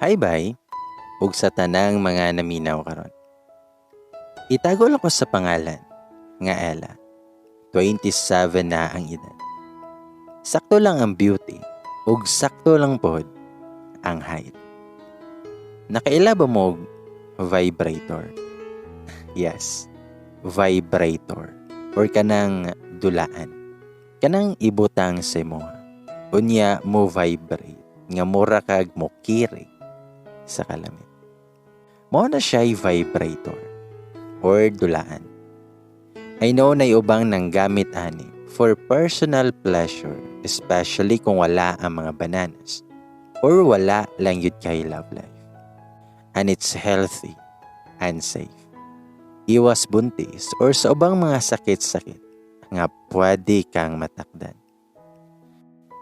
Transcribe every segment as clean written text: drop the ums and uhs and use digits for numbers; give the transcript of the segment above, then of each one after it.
Hi bye, ug sa tanang mga naminaw karon. Itago lang ko sa pangalan nga Ella. 27 na ang edad. Sakto lang ang beauty ug sakto lang pod ang height. Nakaila ba mo og vibrator? Yes, vibrator or kanang dulaan. Kanang ibutang sa imo. Unya mo vibrate nga mura kag mo kirig sa kalamit. Mao na siya'y vibrator or dulaan. I know na ubang nang gamit ani for personal pleasure, especially kung wala ang mga bananas or wala lang yun kay love life. And it's healthy and safe. Iwas buntis or sa ubang mga sakit-sakit nga pwede kang matakdan.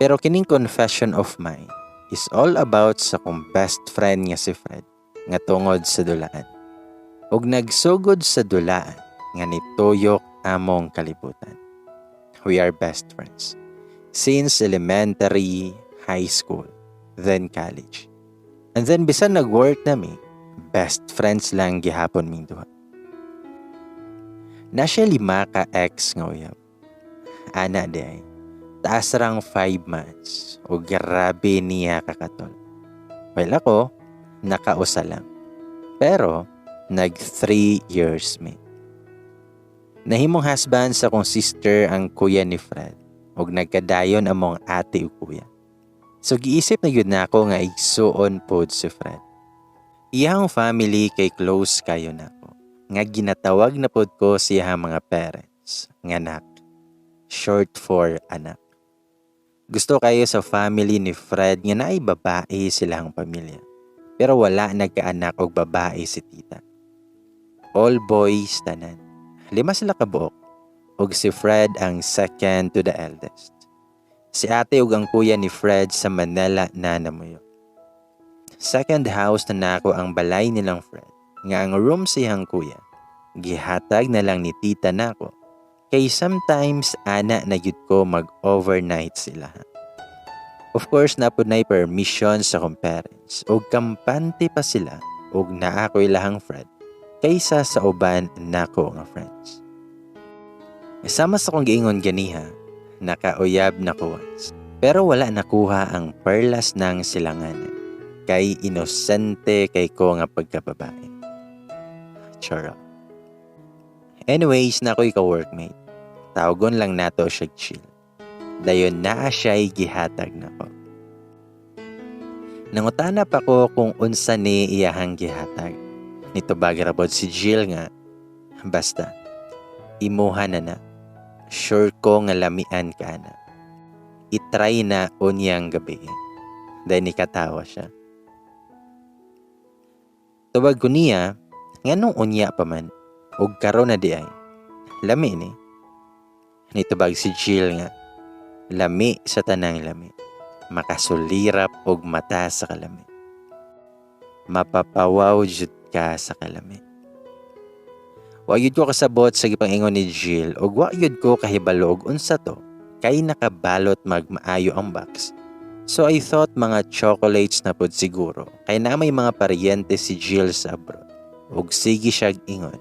Pero kining confession of mine is all about sa kong best friend nga si Fred nga tungod sa dulaan. Ug nagsugod sa dulaan nga nituyok among kalibutan. We are best friends since elementary, high school, then college. And then bisan nag-work nami, best friends lang gihapon ming duha. Na siya lima ka ex nga uyab. Ana di ay. Taas rang 5 months o grabe niya kakatol. Well, ako, nakausa lang. Pero, nag 3 years mi. Nahimong husband sa akong sister ang kuya ni Fred ug nagkadayon among ate ug kuya. So giisip na gyud nako nga igsuon pod si Fred. Iyang family kay close kayo nako. Nga ginatawag na pod ko siya mga parents nga nak. Short for anak. Gusto kayo sa family ni Fred nga naay babae silang pamilya. Pero wala nagkaanak og babae si tita. All boys tanan. Lima sila kabuok. Ug si Fred ang second to the eldest. Si ate ug ang kuya ni Fred sa Manila na namuyo. Second house na nako ang balay nilang Fred. Nga ang room siyang kuya. Gihatag na lang ni tita nako. Kay sometimes ana na gyud ko mag-overnight sila. Of course, napod na'y permission sa akong parents ug kampante pa sila ug naa ko ilahang Fred kaysa sa uban nako nga friends. Sama sa akong giingon ganiha, nakauyab na ko once. Pero wala nakuha ang perlas ng silanganan kay inosente kay ko nga pagkababae. Charot. Anyways, na ako'y ka-workmate. Tawgon lang nato siya Chill. Dayon naa siya'y gihatag nako. Nangutana pa ko kung unsa ni iyahang gihatag. Nitubag ra pod si Jill nga, "Basta, imuha na na. Sure ko nga lamian ka na. I-try na unyang gabi." Dahil nikatawa siya. Tubag ko niya, nganong unya pa man, ug karon na di ay. Lami ni. Nitubag si Jill nga, "Lami sa tanang lami. Makasulirap og mata sa kalami. Mapapawaw jud ka sa kalami." Wa gyud ko kasabot sa gipangingon ni Jill ug wa gyud ko kahibalo og unsa to kay nakabalot magmaayo ang box. So I thought mga chocolates na pod siguro kay na may mga paryente si Jill sa abroad ug sige siya ingon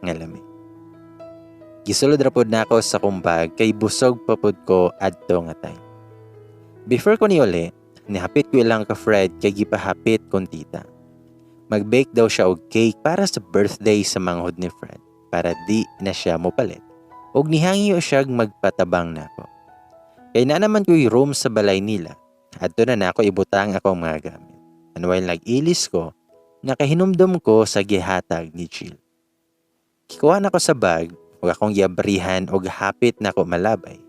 nga lami. Gisulod ra pod nako sa akong bag kay busog pa pod ko adto nga time. Before ko niuli, nihapit ko ilang ka Fred kay gipahapit kong tita. Mag-bake daw siya og cake para sa birthday sa manghod ni Fred para di na siya mopalit. Og nihangyo siya magpatabang nako. Kay na naman ko'y room sa balay nila. Adto na nako ibutang akong mga gamit. And while nag-ilis ko, nakahinumdum ko sa gihatag ni Jill. Kikuha nako sa bag ug akong giabrihan og hapit nako malabay.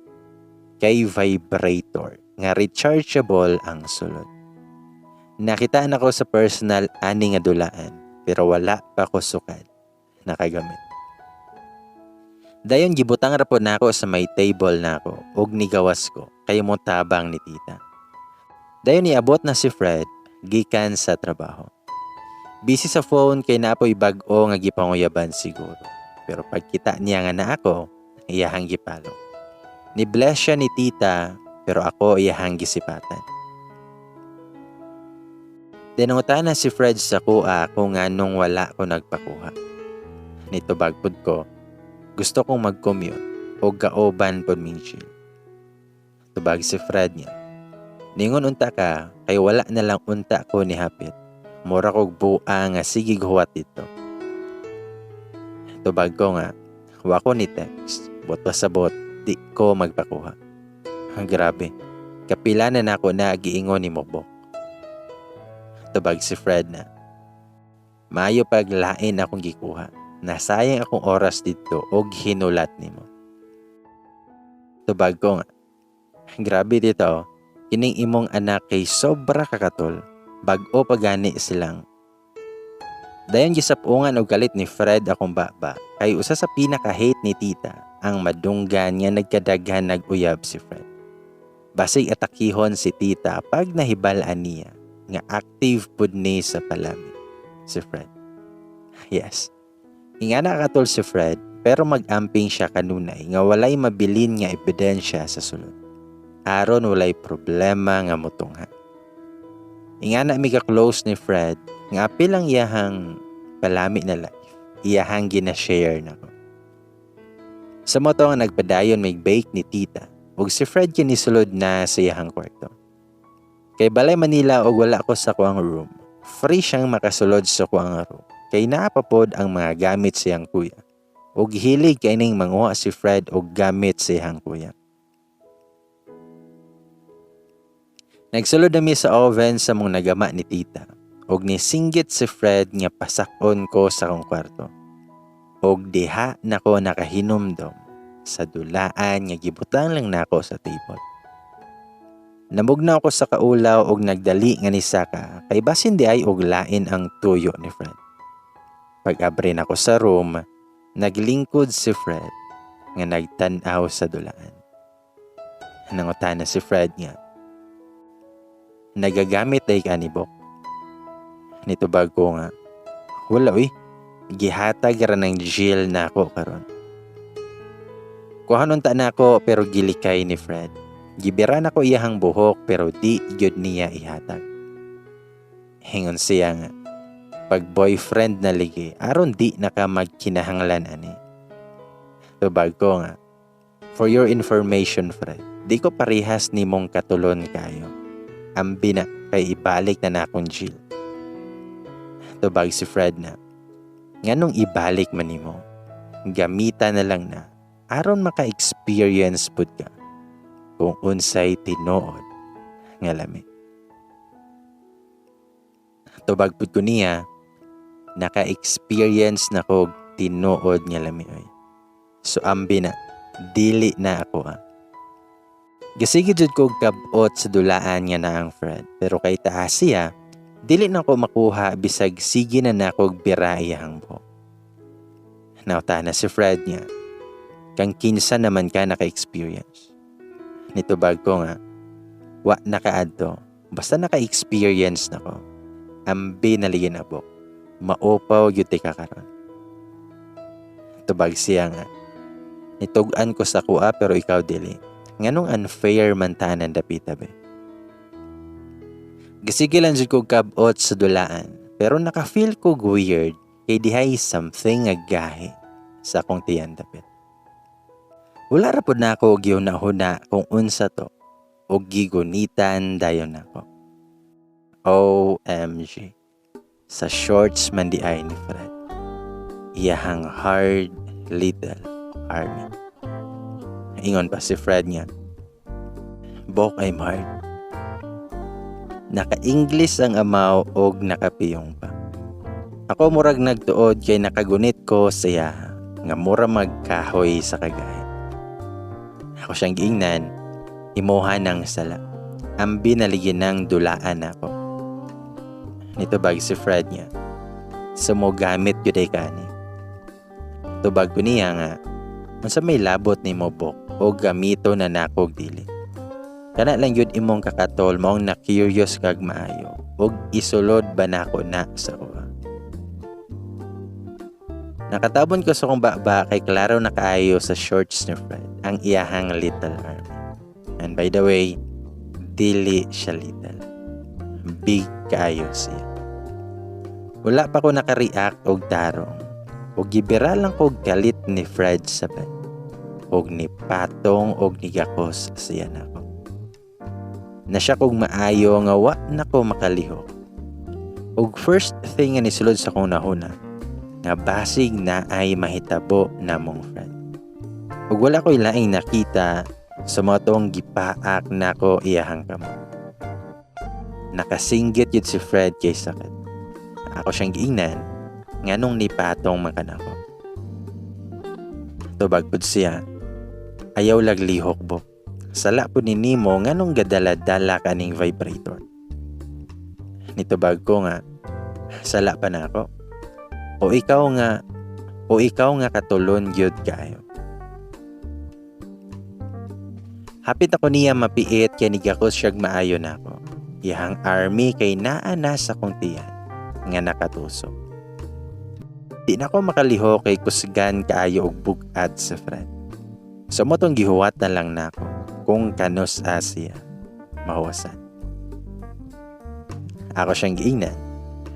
Kay vibrator nga rechargeable ang sulod. Nakita nako sa personal ani nga dulaan pero wala pa ko sukad nakagamit. Dayon gibutang ra po nako sa may table nako ug nigawas ko kay mo tabang ni tita. Dayon niabot na si Fred gikan sa trabaho. Busy sa phone kay napoy bag-o nga gipanguyaban siguro. Pero pagkita niya nga na ako, iyahang gipalo. Ni-bless siya ni tita pero ako iyahang gisipatan. Nangutana si Fred sa akoa kung nganong wala ko nagpakuha. Nitubag pud ko, gusto kong mag-commute o gaoban pod ming chill. Tubag si Fred niya, "Ningon unta ka kay wala na lang unta ko ni hapit. Mura kog buang nga sige huwat dito." Tubag ko nga, wa ko ni text. Buot pasabot, di ko magpakuha. Grabe. Kapila na nako na giingon ni Mobok. Tubag si Fred na, "Maayo pag lain akong gikuha. Nasayang akong oras dito og hinulat nimo." Tubag ko nga, "Grabe dito, kining imong anak kay sobra kakatol. Bag-o pa gani silang." Dayon gisapungan og kalit ni Fred akong baba kay usa sa pinaka-hate ni tita ang madunggan nga nagkadaghan nag-uyab si Fred. Basig atakihon si tita pag nahibal-an niya nga active pud ni sa palami si Fred. Yes. Ingana katol si Fred, pero mag-amping siya kanunay nga walay mabilin nga ebidensya sa sulod, aron walay problema nga mutungha. Ingana mi ka-close ni Fred nga apil ang iyahang palami na life, iyahang gina-share nako. Sa mao to nga nagpadayon mig bake ni tita ug si Fred kini sulod na sa iyahang kwarto. Kay balay Manila og wala ko sa kuang room. Free siyang makasulod sa kuang room. Kay naa pa pod ang mga gamit sa iyang kuya. Ug hilig kay ning manguha si Fred og gamit sa iyang kuya. Nagsulod nami sa oven sa mong nagama ni tita. Og nisinggit si Fred nga pasakon ko sa akong kwarto. Og diha nako nakahinumdom sa dulaan nga gibutang lang nako sa table. Namugnaw ko sa kaulaw og nagdali nga nisaka kay basin di ay og lain ang tuyo ni Fred. Pag-abre nako sa room, naglingkod si Fred nga nagtan-aw sa dulaan. Nangutana si Fred nga, "Nagagamit ay ka ni Bok?" Nitubag ko nga, "Wala uy, gihatag ra ng Jill nako karon." Kuhanon ta nako pero gilikay ni Fred. Gibira nako iyahang buhok pero di gyud niya ihatag. Hingon siya nga, "Pag boyfriend na ligi, aron di na ka magkinahanglan ani." Tubag ko nga, "For your information, Fred, di ko parehas nimong katulon kayo. Ambi na kay ibalik na nakong Jill." Tubag si Fred na, "Nganong ibalik man nimo? Gamita na lang na, aron maka-experience pud ka kung unsay tinuod nga lami." Tubag pud ko niya, "Naka-experience na ko tinuod nga lami oy. So ambi na, dili na ako ah." Gasige jud ko kabot sa dulaan nga naang Fred, pero kay taas siya, dili na ko makuha bisag sige na nako bira iyang buhok. Nangutana si Fred niya, "Kang kinsa naman ka naka-experience?" Nitubag ko nga, "Wa nakaadto, basta naka-experience na ko. Ambi naligin abok, maupaw gyud ka karon." Tubag siya nga, "Nitug-an ko sa kuha pero ikaw dili. Nganong unfair man tanan dapita be?" Gasige lang jud ko kabot sa dulaan, pero naka-feel ko weird kay dihay something nga gahi sa akong tiyan dapit. Wala ra pod nako gihuna-huna kung unsa to og gigunitan dayon nako. OMG. Sa shorts man di ay ni Fred. Iyahang hard little army. Ingon pa si Fred nga, "Bok, I'm hard." Naka-English ang amaw og nakapiyong pa. Ako murag nagtuod kay nakagunit ko sa iyaha nga mura magkahoy sa kagahi. Ako siyang giingnan, "Imuha ng sala. Ambi naligin ng dulaan ako." Nitubag si Fred niya, "Sumugamit gyud ay kani." Tubag ko niya nga, "Unsa may labot ni mo, Bok, o gamito na nako og dili? Kana lang gyud imong kakatol maong na-curious kag maayo og isulod ba nako na sa kuha." Nakatabon ko sa kong baba kay klaro na kaayo sa shorts ni Fred ang iyahang little army. And by the way, dili siya little. Big kaayo siya. Wala pa ko naka-react og tarong. Og gibira lang ko galit ni Fred sa bed. Og ni patong og nigakos siya nako. Na-shock kog maayo nga wa na ko makalihok. Og first thing nga nisulod sa akong nahuna, nga basig na ay mahitabo namong Fred. Ug wala ko'y laing nakita sa mga tong gipaak nako iyahang kamot. Nakasinggit yun si Fred kay sakit. Ako siyang giingnan nganong nipatong man kanako. Tubag pud siya, "Ayaw laglihok bo. Sala po ni nimo, nganong gadala-dala kaning vibrator?" Nitubag ko nga, "Sala pa na ako. O ikaw nga katulon gyud kaayo." Hapit ako niya mapiit kay nigakos siyag maayo nako. Iyahang army kay naa na sa kong tiyan nga nakatusok. Di na ko makaliho kay kusgan kaayo og bug-at sa Fred. So mo tong gihuwat na lang nako kung kanus Asia mahuwasan. Ako siyang giingnan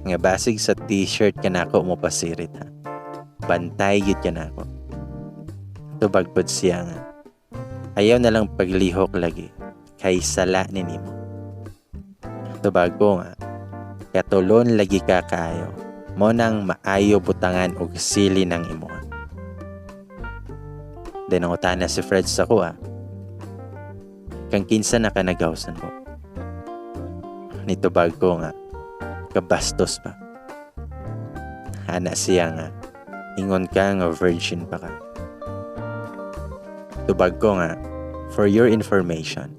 nga basig sa t-shirt ka nako mo pasirit ha. Bantay gyud ka nako. Tubag pod siya nga, "Ayaw na lang paglihok lagi kay sala ni nimo." Tubag ko nga, "Katulon lagi ka kaayo. Mo nang maayo butangan og sili ng imuha." Then nangutana si Fred sa kuha, "Kang kinsa na ka nagawsan mo?" Nitubag ko nga, "Kabastos ba?" Ana siya nga, "Ingon ka nga virgin pa ka." Tubag ko nga, "For your information,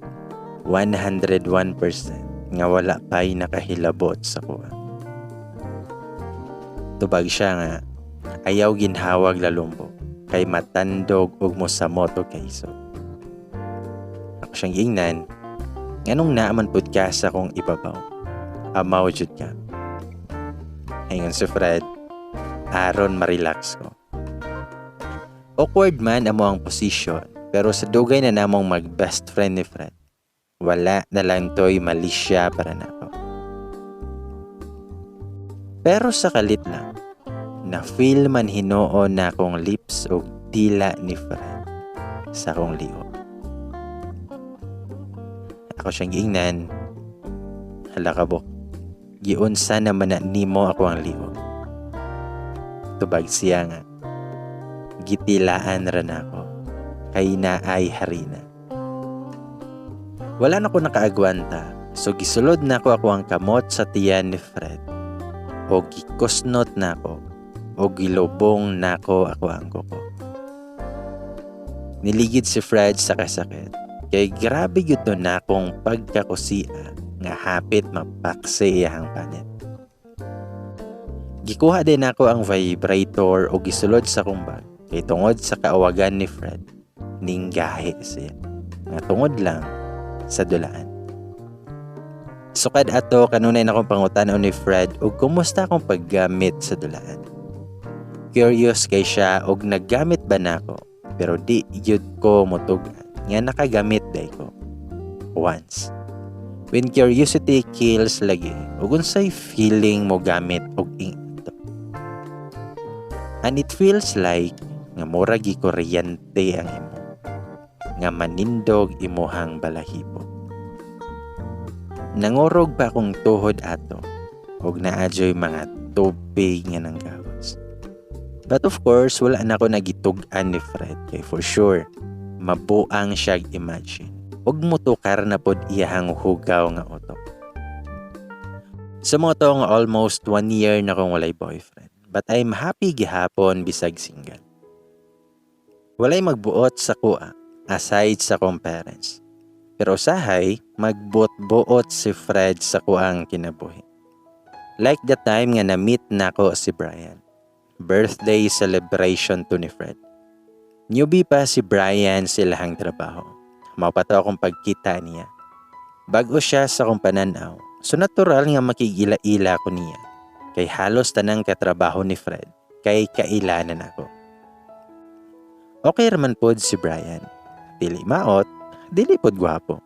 101% nga wala pa'y nakahilabot sa kuha." Tubag siya nga, "Ayaw ginhawag lalumbo, kay matandog ug mosamot og kaisog." Ako siyang giingnan, "Nganong naaman pud ka sa akong ibabaw? Amaw jud ka." Ingon si Fred, "Aron ma-relax ko." Awkward man amo ang posisyon, pero sa dugay na namong mag-best friend ni Fred, wala na lang to'y malisya para nako. Pero sa kalit lang, na-feel man hinuon na akong lips og dila ni Fred sa akong liog. Ako siyang giingnan, "Hala ka bok, giunsa naman na nimo ako ang liog?" Tubag siya nga, "Gitilaan ra nako, kay naay harina." Wala na ko nakaagwanta, so gisulod na ko ako ang kamot sa tiyan ni Fred. O gikusnot na ako, o gilubong nako ako ang kuko. Niligid si Fred sa kasakit, kay grabe gyud to na akong pagkakusia nga hapit mapaksi iyahang panit. Gikuha din ako ang vibrator o gisulod sa kong bag, kay tungod sa kaawagan ni Fred, ninggahi siya. Nga tungod lang sa dulaan. Sukad ato kanunay na akong pangutan-on ni Fred og kumusta akong paggamit sa dulaan. Curious kay siya og naggamit ba nako, pero di gyud ko motug-an nga nakagamit day ko. Once. When curiosity kills lagi, ug unsay feeling mo gamit og ing ato? And it feels like nga mura gi kuryente ang imo, nga manindog imuhang balahibo. Nangurog pa akong tuhod ato ug naa joy mga tubig nga nanggawas. But of course, wala na ako nagitug-an ni Fred kay for sure mabuang siyag imagine ug motukar na pod iyahang hugaw nga utok. Sa mga to nga almost 1 year na akong walay boyfriend, but I'm happy gihapon bisag single. Walay magbuot sa kuha aside sa akong parents. Pero usahay, magbuot-buot si Fred sa kuang kinabuhi. Like the time nga na-meet nako si Brian. Birthday celebration to ni Fred. Newbie pa si Brian sa ilahang trabaho. Mao pa to akong pagkita niya. Bag-o siya sa akong pananaw. So natural nga makigila-ila ko niya. Kay halos tanang katrabaho ni Fred kay kailanan ako. Okay raman pod si Brian. Dili maot, dili pod gwapo.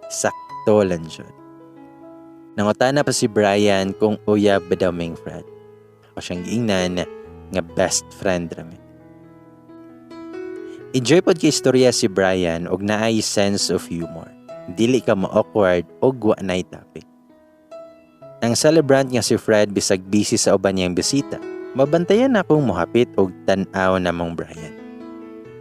Sakto lang jud. Nangutana pa si Brian kung uyab ba daw ming Fred. Ako siyang giingnan nga best friend rami. Enjoy pod kay istorya si Brian og naay sense of humor. Dili ka ma-awkward og wa nay topic. Ang celebrant nga si Fred, bisag busy sa uban niyang bisita, mabantayan akong mohapit og tan-aw namong Brian.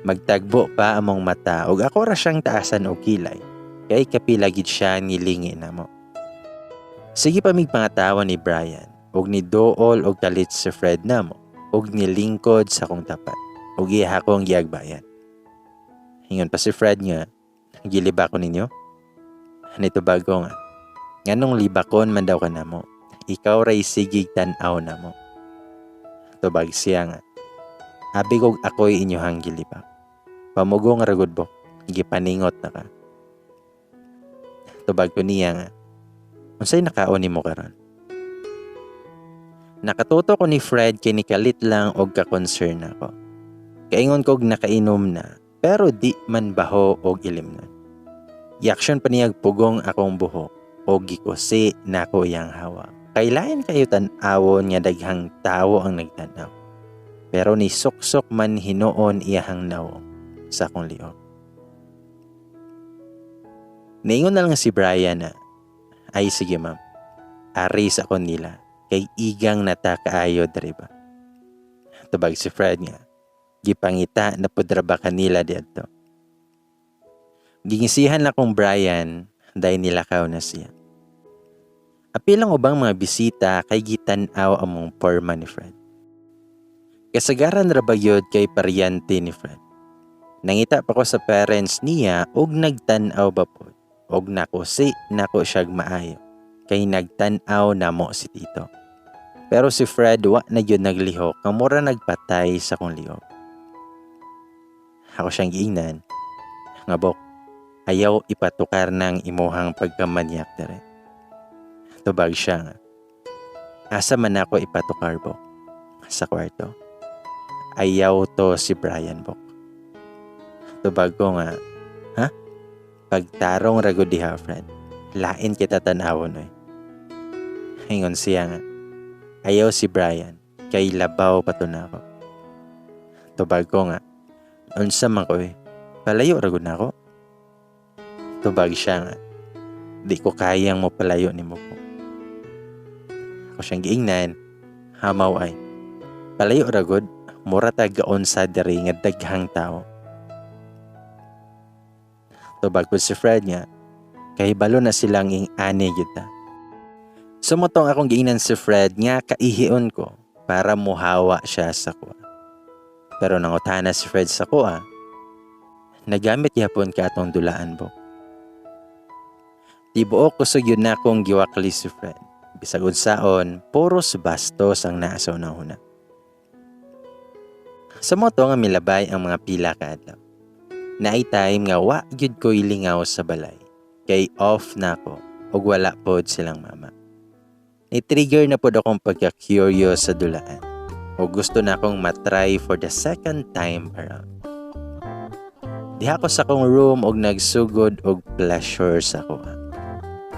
Magtagbo pa among mata og ako ra siyang taasan og kilay kay kapila gid siya nilingi namo. Sige pa mig pangatawa ni Brian og niduol og kalit si Fred namo og nilingkod sa akong tapat og iya akong giagbayan. Ingon pa si Fred nga, "Giliba ko ninyo?" Nitubag ko nga, "Nganong libakon man daw ka namo? Ikaw ray sigig tan-aw namo." Tubag siya nga, "Abi kog ako'y inyohang gilibak. Pamugong ra gud, bok, gipaningot na ka." Tubag ko niya nga, "Unsay nakaon nimo karon?" Nakatuto ko ni Fred kay nikalit lang og ka-concern ako. Kaingon kog nakainom na, pero di man baho og ilimnon. Iaksyon pa niyag pugong akong buhok og gikusi nako iyang hawak. Kay lain kayo tan-awon nga daghang tawo ang nagtan-aw. Pero ni suksok man hinuon iyahang nawong sa akong liog. Niingon na lang si Brian na, "Ay sige, ma'am, ari sa ako nila kay igang nata kaayo diri ba?" Tubag si Fred nga, "Gipangita na pud ra ba kanila diadto?" Gingisihan na kong Brian dahil nilakaw na siya. Apil ang ubang mga bisita kay gitan-aw among porma ni Fred. Kasagaran ra ba gyud kay paryante ni Fred. Nangita pa ko sa parents niya og nagtan-aw ba pod og nakusi nako siyag maayo kay nagtan-aw namo si Tito. Pero si Fred wa na gyud naglihok nga mura nagpatay sa kong liog. Ako siyang giingnan nga, "Bok, ayaw ipatukar ng imuhang pagkamanyak dere." Tubag siya nga, "Asa man ako ipatukar, bok? Sa kwarto? Ayaw to si Brian, bok." Tubag ko nga, "Ha? Pagtarong ra gud diha, Fred. Lain kita tan-awon oy." Ingon siya nga, "Ayaw si Brian, kay labaw pa to nako." Tubag ko nga, "Unsa man ko eh, palayo ra gud nako." Tubag siya nga, "Di ko kayang mo palayo nimo po." Ako siyang giingnan, "Hamaw ay. Palayo ra gud, mura ta gaon sa diri nga daghang tao." Tubag ko si Fred nga, "Kay balo na silang ing ani gyud ta." Sumutong akong giingnan si Fred nga kaihion ko para muhawa siya sa kuha. Pero nangutana si Fred sa kuha, "Nagamit yapon ka atong dulaan, bok?" Tibuok kusog yun na akong giwakli si Fred. Bisag unsaon, puros bastos ang naa sa una-una. Sa moto nga milabay ang mga pila ka adlaw. Naay time nga wa gyud ko'y lingaw sa balay. Kay off na ako ug wala pod silang mama. Ni-trigger na pod akong pagka-curious sa dulaan. O gusto na akong matry for the second time around. Diha ko sa akong room og nagsugod og pleasure sa ako.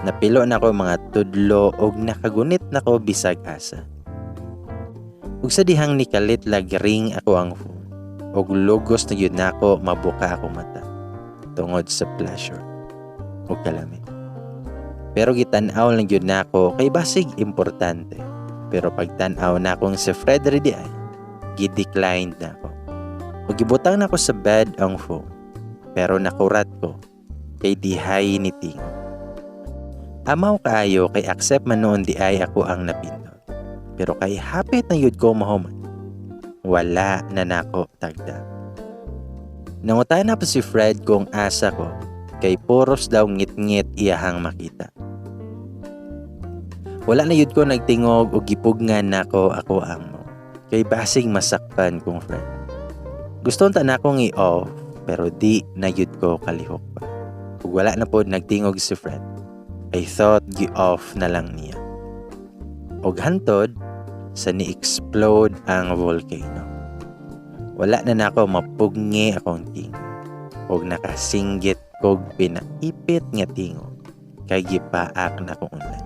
Napilo na ko mga tudlo og nakagunit na ko bisag asa. Ug sa dihang nikalit lag ring ako ang phone og lugos na gyud nako mabuka akong mata tungod sa pleasure ug kalami. Pero gitan-aw lang gyud nako kay basig importante. Pero pagtan-aw nakong si Fred di ay, gi-declined na ako. Ug gibutang nako sa bed ang phone. Pero nakurat ko kay dihay ni tingog. Amaw kaayo kay accept man noon di ay ako ang napindot. Pero kay hapit na yud ko mahuman, wala na nako tagda. Nangutana pa si Fred kung asa ko kay puros daw ngit-ngit iyahang makita. Wala na yud ko nagtingog og gipugnan nako ako ang mo. Kay basig masakpan kong friend. Gusto ta na akong i-off pero di na yud ko kalihok pa. Ug wala na pod nagtingog si Fred. I thought gi-off na lang niya. Og hantod sa ni-explode ang volcano. Wala na nako mapugngi akong tingog. Og nakasinggit kog pinaipit nga tingog kay gipaak na akong unlan.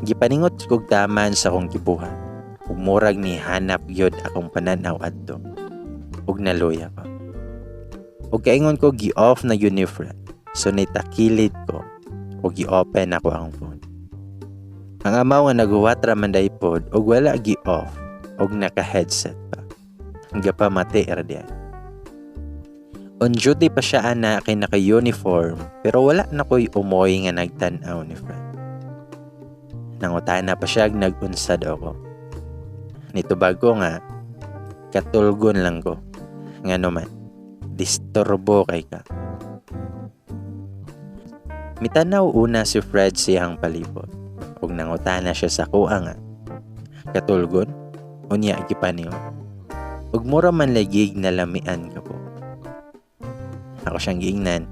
Gipaningot kog taman sa akong gibuhat. Ug murag ni hanap gyud akong pananaw adto. Ug naluya ko. Ug kaingon ko gi-off na gyud ni Fred. So nitakilid ko ug gi-open ako ang phone. Ang amaw nga naguwat ra man day pod ug wala gi-off ug naka-headset pa. Gapamati ra diay. On duty pa siya ana kay naka-uniform pero wala na ko'y umoy nga nagtan-aw ni Fred. Nangutana pa siya nag-unsa daw ko. Nitubag ko nga katulgon lang ko. Ngano man, disturbo kay ka. Mitanaw una si Fred siyang palibot ug nangutana siya sa kuha nga katulgon unya gipaniw. Ug mura man lagig nalamian ka po. Ako siyang giingnan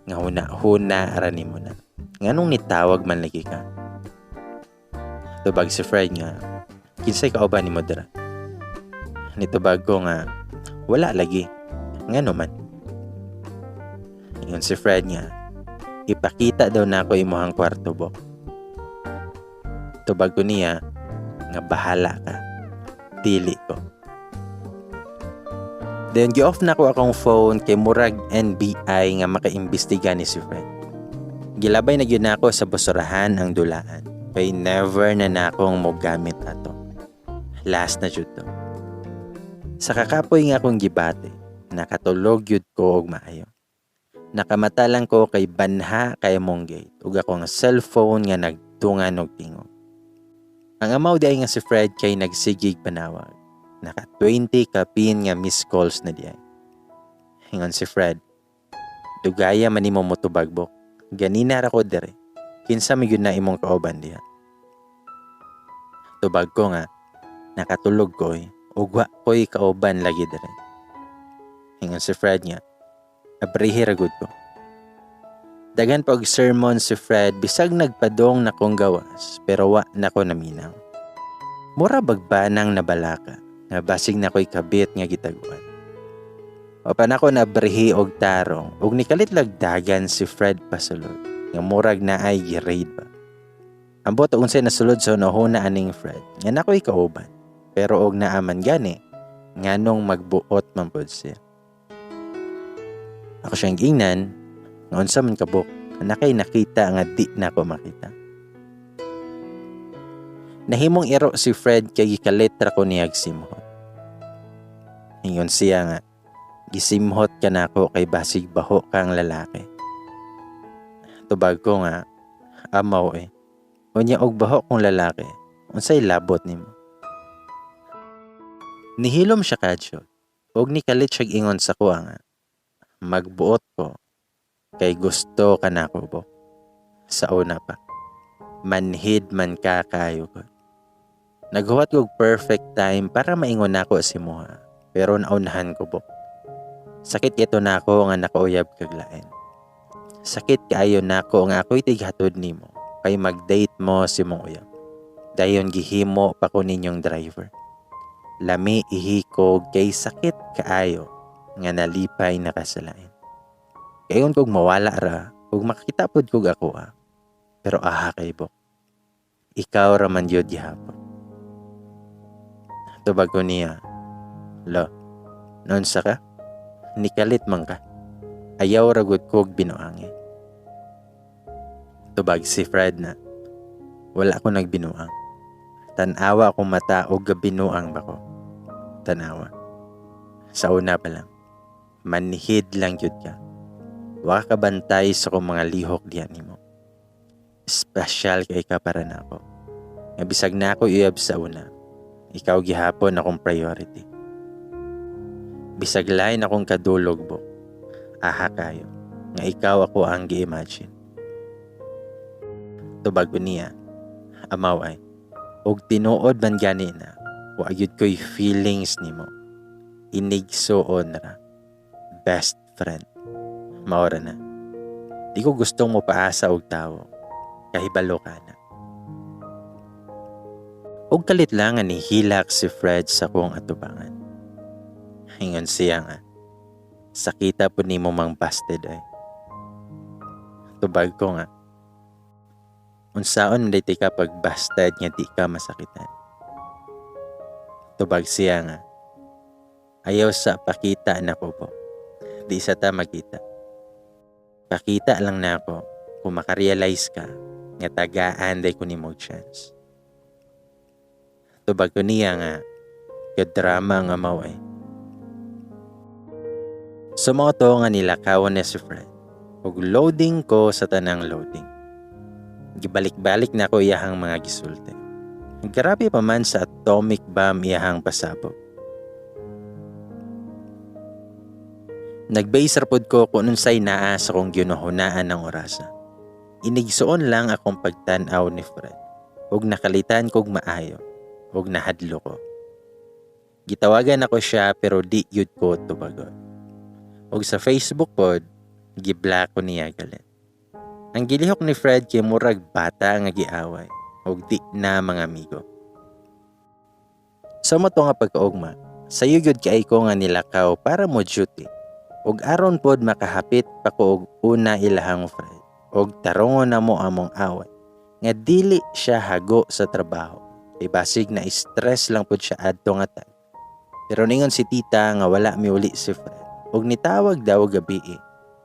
nga huna-huna ra nimo na. Nganong nitawag man lagi ka? Tubag si Fred nga, kinsay kauban nimo dira? Nitubag ko nga, wala lagi. Ngano man? Ingon si Fred nga, ipakita daw nako imuhang kwarto, Bok. Tubag ko niya nga bahala ka. Dili ko. Then gi-off na ko akong phone kay murag NBI nga makaimbestiga ni si Fred. Gilabay na gyud nako sa basurahan ang dulaan. Kay never na nakong mogamit ato. Last na jud to. Sa kakapoy nga akong gibati, nakatulog gyud ko og maayo. Nakamata lang ko kay banha kay mong gate ug akong cellphone nga nagtungan og tingog. Ang amaw diay nga si Fred kay nagsigig panawag. Naka 20 kapin nga missed calls na diay. Ingon si Fred, dugaya man nimo motubag, Bok. Ganina ra ko dire. Kinsa man gyud na imong kauban diha? Tubag ko nga nakatulog ko ug wa ko'y kauban lagi dire. Ingon si Fred nga abrihi ra gud ko. Daghan pa og sermon si Fred bisag nagpadong na kong gawas pero wa na ko naminaw. Mura bagbanang nabalaka nga basig na ko'y kabit nga gitaguan. O pa nako nabrihi og tarong ug nikalit lagdagan si Fred pasulod nga murag naay gi-raid ba. Ambot og unsay nasulod sa hunahuna aning Fred nga nako'y kauban pero og naaman gani nganong magbuot man pod siya. Ako siyang giingnan nga unsa man kabuk nakay nakita nga di nako makita. Nahimong iro si Fred kay gikalit ra ko niyag simhot. Ingon siya nga gisimhot ka nako kay basig baho kang lalaki. Tubag ko nga amaw eh. Unya og baho kong lalaki, unsay labot nimo? Nihilom siya kadyot og nikalit siya ingon sa kuha nga magbuot ko kay gusto ka nako, Bo. Sa una pa, manhid man ka kayo ko. Naghuwat kog perfect time para maingon nako si Moha, pero naunhan ko, Bok. Sakit ito nako nga nakauyab kag lain. Sakit kaayo nako nga ako'y tighatod nimo kay mag-date mo si mong uyab. Dayon gihimo pa ko ninyong driver. Lami ihikog kay sakit kaayo nga nalipay na kasalain. Kayon kog mawala ra ug makakita pod kog ako ah. Pero aha kay Bok. Ikaw ra man gyud gihapon. Tubag ko niya, lo, noon sa ka? Nikalit man ka. Ayaw ra gud kog binuangi. Tubag si Fred na, wala ko nagbinuang. Tanawa akong mata og gabinuang ba ko. Tanawa. Sa una pa lang, manhid lang gyud ka. Wa ka bantay sa kong mga lihok diyan nimo. Special kay ka para nako. Nga bisag na ako uyab sa una, ikaw gihapon akong priority. Bisag lain akong kadulog, Bo. Aha kayo. Nga ikaw ako ang gi-imagine. Tubag ko niya, amaw ay, og tinuod man gani na, wa gyud ko'y feelings nimo. Inigsuon ra. Best friend. Maora na. Di ko gustong mo paasa og tawo. Kahibalo ka na. Og kalit lang nga nihilak si Fred sa kong atubangan. Ingon siya nga, sakita po nimo mang busted ay. Tubag ko nga, Unsaon man diay ka pag bastard nga di ka masakitan? Tubag siya nga, "Ayaw sa pakita na ko po. Di sa ta magkita. Pakita lang na ako kung makarealize ka nga tagaan day ko nimo chance." Tubag ko niya nga, "Kadrama nga mao ay." So mao to nga nilakawan na si Fred. Ug loading ko sa tanang loading. Gibalik-balik na ko iyahang mga gisulti. Grabe pa man sa atomic bomb iyahang pasabog. Nagbase ra pod ko kung unsay naa sa kong giunahunaan ng orasa. Inigsuon lang akong pagtan-aw ni Fred. Ug nakalitan kog maayo. Ug nahadlo ko. Gitawagan ako siya pero di yud ko tubagon. Ug sa Facebook pod, giblock ko niya galit. Ang gilihok ni Fred kay murag bata nga giaway ug di na mga amigo. Sa mo to nga pagkaugma, sayo gyud kay ko nga nilakaw para mo duty. Ug aron pod makahapit pa ko og una ilahang Fred. Og tarongon na mo among away nga dili siya hago sa trabaho. Kay basig na stress lang pod siya adto nga time. Pero ningon si tita nga wala miuli si Fred. Ug nitawag daw gabi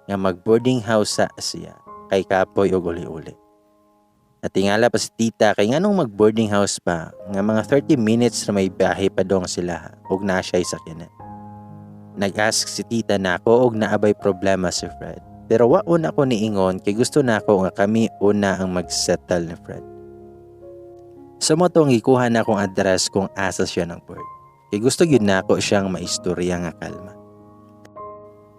nga mag boarding house sa siya kay kapoy og uli-uli. Natingala pa si tita kay nganong mag boarding house pa nga mga 30 minutes na may biyahe pa dong sila ug naa siya'y sakyanan. Nag-ask si tita na ako og naabay problema si Fred. Pero wa una ko niingon kay gusto na ako nga kami una ang mag-settle ni Fred. Sa mo tong gikuha na akong address kung asa siya ng board. Kay gusto gyud na ako siyang maistorya nga kalma.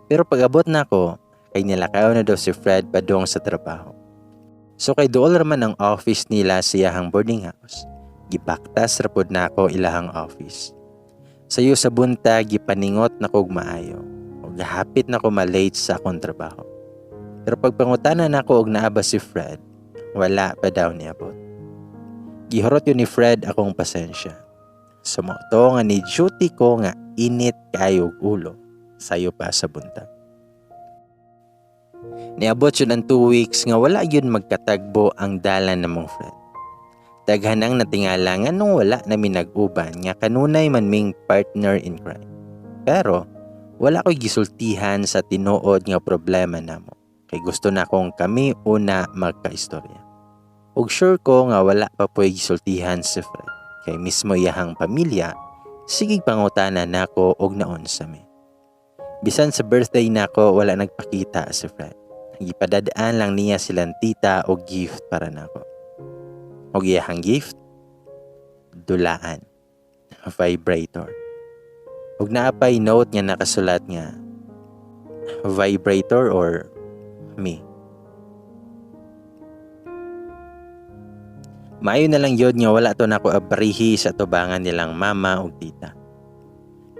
Pero pag-abot na ako, kay nilakaw na daw si Fred padung sa trabaho. So kay duol raman ang office nila sa iyahang boarding house. Gibaktas ra pod nako ilahang office. Sayo sa buntag gipaningot na kog maayo. Ug hapit na ko ma-late sa akong trabaho. Pero pagpangutana nako og naa ba si Fred, wala pa daw niabot. Gihurot yun ni Fred akong pasensya. Sumuto nga ni duty ko nga init kayo og ulo. Sayo pa sa buntag. Niabot yun ang 2 weeks nga wala yun magkatagbo ang dalan namong Fred. Daghan ang natingala nga nung wala nami nag-uban nga kanunay man ming partner in crime. Pero wala ko'y gisultihan sa tinuod nga problema namo. Kay gusto na kong kami una magkaistorya. Ug sure ko nga wala pa po'y gisultihan si Fred. Kay mismo iyahang pamilya, sige pangutana nako og naunsa mi. Bisan sa birthday nako wala nagpakita si Fred. Gipadadaan lang niya silang tita og gift para nako. Og iyahang gift, dulaan, vibrator. Og naapay note nga nakasulat nga, vibrator or me. Maayo na lang yun nga wala to nako abrihi sa tubangan nilang mama ug tita.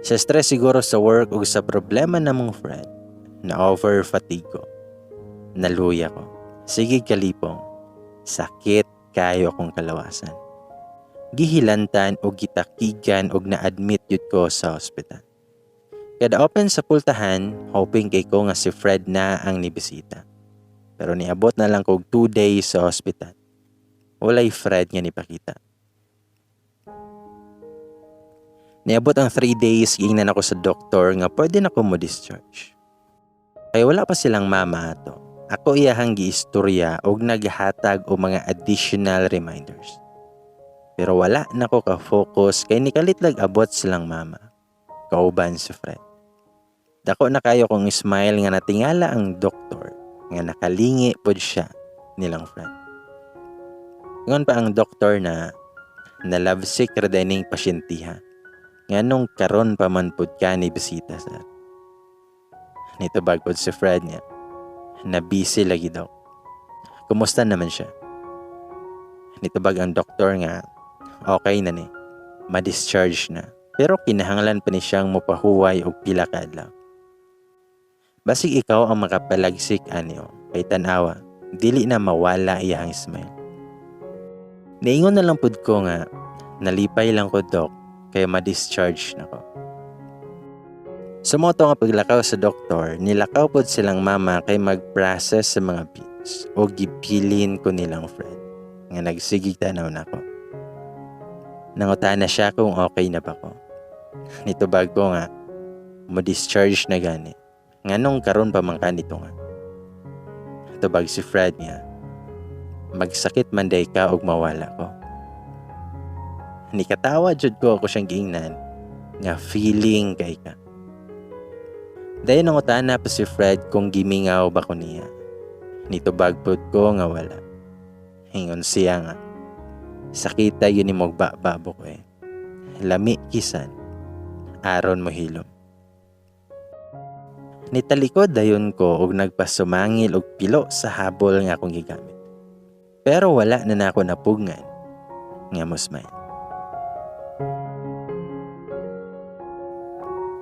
Sa stress siguro sa work ug sa problema namong friend, na over fatigue ko. Naluya ko. Sige kalipong, sakit kayo akong kalawasan. Gihilantan o gitakigan og na-admit yun ko sa ospital. Kada open sa pultahan, hoping kay ko nga si Fred na ang nibisita. Pero niabot na lang kog 2 days sa ospital. Walay Fred nga nipakita. Niabot ang 3 days, giingnan ako sa doktor nga pwede na ko mo discharge. Kay wala pa silang mama ato. Ako iyahang giistorya og naghatag og mga additional reminders. Pero wala na ko ka-focus kay nikalit lag abot silang mama. Kauban si Fred. Dako na kayo kong smile nga natingala ang doktor nga nakalingi pod siya nilang Fred. Ngon pa ang doktor na na love sick ra dining pasyentiha. Nganong karon pa man pud ka ni bisita sa. Nitubag pod si Fred niya. Na busy lagi daw. Kumusta naman siya? Nitubag ang doktor nga okay na ni. Ma-discharge na. Pero kinahanglan pa ni siyang mopahuway og pila ka adlaw. Basig ikaw ang makapalagsik anio kay tan-awa, dili na mawala iyang smile. Niingon na lang pud ko nga nalipay lang ko dok kay ma-discharge na ko. Sumoto nga paglakaw sa doktor, nilakaw pod silang mama kay mag-process sa mga bills o gibilin ko nilang Fred. nga nagsigig tanaw nako. Nangutana siya kung okay na ba ko. Nitubag ko nga mo discharge na gani. Nganong karon pa man ka nito nga. Tubag si Fred nga magsakit man day ka og mawala ko. Nikatawa jud ko ako siyang giingnan nga feeling kay ka. Dayon nangutana pa si Fred kung gimingaw ba ko niya. Nitubag pod ko nga wala. Ingon siya nga sakita yun ni magbababo ko eh. Lami kisan. Aron mo hilom. Nitalikod dayon ko og nagpasumangil og pilo sa habol nga akong gigamit. Pero wala na nako napugngan nga mo smile.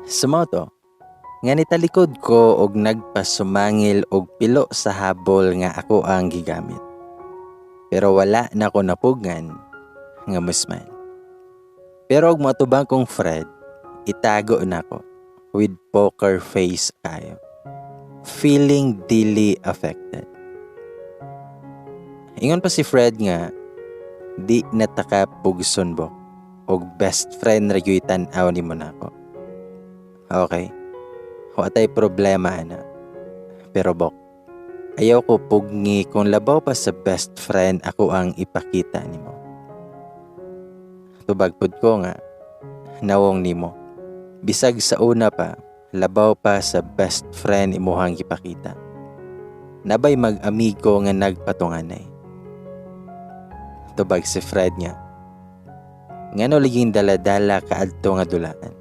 Sumoto, nga nitalikod ko og nagpasumangil og pilo sa habol nga ako ang gigamit. Pero wala na ko napugngan nga mo smile. Pero og moatubang kong Fred, itago nako with poker face kayo. Feeling dili affected. Ingon pa si Fred nga di nataka pugson bok og best friend ra gyud tan-aw nimo nako. Okay. Wa tay problema ana. Pero bok, ayaw ko pugni kung labaw pa sa best friend ako ang ipakita nimo. Tubag pud ko nga nawong nimo. Bisag sa una pa, labaw pa sa best friend imuhang ipakita. Nabay mag-amigo nga nagpatunganay. Tubag si Fred nga, ngano liging daladala kaadto nga dulaan.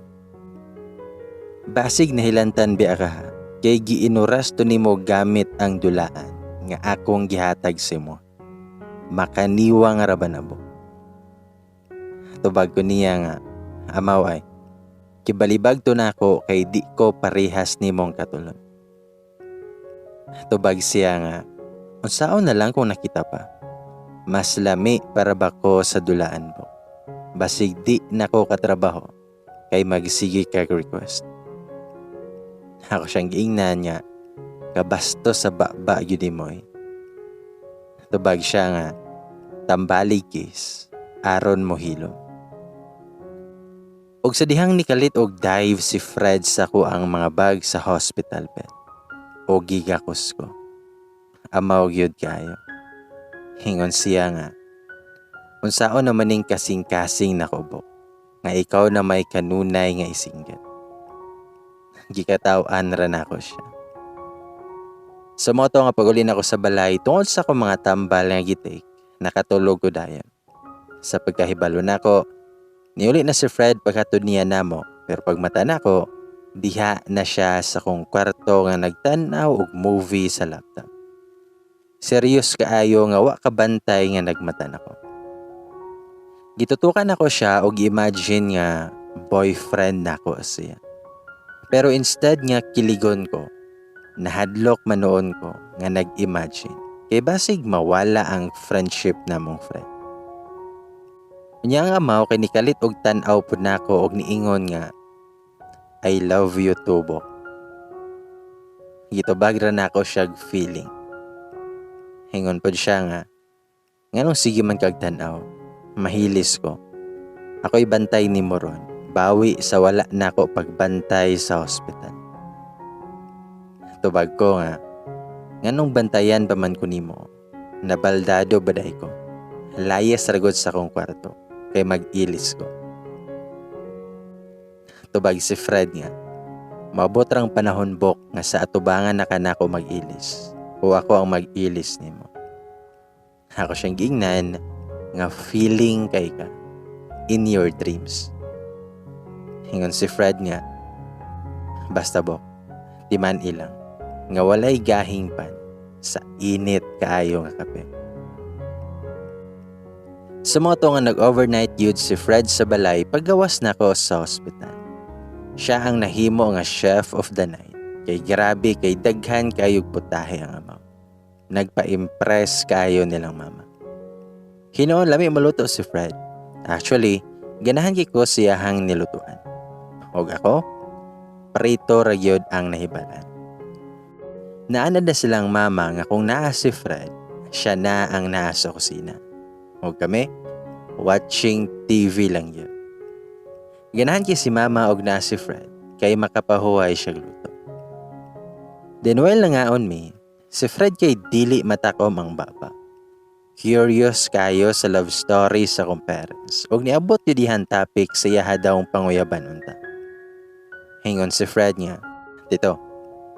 Basig nahilantan biya ka ha, kay giinuras to nimo gamit ang dulaan nga akong gihatag simo. Makaniwa nga ra ba nabo? Tubag ko niya nga, amaw ay, kibalibag to nako kay di ko parehas nimong katulon. Tubag siya nga, unsaon na lang kung nakita pa. Mas lami para ba ko sa dulaan mo. Basig di nako katrabaho kay magsige kag request. Ako siyang giingnan nga, kabasto sa baba gyud mo eh. Tubag siya nga, tambalig kiss, aron mo hilom. Og sa dihang nikalit og dive si Fred sa ko ang mga bag sa hospital bed. O gigakos ko. Amaw gyud kayo. Hingon siya nga, unsaon naman ning kasing-kasing nakubok, nga ikaw na may kanunay nga isinggat. Gikataw-an ra nako siya. Sa moto nga paguli nako sa balay tungod sa akong mga tambal nga gitake, nakatulog ko dayon. Sa pagkahibalo nako, niuli na si Fred paghatod niya namo, pero pag mata nako, diha na siya sa kong kwarto nga nagtan-aw og movie sa laptop. Serious kaayo nga wa kabantay nga nagmata nako. Gitutukan nako siya og imagine nga boyfriend nako siya. Pero instead nga kiligon ko, nahadlok manoon ko nga nag-imagine. Kay basig mawala ang friendship namong friend. Unya ang amaw kay nikalit og tan-aw pud nako og niingon nga, I love you too, Bok. Gitubag ra nako siyag feeling. Hingon pod siya nga, nganong sige man kag tan-aw, mahilis ko. Ako'y bantay nimo ron, bawi sa wala nako pagbantay sa hospital. Tubag ko nga, nganong bantayan pa man ko nimo, nabaldado baday ko. Layas ragod sa akong kwarto, kay mag-ilis ko. Tubag si Fred nga, maabot rang panahon bok nga sa atubangan na ka nako mag-ilis, o ako ang mag-ilis nimo. Ako siyang giingnan nga feeling kay ka in your dreams. Ingon si Fred nga, basta bok, timan ilang, nga walay gahing pan sa init kaayo nga kape. Sa mga to nga nag-overnight yun si Fred sa balay paggawas nako sa hospital. Siya ang nahimo nga chef of the night. Kay grabe kay daghan kayog putahe ang amaw. Nagpa-impress kayo nilang mama. Hinoon lami maluto si Fred. Actually, ganahan kay ko siyahang nilutuan. Og ako, prito ra gyud ang nahibalan. Naanad na silang mama nga kung naa si Fred, siya na ang naa sa kusina. Og kami, watching TV lang yun. Ganahan kay si mama og naa si Fred kay makapahuway siya luto. Then while nangaon mi, si Fred kay dili matakom ang baba. Curious kayo sa love story sa akong parents og niabot yun dihan topic sa iyaha daw panguyaban unta. Ingon si Fred nga, "Tito,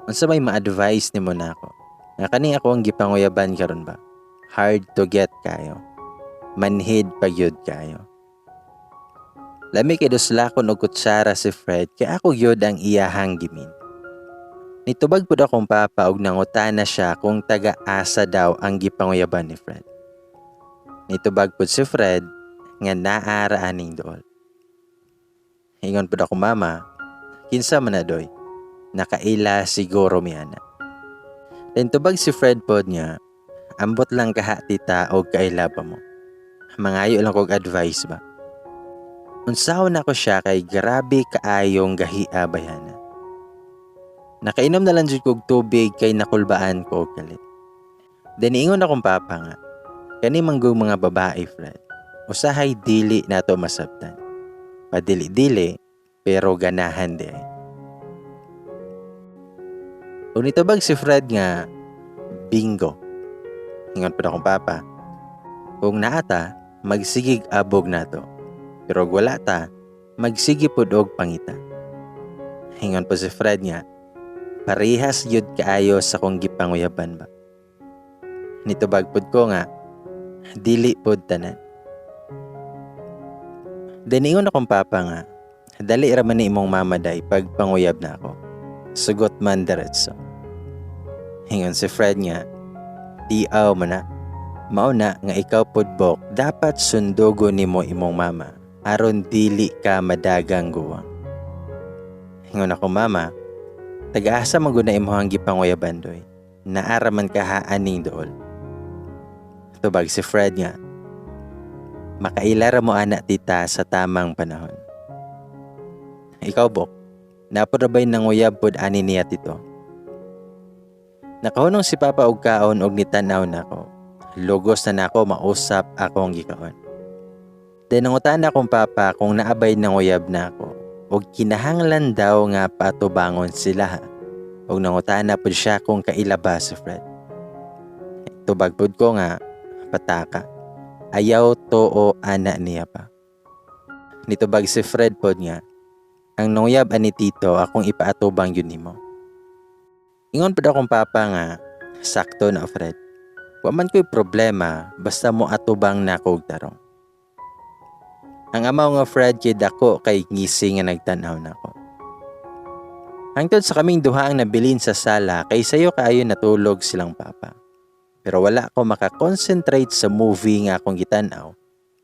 unsa may ma-advise nimo nako? Nga kani ako ang gipanguyaban karon ba? Hard to get kayo. Manhid pagyud kayo." Lami kay duslakon og kutsara si Fred kay ako gyud ang iyahang gimin. Nitubag pud akong papa og nangutana siya kung taga-asa daw ang gipanguyaban ni Fred. Nitubag pud si Fred nga naa ra aning dool. Ingon pud ako mama, "Kinsa man na doy? Nakaila siguro mi ana." Then tubag si Fred pod nga, "Ambot lang kaha, tita, og kaila ba mo. Mangayo lang kog advice ba." Unsaon nako siya kay grabe kaayong gahia bayana. Nakainom na lang jud kog tubig kay nakulbaan ko og kalit. Then ingon akong papa nga, "Kani manggug mga babae, Fred, usahay dili nato masabtan. Padili-dili, pero ganahan di ay." Ug nitubag si Fred nga, "Bingo." Ingon pud akong papa, "Kung naa ta, magsigig abog nato. Pero og wala ta, magsige pud og pangita." Ingon po si Fred nga, "Parehas gyud kaayo sa kong gipanguyaban ba." Nitubag pud ko nga, "Dili pud tanan." Then ingon akong papa nga, "Dali ra man ni imong mama day pag panguyab na ako. Sugot man diretso." Ingon si Fred nga, "Tiaw man na. Mao na nga ikaw pud, Bok, dapat sundugo nimo imong mama aron dili ka madagang guwang." Ingon ako mama, "Taga-asa man gud na imong gipanguyaban doy? Naa ra man kaha aning dool?" Tubag si Fred nga, "Makaila ra mo ana, tita, sa tamang panahon. Ikaw, Bok, naa pod ra ba'y nanguyab pod ani niya, tito?" Nakahunong si Papa og kaon og nitan-aw nako. Lugos na nako mausap akong gikaon. Then nangutana akong papa kung naa bay nanguyab nako og kinahanglan daw nga paatubangon sila ha. Og nangutana pud siya kung kaila ba si Fred. Tubag pud ko nga, "Pataka. Ayaw tuo ana niya pa." Nitubag si Fred pod nga, "Ang nanguyab ani tito, akong ipaatubang yun nimo." Ingon pud akong papa nga, "Sakto na, Fred. Wa man ko'y problema basta mo atubang nako og tarong." Ang amaw nga Fred kay dako kay ngisi nga nagtan-aw nako. Hangtod sa kaming duha ang nabilin sa sala kay sayo kaayo natulog silang papa. Pero wala ko makakonsentrate sa movie nga akong gitan-aw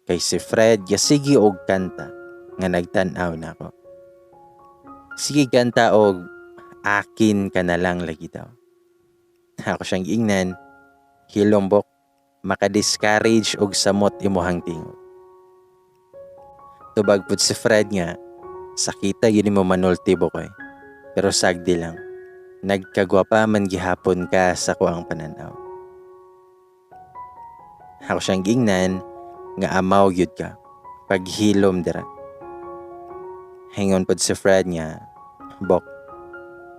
kay si Fred gasige og kanta nga nagtan-aw nako. Sige kanta og "Akin Ka Na Lang" lagi daw. Ako siyang giingnan, "Hilom, Bok, maka-discourage og samot imuhang tingog." Tubag pud si Fred nga, "Sakita yun mo manulti, Bokoy. Pero sagdi lang. Nagkagwapa man gihapon ka sa kuang pananaw." Ako siyang giingnan nga, "Amaw gyud ka. Paghilom dira." Ingon pud si Fred nga, "Bok,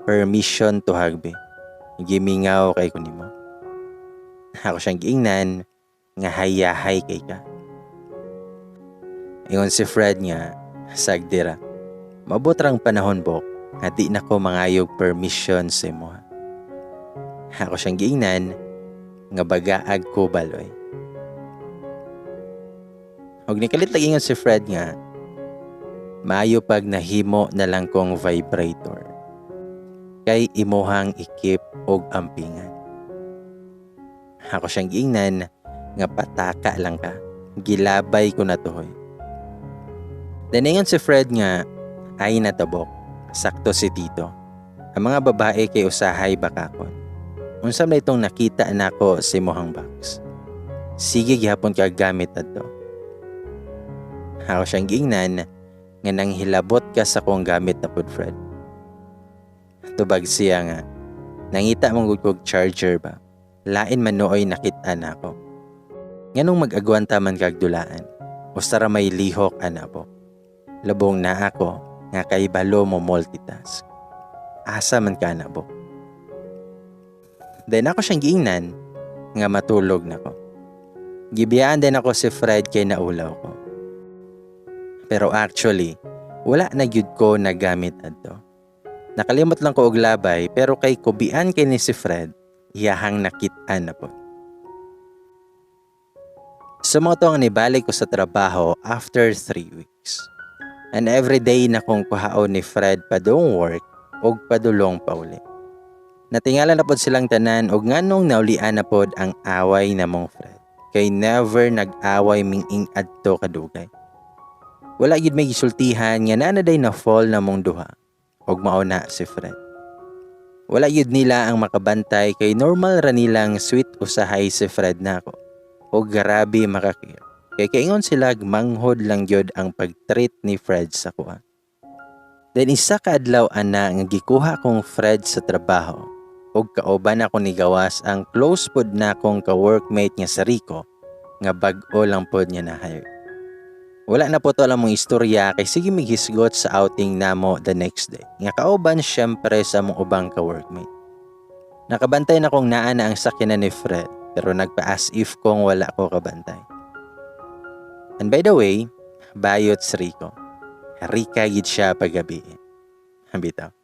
permission to hug be. Gimingaw kay ko nimo." Ako siyang giingnan nga, "Hayahay kay ka." Ingon si Fred nga, "Sagdira. Mabot rang panahon, Bok, nga di na ko mangayog permission sa imo." Ako siyang giingnan nga, "Bagaag ko baloy." Og nikalit lang ingon si Fred nga, "Maayo pag nahimo na lang kong vibrator. Kay imuhang ikip og ampingan." Ako siyang giingnan nga, "Pataka lang ka. Gilabay ko na tuhoy." Then ingon si Fred nga, "Ay natabok. Sakto si tito. Ang mga babae kay usahay bakakon. Unsa man itong nakita nako sa imuhang box? Sige gihapon ka gamit adto." Ako siyang giingnan nga, "Nang hilabot ka sa kong gamit na pud, Fred." Tubag siya nga, "Nangita man gud kog charger ba. Lain man nooy nakita nako." Nganong mag-agwanta man kag dulaan? Usa ra may lihok ana bo. Labong na ako nga kay balo mo multitask. Asa man ka na bo? Then ako siyang giingnan nga matulog na ko. Gibiyaan din ako si Fred kay naulaw ko. Pero actually, wala na gyud ko nagamit adto. Nakalimot lang ko og labay pero kay kubian kay ni si Fred, iyahang nakit-an na po. So mao to ang nibalik ko sa trabaho after 3 weeks. And everyday na kong kuhaon ni Fred padung work og padulong pauli. Natingala na pod silang tanan og nganong naulian na pod ang away namong Fred. Kay never nag-away ming ing adto kadugay. Wala gyud may gisultihan nga nanaday na fall namong duha og mao na si Fred. Wala gyud nila ang makabantay kay normal ra nilang sweet usahay si Fred nako. O grabe makakir. Kay kaingon sila manghod lang gyud ang pagtreat ni Fred sa kuha. Then isa ka adlaw ana nga gikuha kong Fred sa trabaho ug kauban ako ni gawas ang close pod na akong ka-workmate nga si Rico nga bag-o lang pod niya na-hire. Wala na po to alam mong istorya kay sige mighisgot sa outing namo the next day. Nga kauban syempre sa among ubang ka-workmate. Nakabantay na kong naa na ang sakyanan ni Fred pero nagpa-as if kong wala ko kabantay. And by the way, bayot si Rico. Rika gid siya paggabi. Bitaw.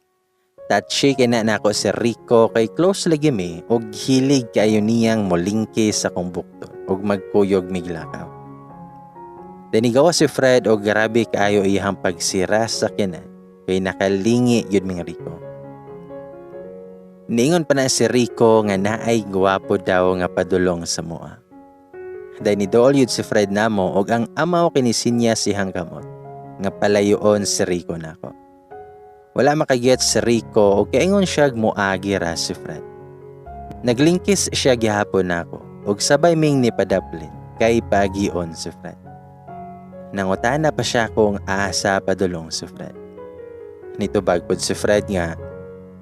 Touchy kay na nako si Rico kay close lagi mi og hilig kayo niyang molingki sa kong bukton og magkuyog miglakaw. Danigawa si Fred og grabe kaayo iyang pagsira sa kinan kay nakalingi yun ming Rico. Niingon pa na si Rico nga naay gwapo daw nga padulong sa mua. Dahil ni dool yun si Fred namo og ang amaw kinisinya sihang kamot nga palayoon si Rico nako. Wala makaget si Rico og kaingon siya moagi ra si Fred. Naglingkis siya gihapon nako og sabay ming ni padaplin kay pagion si Fred. Nangutana pa siya kung asa padulong si Fred. Nitubag pod si Fred nga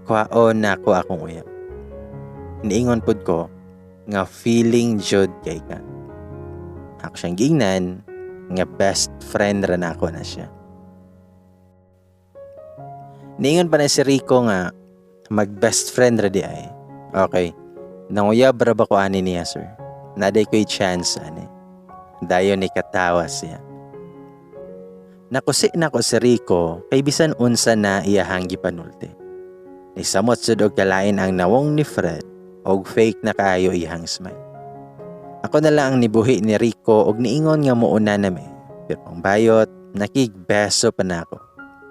kuhaon nako akong uyab. Niingon pod ko nga feeling jud kay ka. Ako siyang giingnan nga best friend ra nako na siya. Niingon pa na si Rico nga mag best friend ra di ay. Okay. Nanguyab ra ba ko ani niya, sir? Naday ko'y chance ani. Dayon ni katawa siya. Nakusi nako si Rico kay bisan unsa na iyahang gipanulti. Nisamot sud og kalain ang nawong ni Fred og fake na kaayo iyahang smile. Ako na lang ang nibuhi ni Rico og niingon nga muuna nami. Pero ang bayot, nakigbeso pa nako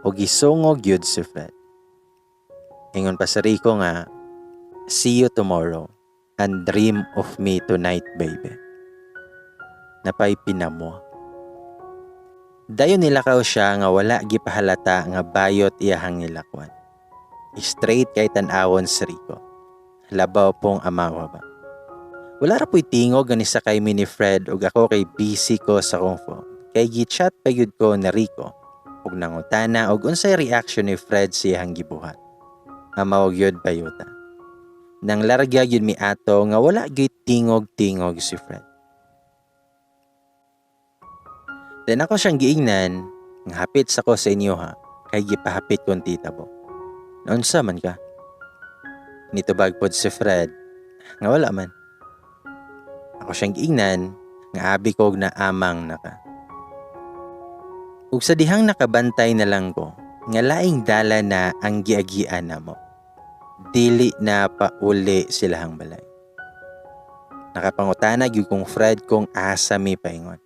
og gisungog yun si Fred. Ingon pa si Rico nga, "See you tomorrow and dream of me tonight, baby." Napay pinamo. Dayon nilakaw siya nga wala gipahalata nga bayot iyahang nilakwan. Straight kay tan-awon si Rico. Labaw pong amawa ba. Wala ra po'y tingog nga nisakay mi ni Fred ug ako kay busy ko sa akong phone. Kay gi-chat pa gyud ko ni Rico ug nangutana og unsay reaction ni Fred sa iyang gibuhat. Amaw gyud bayuta. Nang larga gyud mi ato nga wala gyud tingog-tingog si Fred. Then ako siyang giingnan nga hapit sa ko sa inyo ha kay gipahapit kong tita bo. Naunsa man ka? Nitubag pod si Fred nga wala man. Ako siyang giingnan nga abi ko na amang naka. Ug sa dihang nakabantay na lang ko nga laing dala na ang giagian namo. Dili na pauli silahang balay. Nakapangutana gyud kong Fred kung asa mi paingon.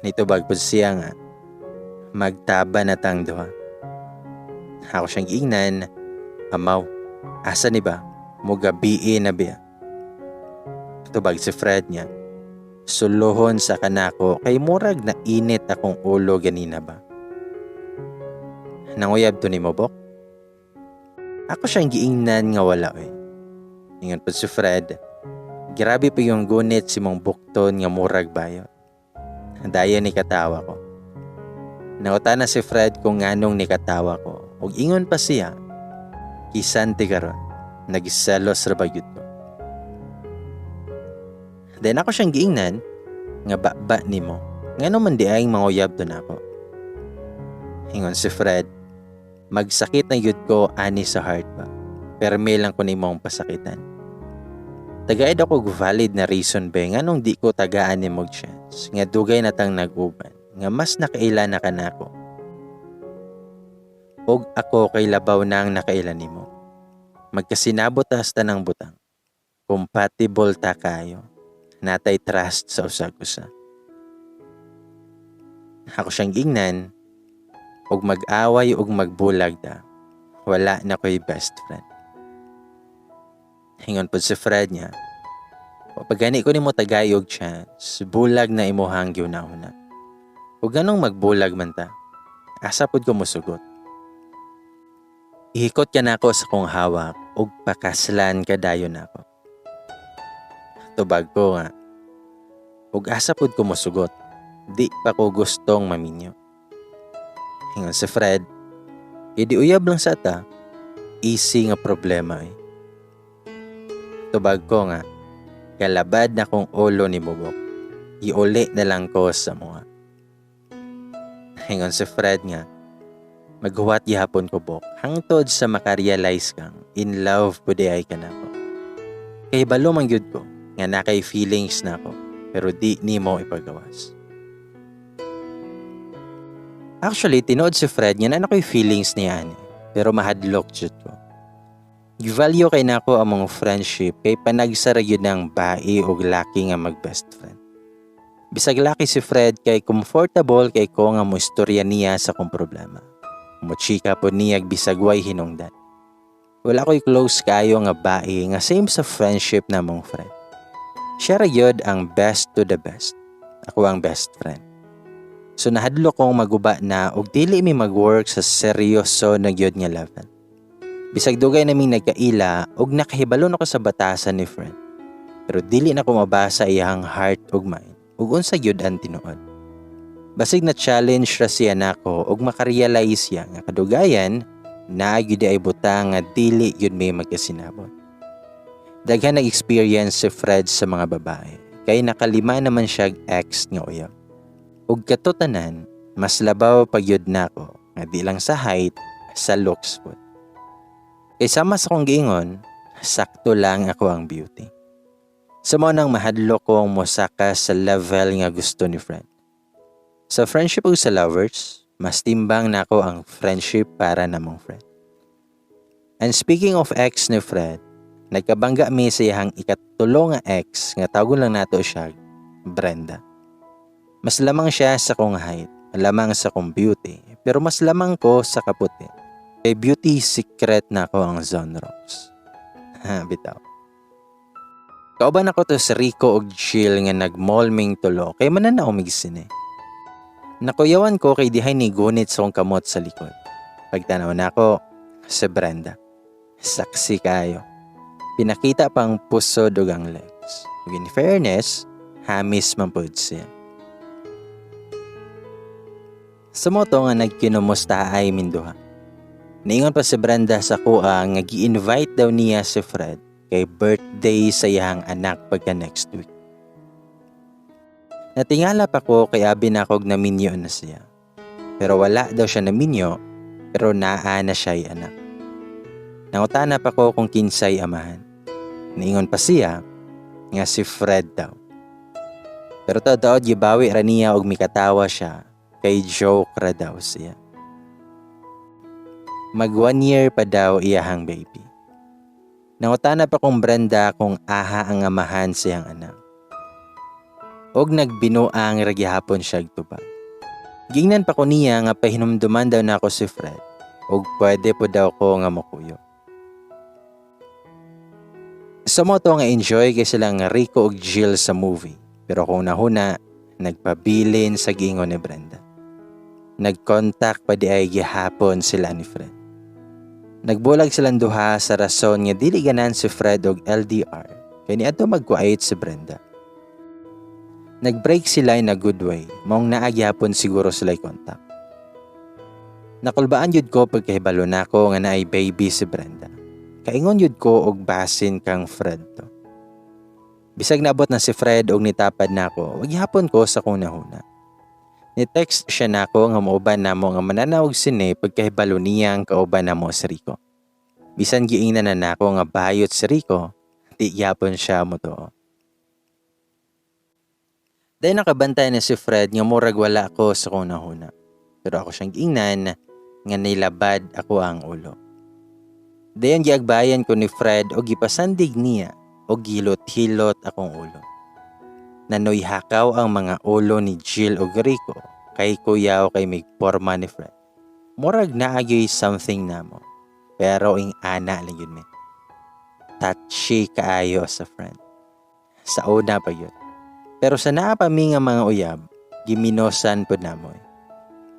Nitubag pod siya nga magtaba na tang duha. Ako siyang giingnan, amaw, asa ni ba? Mugabii na biya. Tubag si Fred niya, suluhon sa kanako kay murag na init akong ulo ganina ba. Nanguyab to ni Mobok? Ako siyang giingnan nga wala oy. Ingon po si Fred, grabe pa yung gunit si mong bukton nga murag bayot. Dayon ni katawa ko. Nauta na si Fred kung nganong ni katawa ko. Ug ingon pa siya, kisan ti karon, nagselos ra ba gyud ko. Then ako siyang giingnan, Nga baba nimo. Ngano man diay manguyab to nako? Ingon si Fred, magsakit na gyud ko ani sa heart ba. Permi lang ko nimong pasakitan. Tagaid ako og valid na reason ba nganong di ko tagaan nimo og chance, nga dugay na tang nag-uban, nga mas nakaila na ka nako. Og ako kay labaw na ang nakaila nimo. Magkasinabot ta sa tanang butang. Compatible ta kayo. Natay trust sa usag-usa. Ako siyang gingnan, og mag-away og magbulag ta, wala na ko'y best friend. Ingon pod si Fred niya, pag gani ko nimo tagay og chance, bulag na imuhang gihuna-huna. Ug nganong magbulag man ta, asa pod ko mosugot? Ihikot ka nako sa kong hawak ug pakaslan ka dayon nako. Tubag ko nga, ug asa pod ko mosugot, di pa ko gustong maminyo. Ingon si Fred, idi uyab lang sa ta, easy nga problema eh. Tubag ko nga, kalabad na kong ulo ni Bubok, iuli na lang ko sa mga. Ingon si Fred nga, maghuwat gihapon ko bok, hangtod sa makarealize kang in love po di ay ka na ko. Kay balo man gyud ko, nga nakay feelings na ko, pero di nimo ipagawas. Actually, tinuod si Fred nga naa ko'y feelings niya ani, pero mahadlok jud ko. Gi-value kay nako among friendship kay panagsara gyud ng bae og laki nga mag best friend. Bisag laki si Fred kay comfortable kay ko nga mo istorya niya sa kong problema. Mochika po niya bisag way hinungdan. Wala ko'y close kayo nga bae nga same sa friendship namong friend. Siya ra gyud ang best to the best. Ako ang best friend. So nahadlok kong maguba na og dili mi mag-work sa seryoso na gyud nga level. Bisag dugay naming nagkaila og nakahibalo na ko sa batasan ni friend. Pero dili na ko mabasa iyang heart ug mind ug unsa gyud ang tinuod. Basig na challenge ra siya nako ug makarealize siya nga kadugayan naa gyud ay butang nga dili gyud may magkasinabot. Daghan nag-experience si Fred sa mga babae kay nakalima naman siya ex nga uyab. Ug katutanan, mas labaw pa gyud nako nga di lang sa height, sa looks pod. Kay sama sa kong giingon, sakto lang ako ang beauty. Sa mao nang mahadlok kong mosaka sa level nga gusto ni Fred. Sa friendship ug sa lovers, mas timbang nako ang friendship para namong friend. And speaking of ex ni Fred, nagkabangga mi sa iyang ikatulo nga ex nga tawagon lang nato siya Brenda. Mas lamang siya sa kong height, lamang sa kong beauty, pero mas lamang ko sa kaputi. Kay beauty secret na ako ang Zonrox. Ha, bitaw. Kauban ako to si Rico og Jill nga nag-mall ming tulo kay mananaw mig sine. Nakuyawan ko kay dihay ni gunit sa kong kamot sa likod. Pagtanaw nako si Brenda. Saksi kayo. Pinakita pang pusod ug ang legs. Ug in fairness, hamis man pud siya. Sa moto nga nagkinumusta ay minduha. Niingon pa si Brenda sa kuha nga gi-invite daw niya si Fred kay birthday sa iyang anak pagka next week. Natingala pa ko kay abi na kog naminyo na siya. Pero wala daw siya naminyo, pero naa na siya'y anak. Nangutana pa ko kung kinsay amahan. Niingon pa siya nga si Fred daw. Pero taod gibawi ra niya og mikatawa siya kay joke ra daw siya. Mag 1 year pa daw iyahang baby. Nangutana pa kong Brenda kung aha ang amahan siyang anak. Og nagbinuang ra gihapon siya tubag. Gingnan pa ko niya nga pahinumduman daw nako si Fred og pwede po daw ko nga mokuyo. Sa moto nga enjoy kay silang Rico ug Jill sa movie, pero kung nahuna nagpabilin sa gingon ni Brenda. Nagkontak pa di ay gihapon sila ni Fred. Nagbulag silang duha sa rason nga dili ganan si Fred og LDR kay niadto magkuait si Brenda. Nag-break sila in a good way, maong naa gihapon siguro sila contact. Nakulbaan yun ko pagkahibalo nako nga naay baby si Brenda. Kaingon yun ko og basin kang Fred to. Bisag naabot na si Fred og nitapad nako, wa gihapon ko sa akong hunahuna. Ni-text siya nako nga mouban namo nga mananaw og sine pagkahibalo niya ang kauban namo si Rico. Bisan giingnan na nako nga bayot si Rico, di gyapon siya motuo. Dahil nakabantay na si Fred nga murag wala ko sa akong hunahuna. Pero ako siyang giingnan nga nilabad ako ang ulo. Dayon giagbayan ko ni Fred og gipasandig niya og gihilot-hilot akong ulo. Nanoy hakaw ang mga ulo ni Jill og Rico kay kuyaw kay mig porma ni Fred. Murag naa gyoy something namo. Pero ing ana lang yun me. Touchy kaayo sa friend. Sa una pa yun. Pero sa naa pa mi nga mga uyab, giminosan pod namo.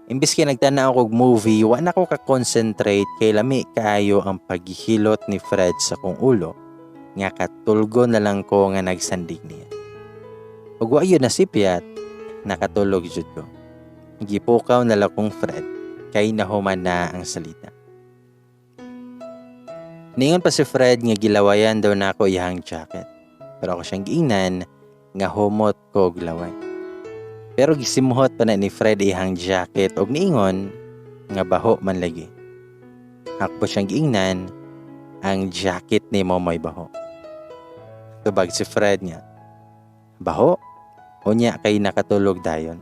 Imbis kay nagtanaw kog movie, wa na ko ka-concentrate kay lami kaayo ang paghihilot ni Fred sa kong ulo nga katulgo na lang ko nga nagsandig niya. Ug wa yun nasipyat, nakatulog jud ko. Gipukaw na lang kong Fred kay nahuman na ang salita. Ningon pa si Fred nga gilawayan daw nako iyang jacket. Pero ako siyang giingnan nga humot ko og laway. Pero gisimuhot pa na ni Fred iyang jacket og niingon nga baho man lagi. Ako siyang giingnan, ang jacket nimo may baho. Tubag si Fred nga, baho? Unya kay nakatulog dayon.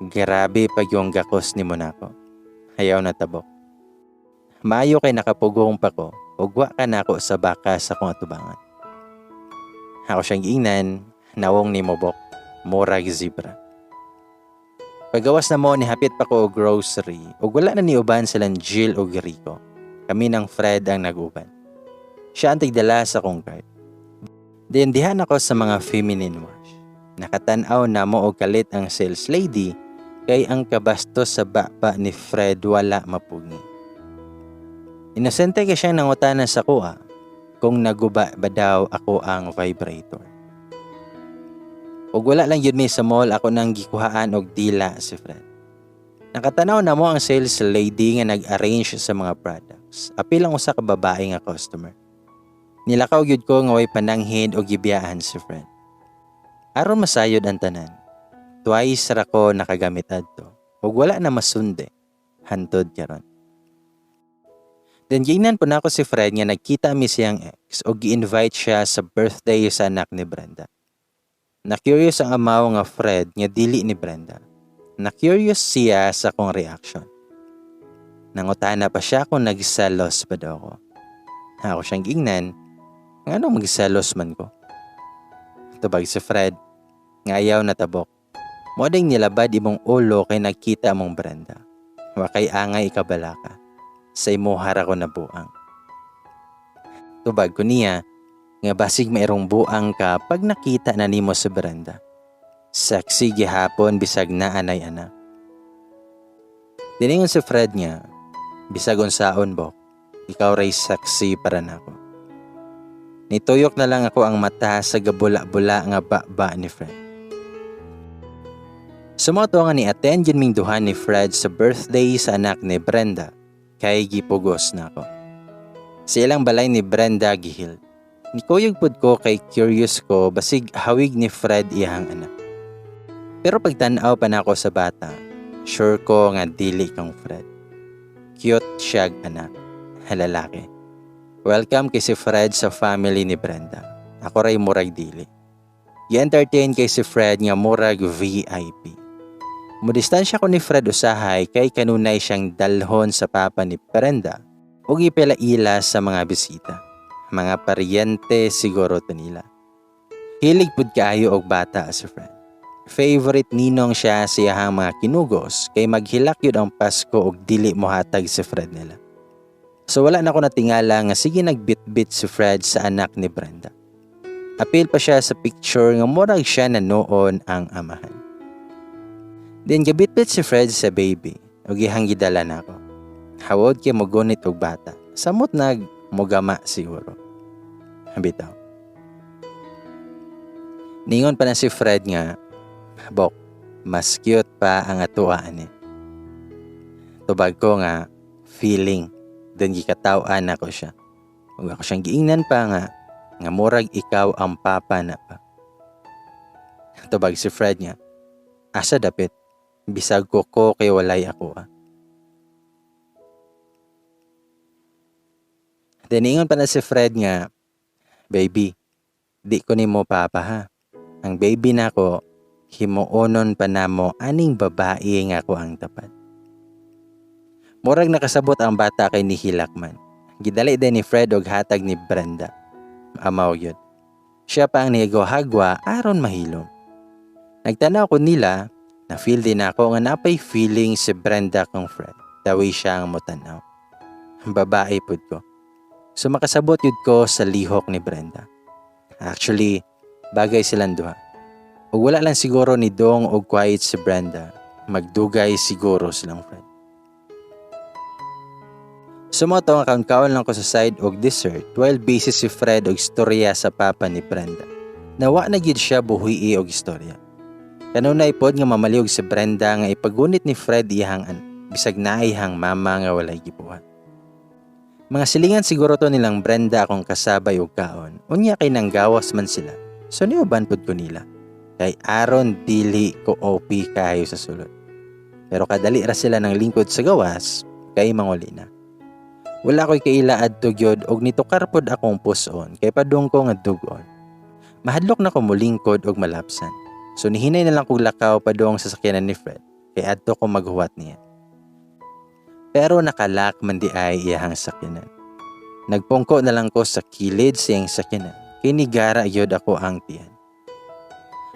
Grabe pag yung gakos nimo nako. Ayaw na tabok. Maayo kay nakapugong pa ko ug wa ka nako sa baka sa akong atubangan. Ako siyang giingnan, nawong nimo bok, murag zebra. Pagawas na mo, nihapit pa ko og grocery ug wala na niuban silang Jill ug Rico. Kami ng Fred ang nag-uban. Siya ang tigdala sa akong cart. Then dihan ako sa mga feminine wash. Nakatan-aw na mo og kalit ang sales lady kay ang kabastos sa baba ni Fred wala mapugi. Inosente kay siyang nangutana sa kuha kung naguba ba daw ako ang vibrator. Ug wala lang yun mi sa mall, ako nang gikuhaan og dila si Fred. Nakatanaw na mo ang sales lady nga nag-arrange sa mga products. Apil ang usa ka babae nga customer. Nilakaw gyud ko nga way pananghid og gibiyaan si Fred. Aron masayod ang tanan, twice ra ko nakagamit adto ug wala na masundi hantod karon. Then giingnan po nako si Fred nga nagkita mi siyang ex ug gi-invite siya sa birthday sa anak ni Brenda. Na-curious ang amaw nga Fred nga dili ni Brenda. Na-curious siya sa akong reaction. Nangutana pa siya kung nagselos ba daw ako. Ako siyang giingnan, nganong magselos man ko? Tubag si Fred, nga ayaw natabok. Moding nilabad imong ulo kay nagkita mong Brenda. Wa kay angay ikabalaka. Sa imuha ra ko nabuang. Tubag ko niya, nga basig mayroong buang ka pag nakita na nimo sa Brenda. Sexy gihapon bisag na anay anak. Diningon si Fred nga, bisag unsaon bok, ikaw ray sexy para nako. Nituyok na lang ako ang mata sa gabula-bula nga baba ni Fred. Sumoto nga ni attend yun ming duha ni Fred sa birthday sa anak ni Brenda, kay gipugos na ako. Sa ilang balay ni Brenda gihil. Nikuyog pud ko kay curious ko basig hawig ni Fred iyang anak. Pero pagtan-aw pa nako sa bata, sure ko nga dili kang Fred. Cute siyag anak, lalaki. Welcome kay si Fred sa family ni Brenda. Ako ray murag dili. Gi-entertain kay si Fred nga murag VIP. Mudistansya ko ni Fred usahay kay kanunay siyang dalhon sa papa ni Brenda ug ipila-ila sa mga bisita. Mga paryente siguro to nila. Hilig pud kaayo og bata si Fred. Favorite ninong siya sa iyahang mga kinugos kay maghilak yun ang Pasko og dili mohatag si Fred nila. So wala na ko natingala nga sige nagbitbit si Fred sa anak ni Brenda. Apil pa siya sa picture nga murag siya na noon ang amahan. Then gabitbit si Fred sa baby ug iyang gidala nako. Hawod kay mogunit og bata. Samot nag mogama siguro. Bitaw. Ningon pa na si Fred nga, bok, mas cute pa ang atuan ni. Tubag ko nga, feeling, then gikatawan ako siya. Ug ako siyang giingnan pa nga, nga murag ikaw ang papa na pa. Tubag si Fred nga, asa dapit, bisag ko ko kay walay ako ah. Then ingon pa na si Fred nga, baby, di ko nimo papa ha. Ang baby nako, himuonon pa namo aning babae nga ko ang tapad. Murag nakasabot ang bata kay nihilak man. Gidali din ni Fred og hatag ni Brenda. Amaw yun. Siya pa ang nihagwa-hagwa aron mahilom. Nagtanaw ko nila, na-feel din ako nga napay feeling si Brenda kang Fred. Dawi siya ang motanaw. Babae pud ko. So makasabot yun ko sa lihok ni Brenda. Actually, bagay silang duha. Ug wala lang siguro ni Dong og quiet si Brenda, magdugay siguro silang friend. Sumoto nga kaon-kaon lang ko sa side og dessert while busy si Fred og istorya sa papa ni Brenda. Nawa na gyud siya buhi og istorya. Kanunay pod nga mamaliog si Brenda nga ipagunit ni Fred iyang an bisag naay hang mama nga walay gibuhat. Mga silingan siguro to nilang Brenda akong kasabay og kaon. Unya kay nanggawas man sila. So niuban pud ko nila. Kay aron dili ko OP kayo sa sulod. Pero kadali ra sila ng lingkod sa gawas kay manguli na. Wala ko'y kaila adto gyud og nitukar pod akong puson kay padung ko nga dugon. Mahadlok na ko mulingkod og malapsan. So nihinay na lang kog lakaw padung sa sakyanan ni Fred kay adto ko maghuwat niya. Pero nakalak man di ay iyahang sakyanan. Nagpungko na lang ko sa kilid sa iyang sakyanan kay nigara gyud ako ang tiyan.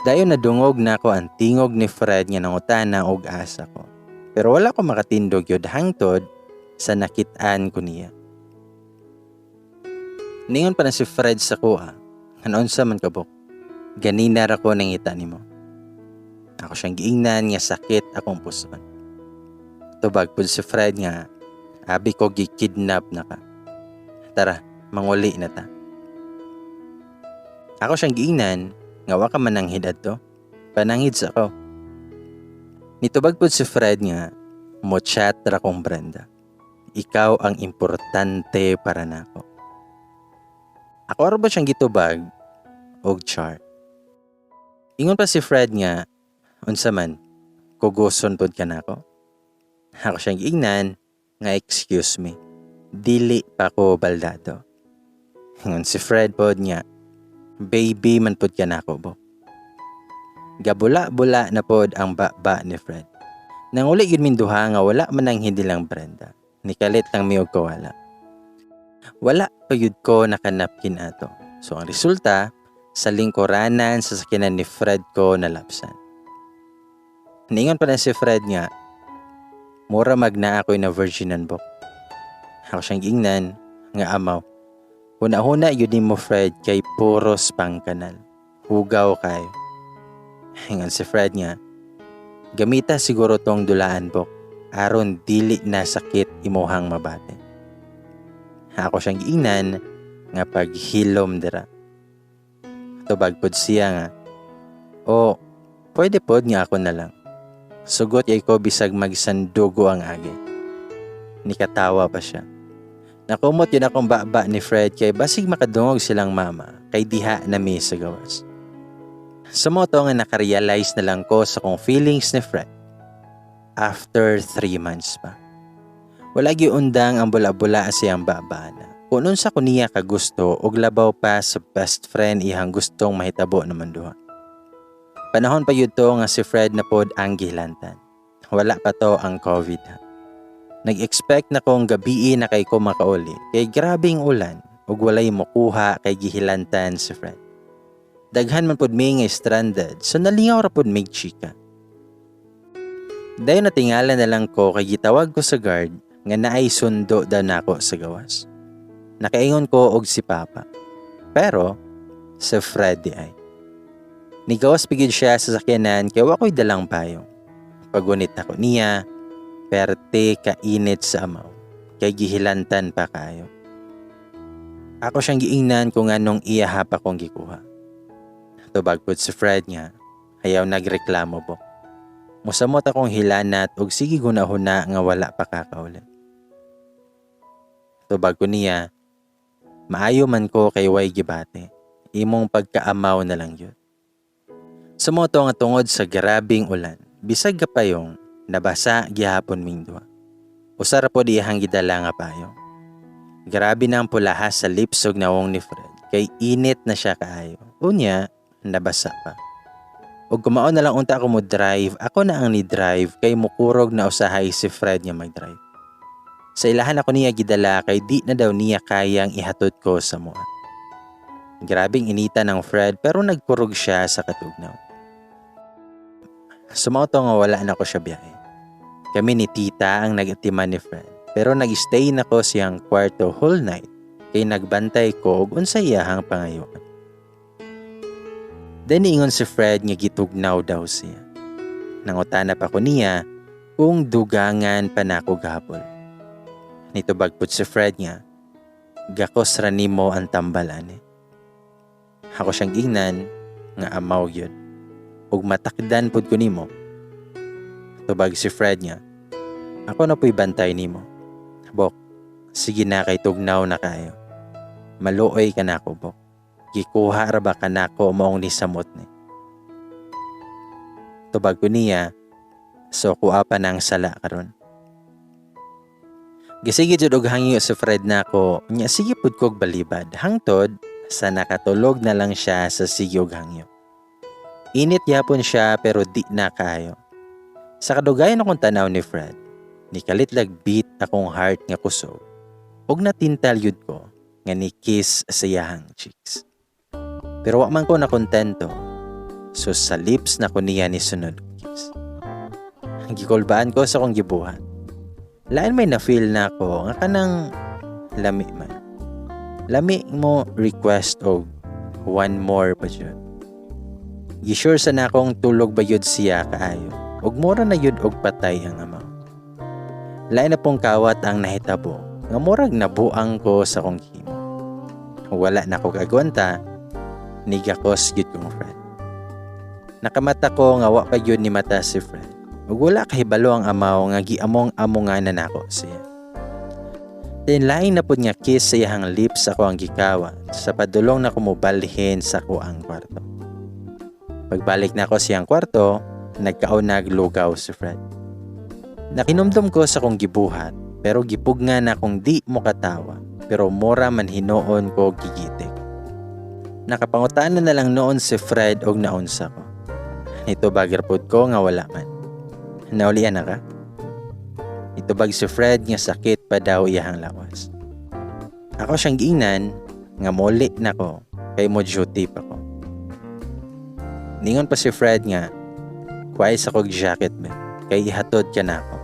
Dayon nadungog na ko ang tingog ni Fred nga nangutana og asa ko. Pero wala ko makatindog gyud hangtod sa nakit-an ko niya. Ningon pa na si Fred sa kuha, nga unsa man kabok. Ganina ra ko nangita nimo. Ako siyang giingnan nga sakit akong puson. Tubag pud si Fred nga, abi ko gikidnap na ka. Tara, manguli na ta. Ako siyang giingnan nga wa ka mananghid adto. Pananghid sa ako. Nitubag pud si Fred nga, mo chat ra kong Brenda. Ikaw ang importante para nako. Ako ra ba siyang gitubag og char. Ingon pa si Fred nga, unsa man, kuguson pod ka nako. Ako siyang giingnan nga excuse me, dili pa ko baldado. Ingon si Fred pod nga, baby man pod ka nako bo. Gabula-bula na pod ang baba ni Fred. Nanguli gyud min duha nga wala man ang hindi lang Brenda. Nikalit lang mi og kawala. Wala pa gyud ko nakanapkin ato. So ang resulta, sa lingkuranan sa sakyanan ni Fred ko nalapsan. Niingon pa na si Fred nga, mura magna ako'y na virginan bok. Ako siyang giingnan nga amaw. Huna-huna yun mo Fred kay puros pangkanal. Hugaw kayo. Ingon si Fred nga, gamita siguro tong dulaan bok. Aron dili na sakit imuhang mabate. Ako siyang giingnan nga paghilom dira. Tubag pod siya nga, o pwede pod nga ako na lang. Sugot yay ko bisag magsandugo ang agi. Nikatawa pa siya. Nakumot yun akong baba ni Fred kay basig makadungog silang mama kay diha na mi sa gawas. Sa moto nga nakarealize na lang ko sa kong feelings ni Fred. After 3 months pa. Wala giundang ang bula-bula siyang baba na. Kung unsa ko niya kagusto og labaw pa sa best friend iyang gustong mahitabo naman duha. Panahon pa yun to nga si Fred na pod ang gihilantan. Wala pa to ang COVID ha. Nag-expect na kong gabii na kay ko makauli kay grabing ulan ug walay mokuha kay gihilantan si Fred. Daghan man pod mi nga stranded so nalingaw ra pod mig chika. Dayon natingala na lang ko kay gitawag ko sa guard nga naay sundo daw nako sa gawas. Nakaingon ko og si Papa. Pero si Fred di ay. Nigawas pigid siya sa sakyanan kay wa ko'y dalang payong. Pagunit ako niya, perte kainit sa amaw, kay gihilantan pa kayo. Ako siyang giingnan kung anong iyaha pa kong gikuha. Tubag pod si Fred nga, ayaw nagreklamo bo. Musamot akong hilanat og sige gunahuna nga wala pa kakaulit. Tubag ko niya, maayo man ko kay way gibate, imong pagkaamaw na lang yun. Sa mao to nga tungod sa grabing ulan, bisag kapayong, nabasa gihapon ming duha. Usa ra pod iyahang gidala nga payong. Grabe na ang pulaha sa lips ug nawong ni Fred kay init na siya kaayo. Unya, nabasa pa. Ug kumao na lang unta ako mo drive, ako na ang ni drive kay mukurog na usahay si Fred nga mag-drive. Sa ilahan ako niya gidala kay di na daw niya kayang ihatod ko sa mua. Grabing inita ng Fred pero nagkurog siya sa katugnaw. Sa mao to nga wala na ko siya biyahe. Kami ni tita ang nag-atiman ni Fred pero nag-stay na ko siyang kwarto whole night kay nagbantay ko og unsa iyahang pangayoan. Then niingon si Fred nga gitugnaw daw siya. Nangutana pa ko niya kung dugangan pa nako gahapol. Nitubag pud si Fred nga, "Gakos ra nimo ang tambal ani." Ako siyang ingnan nga amaw gyud. "Ug matakdan pud ko nimo." Tubag si Fred nga, "Ako na pu'y bantay nimo. Bok, sige na kay tugnaw na kayo. Maluoy ka nako, Bok. Gikuha ra ba ka nako maong nisamot ni." Tubag ko niya, "So kuha pa ng sala karon." Gisige jud og hangyo si Fred nako, nya sige pud kog balibad. Hangtod sa nakatulog na lang siya sa sige og hangyo. Init yapon siya pero di na kaayo. Sa kadugayan akong tanaw ni Fred, nikalit lag beat akong heart nga kusog ug natintal yun ko nga ni kiss sa iyahang cheeks. Pero wa man ko nakontento, so sa lips na ko niya ni sunod kiss. Gikulbaan ko sa akong gibuhat. Lain may na-feel na ako nga kanang lami man. Lami mo request og one more pa jud. Gisure sa na akong tulog ba yun siya kaayo ug mura na yun og patay ang amaw. Lain na pong kawat ang nahitabo nga murag nabuang ko sa akong himo. Wala na ko kagwanta, nigakos gyud kong Fred. Nakamata ko nga wa pa gyud ni mata si Fred. Ug wala kahibalo ang amaw nga giamong-amongan na nako siya. Then lain na pud nga kiss sa iyahang lips ako ang gikawa sa padulong na kumubalhin sa ko ang kwarto. Pagbalik na ako siyang kwarto, nagkaunag lugaw si Fred. Nakinumdum ko sa kong gibuhat pero gipugna na kung di mo katawa pero mura man hinuon ko gigitik. Nakapangutana na lang noon si Fred og naunsa ko. Ito bagir pod ko nga wala man. "Naulian na ka?" Itubag si Fred nga sakit pa daw iyahang lawas. Ako siyang giingnan nga muli na ko kay mo duty pa ko. Ningon pa si Fred nga kuhay sa kog jacket be kay ihatod ka na ako.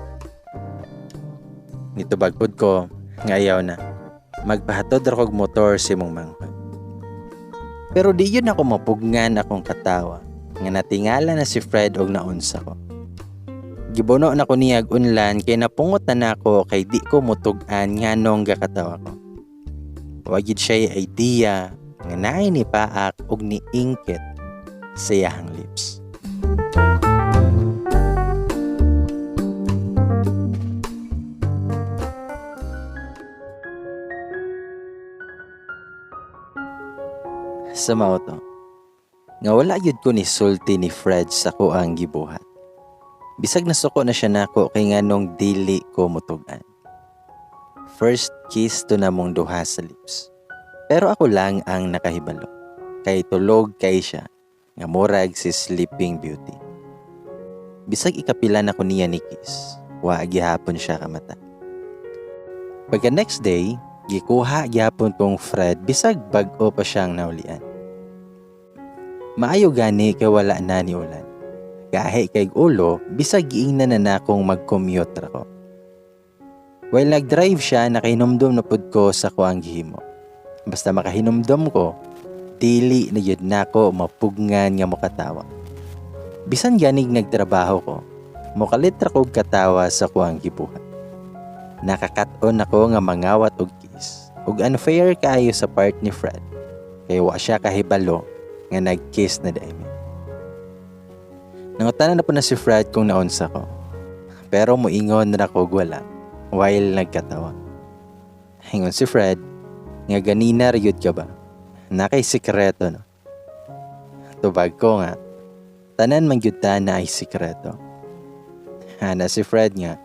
Nitubag pud ko nga ayaw na. Magpahatod ra kog motor si mong manghod. Pero di yun ako mapugnan akong katawa nga natingala na si Fred og naunsa ko. Gibuno na ko niyag unlan kay napungot na nako kay di ko mutug-an nganong gakatawa ko. Wa gid siya idea nga naay ni paak og niingkit sa iyahang lips. Sa mao to, nga wala gyud ko ni sulti ni Fred sa kuang gibuhat. Bisag nasuko na siya nako kay nganong dili ko mutug-an. First kiss to namong duha sa lips. Pero ako lang ang nakahibalo. Kay tulog kay siya nga murag si Sleeping Beauty. Bisag ikapila na ko niya ni kiss, wa gihapon siya kamata. Pagka next day, gikuha gihapon kong Fred bisag bag-o pa siyang naulian. Maayo gani kay wala na ni ulan. Gahi kay ulo, bisag giingnan na nakong mag-commute ra ko. While nag-drive siya, nakahinumdum na pud ko sa kuang gihimo. Basta makahinumdum ko, dili na yun nako mapugngan nga mokatawa. Bisan ganig nagtrabaho ko, mokalit ra kog katawa sa kuang gibuhat. Nakakat-on ako nga mangawat og kiss. Ug unfair kaayo sa part ni Fred, kay wa siya kahibalo nga nag-kiss na dai mi. Nangutana na po na si Fred kung naunsa ko. Pero moingon na ako wala while nagkatawa. Ingon si Fred nga ganina ra yun ka ba? Nakay sikreto no. Tubag ko nga, Tanan man gyud ta naay sikreto. Ana si Fred nga,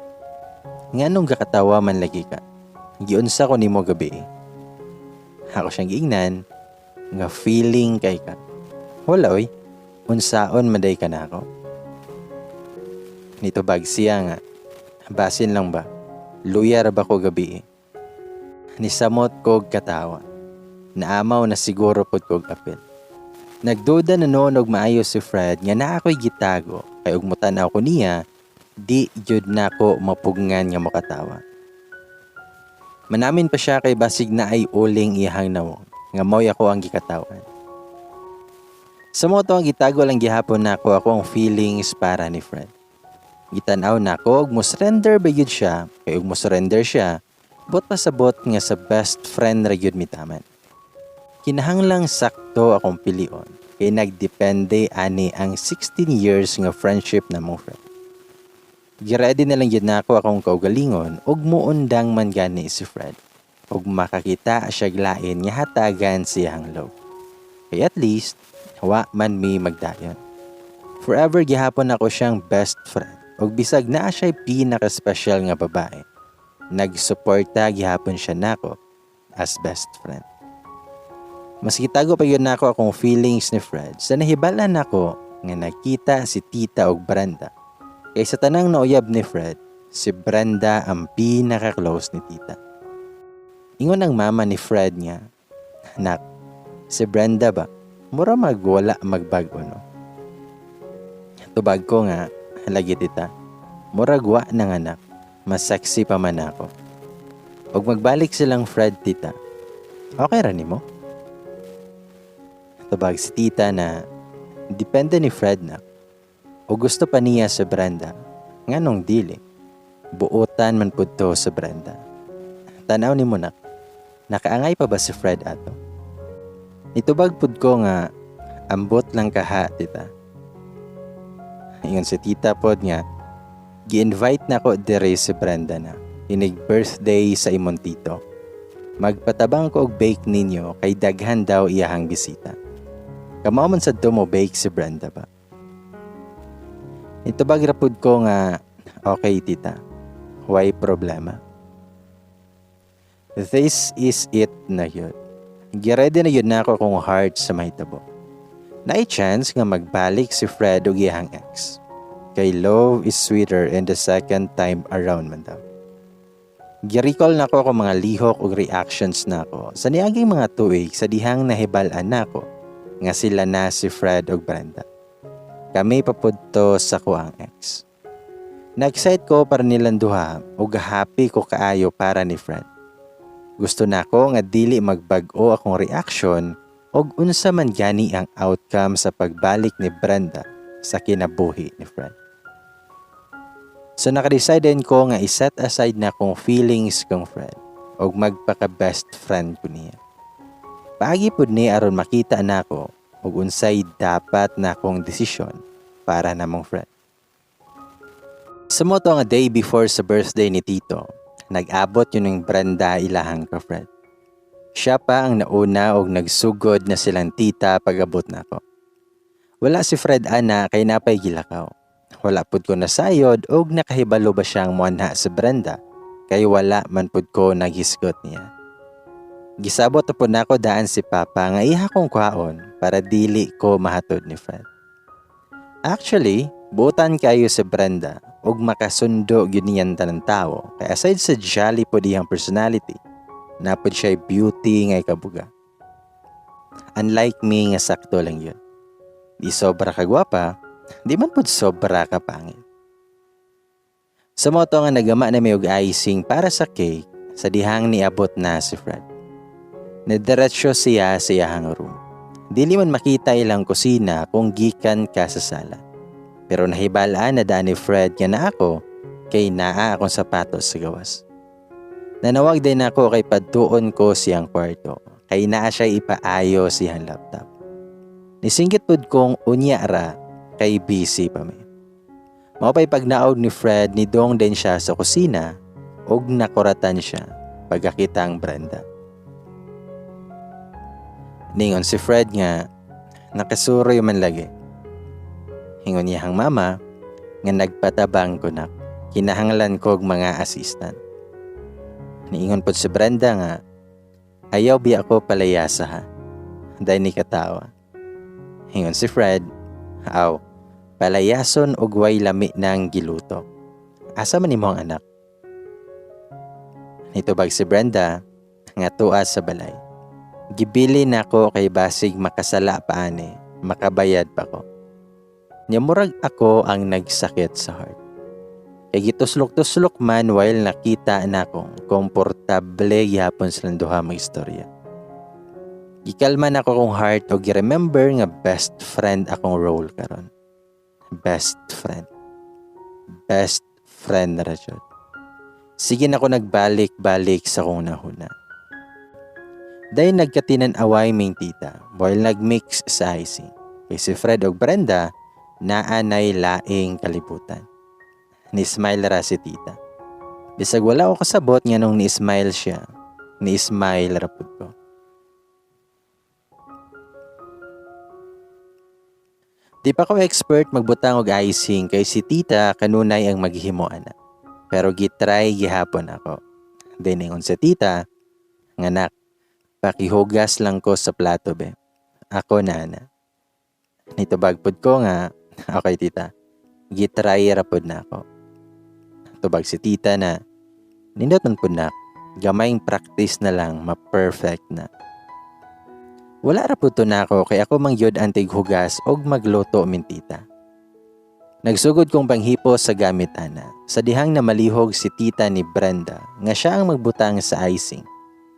"Nganong gakatawa man lagi ka? Giunsa ko nimo gabii?" Ako siyang giingnan nga, "Feeling kay ka." "Wala oy, unsaon man diay ka nako?" Nitubag siya nga, "Basin lang ba, luya ra ba ko gabii?" Nisamot kog katawa. Naamaw na siguro pod kog apil. Nagduda na noon og maayo si Fred nga naa ko'y gitago kay ug motan-aw ko niya, di jud nako mapugngan nga mokatawa. Manamin pa siya kay basig naay uling iyahang nawong nga mao'y ako ang gikatawan. Sa mao to ang gitago lang gihapon nako ako ang feelings para ni Fred. Gitan-aw nako og mo surrender ba gyud siya, kay ug mo surrender siya, buot pasabot nga sa best friend ra gyud mitaman. Kinahanglang sakto akong pilion kay nagdepende ani ang 16 years nga friendship namong Fred. Giready na lang gyud nako akong kaugalingon ug muundang man gani si Fred ug makakita siya lain nga hatagan siyang love. Kay at least wa man mi magdayon. Forever gihapon ako siyang best friend ug bisag naa siya'y pinaka-special nga babae, nagsuporta gihapon siya nako as best friend. Mas gitago pa gyud nako akong feelings ni Fred sa nahibalan nako nga nakita si Tita og Brenda. Kay sa tanang nauyab ni Fred, si Brenda ang pinaka-close ni Tita. Ingon ang mama ni Fred nga, "Nak, si Brenda ba, mura magwala magbag-o, no?" Tubag ko nga, "Lagi, Tita, murag wa nang anak, mas sexy pa man ako. Ug magbalik silang Fred, Tita, okay ra nimo?" Tubag si Tita na, "Depende ni Fred, nak. O gusto pa niya sa Brenda, nganong dili? Buotan man pud to sa Brenda. Tanaw nimo, nak, nakaangay pa ba si Fred ato?" Nitubag pud ko nga, "Ambot lang kaha, Tita." Ingon si Tita pod nga, "Gi-invite na ko dire si Brenda na. Inig birthday sa imong tito. Magpatabang ko og bake ninyo kay daghan daw iyahang bisita. Kamao man sad to mo bake si Brenda ba?" Nitubag ra pud ko nga, "Okay, Tita. Way problema." This is it na yun. Giready na yun na ako akong heart sa mahitabo. Naay chance nga magbalik si Fred og iyahang ex. Kay love is sweeter in the second time around man daw. Gi-recall nako ako mga lihok ug reactions nako sa niaging mga tuig sa dihang nahibal-an nako nga sila na si Fred ug Brenda. Kami pa pud to sa kuang ex. Na-excite ko para nilang duha ug happy ko kaayo para ni Fred. Gusto nako nga dili magbag-o akong reaction og unsa man gani ang outcome sa pagbalik ni Brenda sa kinabuhi ni Fred. So naka-decide din ko nga i-set aside na akong feelings kang Fred og magpaka best friend ko niya. Paagi pud ni aron makita nako og unsay dapat na akong desisyon para namong Fred. Sa mao to nga day before sa birthday ni Tito, nag-abot yun ng Brenda ilahang ka Fred. Siya pa ang nauna og nagsugod na silang tita pag-abot nako. Wala si Fred ana kay napay gilakaw. Wala pud ko nasayod og nakahibalo ba siyang muanha sa Brenda kay wala man pud ko naghisgot niya. Gisabot na pud nako daan si Papa nga iha kong kwaon para dili ko mahatod ni Fred. Actually, buotan kayo si Brenda ug makasundo gyud niyan tanan tawo kay aside sa jolly pod iyang personality, napod siya beauty nga ikabuga. Unlike me nga sakto lang yun. Di sobra kagwapa, di man pod sobra ka pangit. Sa mao to nga nagama na may og icing para sa cake sa dihang niabot na si Fred. Nadiretso siya sa iyahang room. Dili man makita ilang kusina kung gikan ka sa sala. Pero nahibalaan na daan ni Fred nga na ako kay naa akong sapatos sa gawas. Nanawag din ako kay padtuon ko siyang kwarto kay naa siya ipaayo siyang laptop. Nisinggit pud kong unya ra kay busy pa mi. Mao pa'y pagnaog ni Fred, nidong din siya sa kusina ug nakuratan siya pagkakita ang Brenda. Ningon si Fred nga, "Nakasuroy man lagi." Ingon iyahang mama nga nagpatabang ko na kinahanglan kog mga assistant. Niingon pod si Brenda nga ayaw biya ko palayasa ha. Dahil ni katawa. Ingon si Fred, aw, palayason og way lami nang giluto. Asa man nimo ang anak? Nitubag si Brenda nga tuwa sa balay. Gibili nako kay basig makasala pa ani, makabayad pa ko. Nya murag ako ang nagsakit sa heart. Kay gituslok-tuslok man while nakita nako komportable gihapon silang duha magistorya. Gikalma nako akong heart og gi-remember nga best friend akong role karon. Best friend. Best friend na ra jud. Sige na ko nagbalik-balik sa kong nahuna. Dahil nagkatinan-away ming tita while nagmix sa icing. Kay si Fred og Brenda naanay laing kalibutan. Ni-smile ra si tita. Bisag wala ko kasabot nga nung ni-smile siya, ni-smile ra pud ko. Di pa ko expert magbutang og icing kay si tita kanunay ang maghimo ana. Pero gitry gihapon ako. Then ingon si tita, nganak, pakihugas lang ko sa plato be. Ako na ana. Nitubag pod ko nga, okay tita, gitry ra pod na ako. Tubag si tita na, nindot man pod na, gamayng practice na lang, ma-perfect na. Wala ra pud to nako kay ako mang gyud ang tighugas og magluto min tita. Nagsugod kong panghipo sa gamit ana. Sa dihang na malihog si tita ni Brenda nga siya ang magbutang sa icing.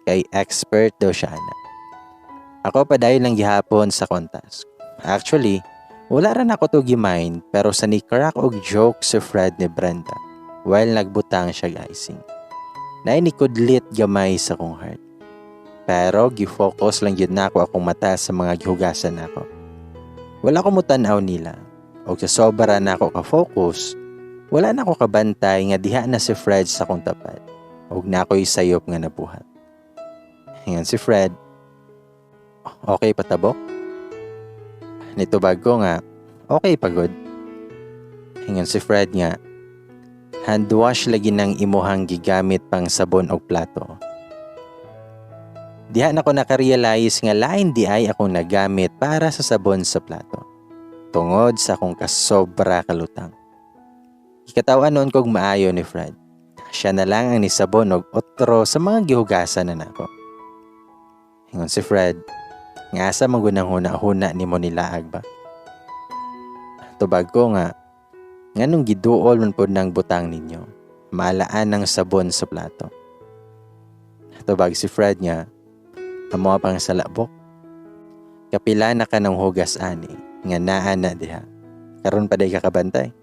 Kay expert daw siya ana. Ako padayon lang gihapon sa kontas. Actually, wala ra nako to gi-mind pero sa ni crack og joke si Fred ni Brenda while nagbutang siya og icing. Naay ni kudlit gamay sa kong heart. Pero gi-focus lang gyud nako akong mata sa mga gihugasan nako. Wala ko mutan-aw nila. Og sa sobra nako ka-focus, wala na ko kabantay nga diha na si Fred sa akong tapat. Og nako'y sayop nga nabuhat. Ingon si Fred, okay patabok? Nitubag ko nga, okay pagod. Ingon si Fred nga, hand wash lagi ng imuhang gigamit pang sabon og plato. Diha na ko nakarealize nga lain di ay akong nagamit para sa sabon sa plato. Tungod sa akong kasobra kalutang. Ikatawan noon kog maayo ni Fred. Siya na lang ang nisabon og otro sa mga gihugasan na nako. Ingon si Fred, nga asa man gud ang huna-huna nimo nilaag ba? Tubag ko nga, nganong giduol man pod ng butang ninyo, maalaan ng sabon sa plato. Tubag si Fred nga, amo pang salabok. Kapila na ka ng hugas ani, nga naa na diha. Karon pa day kakabantay.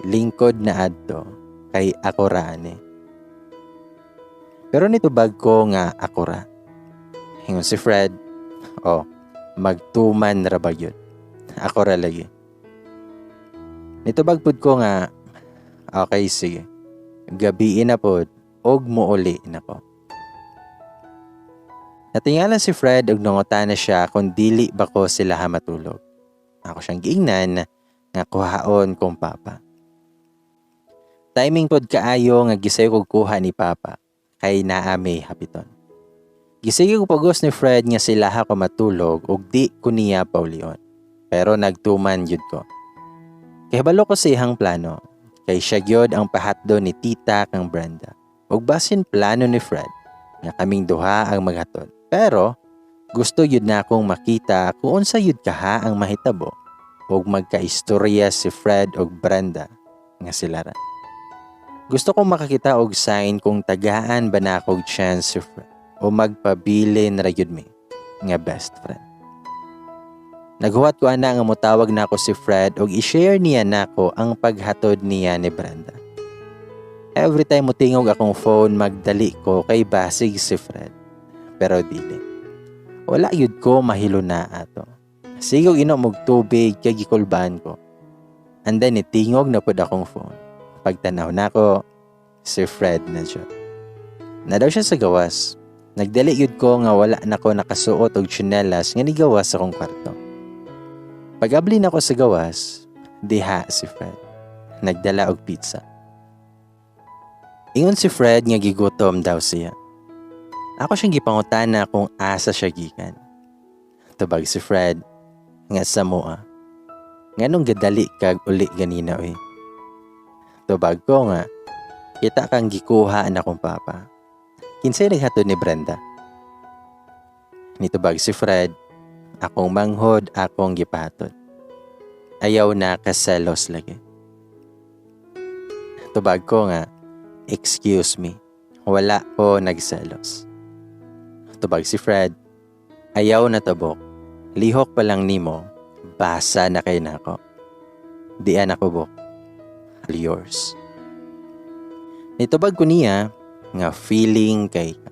Lingkod na adto, kay ako ra ani. Pero nitubag ko nga ako ra. Ingon si Fred, oh, magtuman ra ba yun? Ako ra lagi. Nitubag pud ko nga, okay sige. Gabiin na pod, og muuli na ko. Natingala si Fred og nangutana siya kung dili ba ko sila ha matulog. Ako siyang giingnan nga kuhaon kong papa. Timing pod kaayo nga gisayo kog kuha ni papa kay naa may hapiton. Gisige ko pagos ni Fred nga sila ha ko matulog og di ko niya paulion. Pero nagtuman gyud ko. Kahibalo ko sa iyang plano kay siya gyud ang pahatdo ni tita kang Brenda. Ug basin plano ni Fred nga kaming duha ang maghatod. Pero gusto yun na akong makita kung unsa yun kaha ang mahitabo ug magkaistorya si Fred og Brenda nga sila ra. Gusto kong makakita og sign kung tagaan ba na akong chance si Fred o magpabilin ra gyud mi nga best friend. Naghuwat ko ana nga motawag nako si Fred og i-share niya nako ang paghatod niya ni Brenda. Every time motingog akong phone magdali ko kay basig si Fred. Pero dili. Wala yun ko mahilo na ato. Sigog inom og tubig kay gikulbaan ko. And then itingog na pud akong phone. Pagtanaw nako, si Fred na siya. Na daw siya sa gawas. Nagdali yun ko nga wala na ko nakasuot og tsinelas nga nigawas sa akong kwarto. Pag-abli nako sa gawas, Diha si Fred. Nagdala og pizza. Ingon si Fred nga gigutom daw siya. Ako siyang gipangutana kung asa siya gikan. Tubag si Fred nga sa moa. Nganong gadali kag uli ganina oy? Tubag ko nga kita kang gikuha na kong papa. Kinsay naghatod ni Brenda? Nitubag si Fred, akong manghod akong gipahatod. Ayaw na kaselos lagi. Tubag ko nga, excuse me, wala ko nagselos. Tubag si Fred, ayaw na tabok. Lihok pa lang nimo, basa na kay nako. Dian ako bok. Yours. Nitubag ko niya nga feeling kay ka.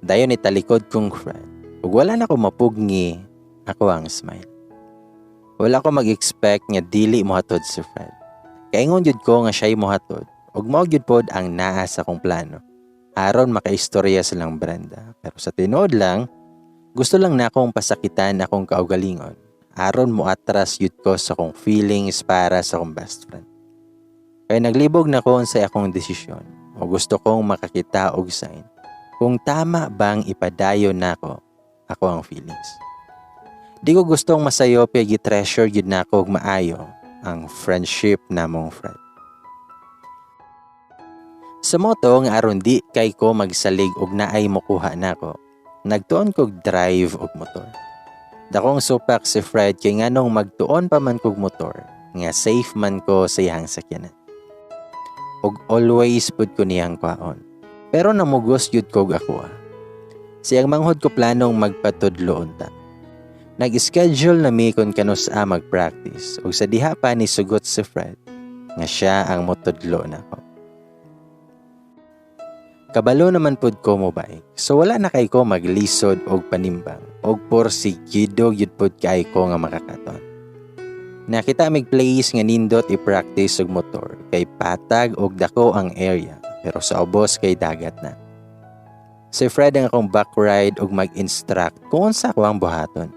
Dayon ni talikod kong Fred. Ug wala na ko mapugni ako ang smile. Wala ko mag-expect nga dili mohatod si Fred. Kaingon jud ko nga siya'y mohatod ug mao gyud pod ang naa sa akong plano. Aron makaistorya silang Brenda. Pero sa tinuod lang, gusto lang na akong pasakitan akong kaugalingon. Aron mo atras yun ko sa akong feelings para sa akong best friend. Kaya naglibog na ko sa akong desisyon o gusto kong makakita og sign kung tama bang ipadayon nako ako ang feelings. Di ko gustong masayop kay gi-treasure gyud nako og maayo ang friendship namong Fred. Sa moto nga aron di kay ko magsalig og naay mokuha nako, nagtuon kog drive og motor. Dakong supak si Fred kay nganong magtuon pa man kog motor nga safe man ko sa iyang sakyanan. Og always pud ko niyang kwaon. Pero namugos gyud kog ako ah. Siyang manghod ko planong magpatudlo unta. Nag-schedule na mi kung kanus-a mag-practice ug sa diha pa ni sugot si Fred nga siya ang motudlo nako. Kabalo naman pud ko mo bike. So wala na kay ko maglisod og panimbang og porsigido gyud pud kay ko nga makakaton. Nakita mig place nga nindot i-practice og motor kay patag og dako ang area pero sa ubos kay dagat na. Si Fred ang akong back ride og mag-instruct kung unsa ako ang buhaton.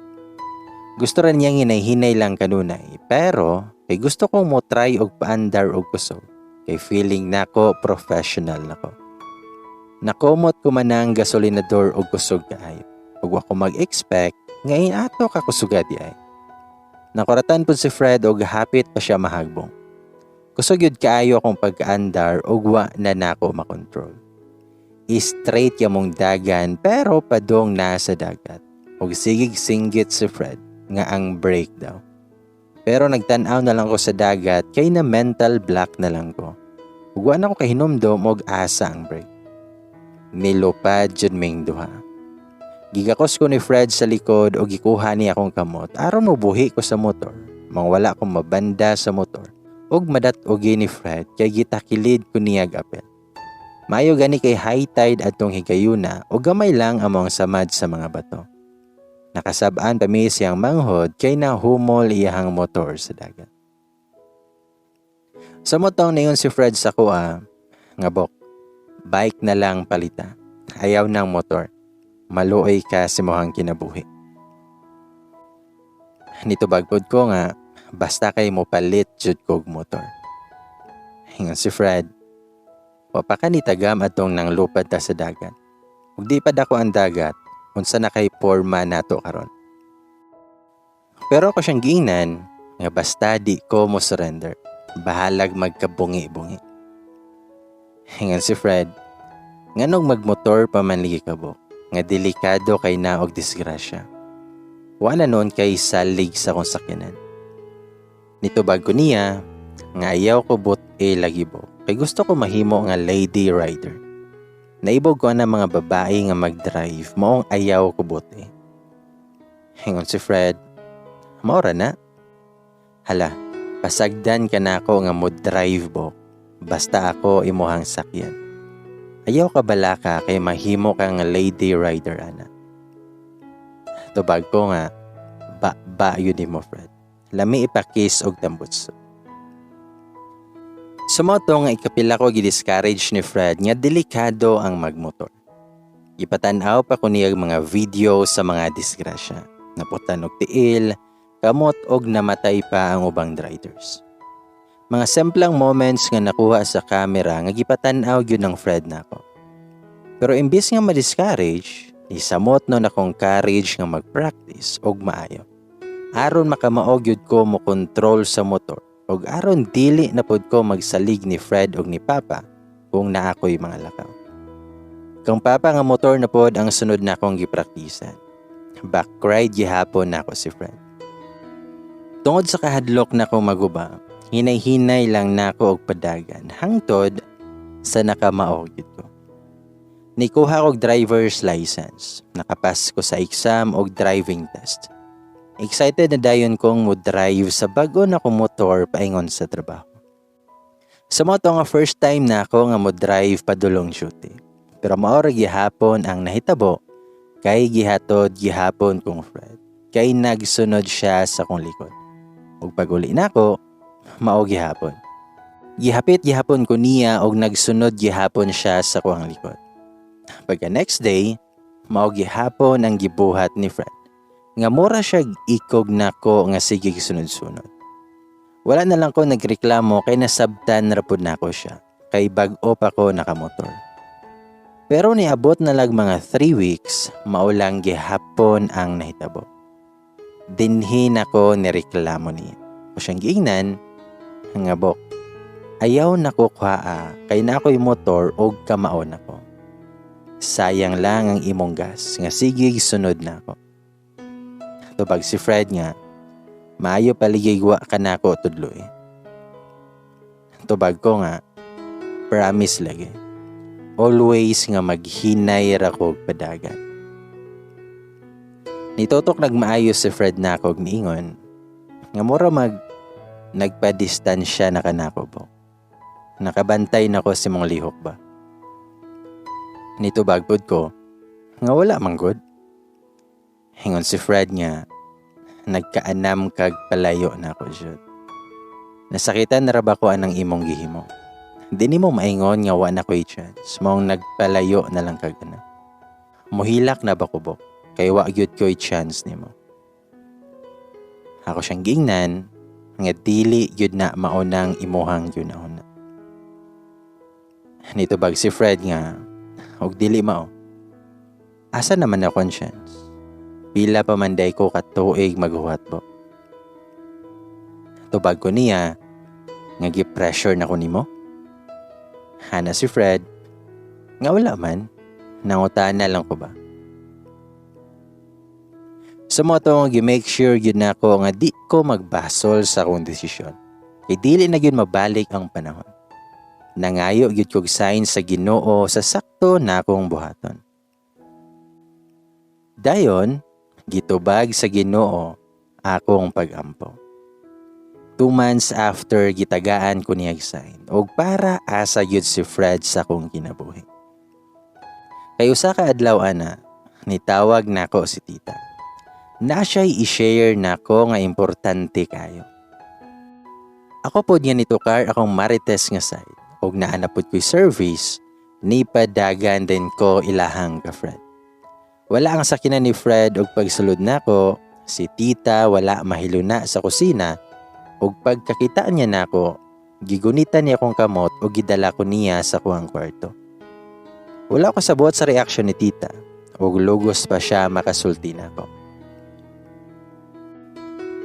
Gusto ra niyang hinay-hinay lang kanunay pero kay gusto kong mo try og paandar og kusog kay feeling nako professional nako. Nakumot ko man ang gasolinador og kusog kaayo. Ug wa ko mag-expect nga ato kakusuga di ay. Nakuratan pud si Fred og hapit pa siya mahagbong. Kusog yun kaayo akong pagkaandar og wa na nako makontrol. Straight yamong dagan pero padong nasa dagat. Og sigig singgit si Fred nga ang brake daw. Pero nagtan-aw na lang ko sa dagat kay na mental block na lang ko. Ug wa na ko kahinumdom og asa ang brake. Nilupad jud ming duha. Gigakos ko ni Fred sa likod o gikuha niya akong kamot aron mobuhi ko sa motor. Mangwala akong mabanda sa motor ug madat-ogi ni Fred kay gitakilid ko niya apel. Mayo gani kay high tide atong higayuna o gamay lang among samad sa mga bato. Nakasab-an pa mi siyang manghod kay nahumol iyahang motor sa dagat. Sa motong ningon si Fred sa kuha, nga bok, bike na lang palita. Ayaw ng motor. Maluoy ka sa mohang kinabuhi. Nitubag pod ko nga, basta kay mo palit jud kog motor. Ingon si Fred, wa pa ka ni tagam atong nang lupad ta sa dagat. Ug di pa dako ang dagat, unsa na kay porma nato karon. Pero ako siyang giingnan nga basta di ko mo surrender. Bahalag magkabungi-bungi. Ingon si Fred, nganong magmotor pa man ligi ka bok, nga delikado kay na og disgrasya. Wala noon kay salig sa kong sakyanan. Nitubag ko niya, nga ayaw ko but e lagi bo, kay gusto ko mahimo nga lady rider. Naibog ko na mga babae nga mag-drive, maong ayaw ko buti. Ingon si Fred, maora na. Hala, pasagdan ka na ako nga mo drive bo, basta ako imuhang sakyan. Ayaw ka balaka kay mahimo ka nga lady rider ana. Tubag ko nga, ba ba yun mo Fred. Lami ipakis og tambutso. Sumoto nga ikapila ko gi-discourage ni Fred nga delikado ang magmotor. Ipatan-aw pa ko niya mga video sa mga disgrasya. Naputan og tiil, Kamot og namatay pa ang ubang riders. Mga semplang moments nga nakuha sa camera nga gipatan-aw gyud ng Fred nako. Pero imbis nga ma-discourage, nisamot no akong courage nga mag-practice og maayo. Aron makamaog gyud ko mo control sa motor og aron dili na pod ko magsalig ni Fred og ni Papa kung naa ko'y mga lakaw. Kang Papa nga motor na pod ang sunod na akong gipraktisan. Backride gihapon nako si Fred. Tungod sa kahadlok na akong maguba, hinay-hinay lang nako og padagan hangtod sa nakamaog gyud ko. Nikuha og driver's license. Nakapas ko sa exam og driving test. Excited na dayon kong mo drive sa bago na kong motor paingon sa trabaho. Sa mao to nga first time na ako nga mo drive padulong duty. Pero mao ra gihapon ang nahitabo kay gihatod gihapon kong Fred. Kay nagsunod siya sa kong likod. Ug pag-uli nako, mao gihapon. Gihapit gihapon ko niya og nagsunod gihapon siya sa kuang likod. Pagka next day, mao gihapon ang gibuhat ni Fred. Nga mura siya ikog nako nga sige sunod-sunod. Wala na lang ko nagreklamo kay nasabtan ra pud nako siya kay bag-o pa ko nakamotor. Pero niabot na lag mga 3 weeks, mao lang gihapon ang nahitabo. Dinhi nako nireklamo niya. O siyang giingnan, nga bok, ayaw nako kuhaa kay na ako'y motor og kamao nako. Sayang lang ang imong gas nga sige sunod nako. Tubag si Fred nga, maayo paligig wa ka nako tudloy. Tubag ko nga, promise lagi. Always nga maghinay ra ko og padagan. Nitutok nagmaayo si Fred nako og niingon nga mura mag nagpadistansya na ka nako bo. Nakabantay nako sa imong lihok ba. Nitubag pod ko nga wala man gud. Ingon si Fred nga nagkaanam kag palayo na ako jud. Nasakitan na ra ba ko anang imong gihimo? Di nimo maingon nga wa na ko'y chance. Maong nagpalayo na lang kag ana. Muhilak na ba ko bo? Kay wa gyud ko'y chance nimo. Ako siyang giingnan nga dili gyud na maunang imuhang gyud-una. Nitubag si Fred nga og dili mao. Asa naman akong chance? Pila pa man day ko katuig maghuwat bo. Tubag ko niya nga gi-pressure na ko nimo. Hana si Fred nga wala man, nangutana lang ko ba. Sa mao to nga gi-make sure gyud nako nga di ko magbasol sa akong desisyon. Kay dili na gyud mabalik ang panahon. Nangayo gyud kog sign sa Ginoo sa sakto na akong buhaton. Dayon, gitubag sa Ginoo akong pagampo. 2 months after, gitagaan ko niyag sign og para asa gyud si Fred sa akong kinabuhi. Kay usa ka adlaw ana, nitawag nako si tita. Na siya'y i-share nako nga importante kayo. Ako pod nga nitukar akong marites nga side og naa na pod ko'y service, nipadagan din ko ilahang ka Fred. Wala ang sakinan ni Fred og pagsulod nako, si tita wala mahiluna sa kusina ug pagkakita niya nako, gigunitan niya akong kamot ug gidala ko niya sa kuwang kwarto. Wala ko sabot sa reaksyon ni tita ug lugos pa siya makasulti nako.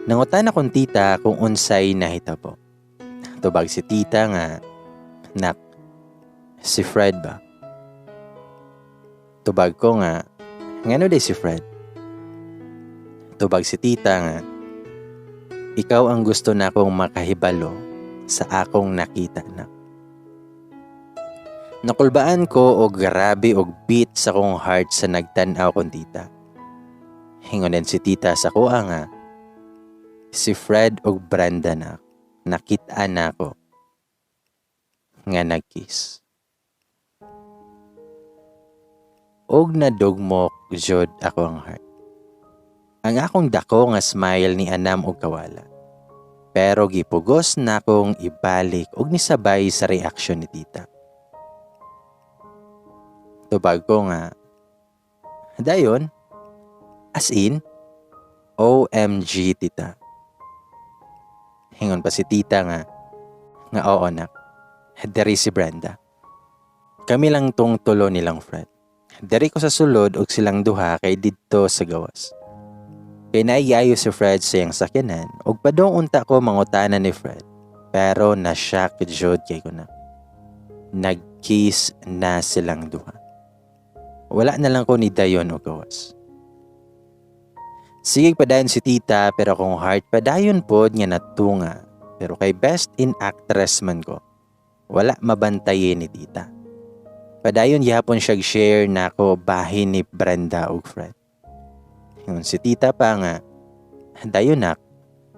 Nangutan akong tita kung unsay nahitabo. Tubag si tita nga, nak, si Fred ba? Tubag ko nga, ngano day si Fred? Tubag si tita nga, ikaw ang gusto na akong makahibalo sa akong nakita na. Nakulbaan ko og grabe og beat sa kong heart sa nagtan-aw kong tita. Hingonan si tita sa kuha nga, si Fred og Brenda na, nakita na ako nga nagkiss. Og nadugmok jud ako ang heart. Ang akong dako nga smile ni anam og kawala. Pero gipugos na akong ibalik og nisabay sa reaksyon ni tita. Tubag ko nga, dayon, as in, OMG tita. Hingon pa si tita nga oo nak, diri si Brenda. Kami lang tong tulo nilang Fred. Diri ko sa sulod og silang duha kay didto sa gawas. Kay naiyayo si Fred sa iyang sakyanan og padong unta ko mangutana ni Fred. Pero na-shock jud kay ko na. Nag-kiss na silang duha. Wala na lang ko ni dayon og gawas. Sige padayon si tita, pero akong heart padayon pod nga natunga. Pero kay best in actress man ko, wala mabantayin ni tita. Padayon gihapon siya share nako bahin ni Brenda ug Fred. Ingon si tita pa nga, dayon nak,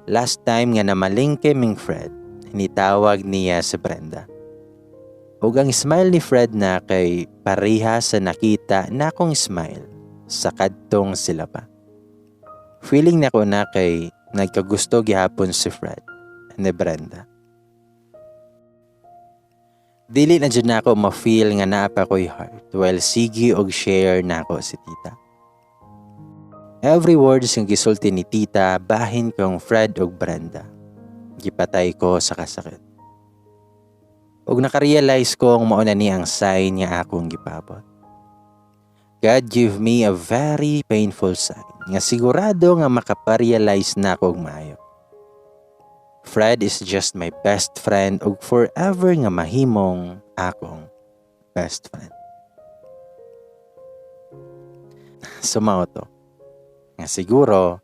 last time nga namalingke ming Fred, nitawag niya si Brenda. Ug ang smile ni Fred na kay pareha sa nakita na akong smile sa kadtong sila pa. Feeling nako na kay nagkagusto gihapon si Fred ni Brenda. Dili na jud nako ma-feel nga naa pa ko'y heart while sige og share nako si tita. Every words nga gisulti ni tita bahin kong Fred og Brenda, gipatay ko sa kasakit. Ug nakarealize ko ang mao na ni ang sign nga akong gipabot. God give me a very painful sign nga sigurado nga makaparealize na ako og maayo. Fred is just my best friend ug forever nga mahimong akong best friend. So mao to. Nga siguro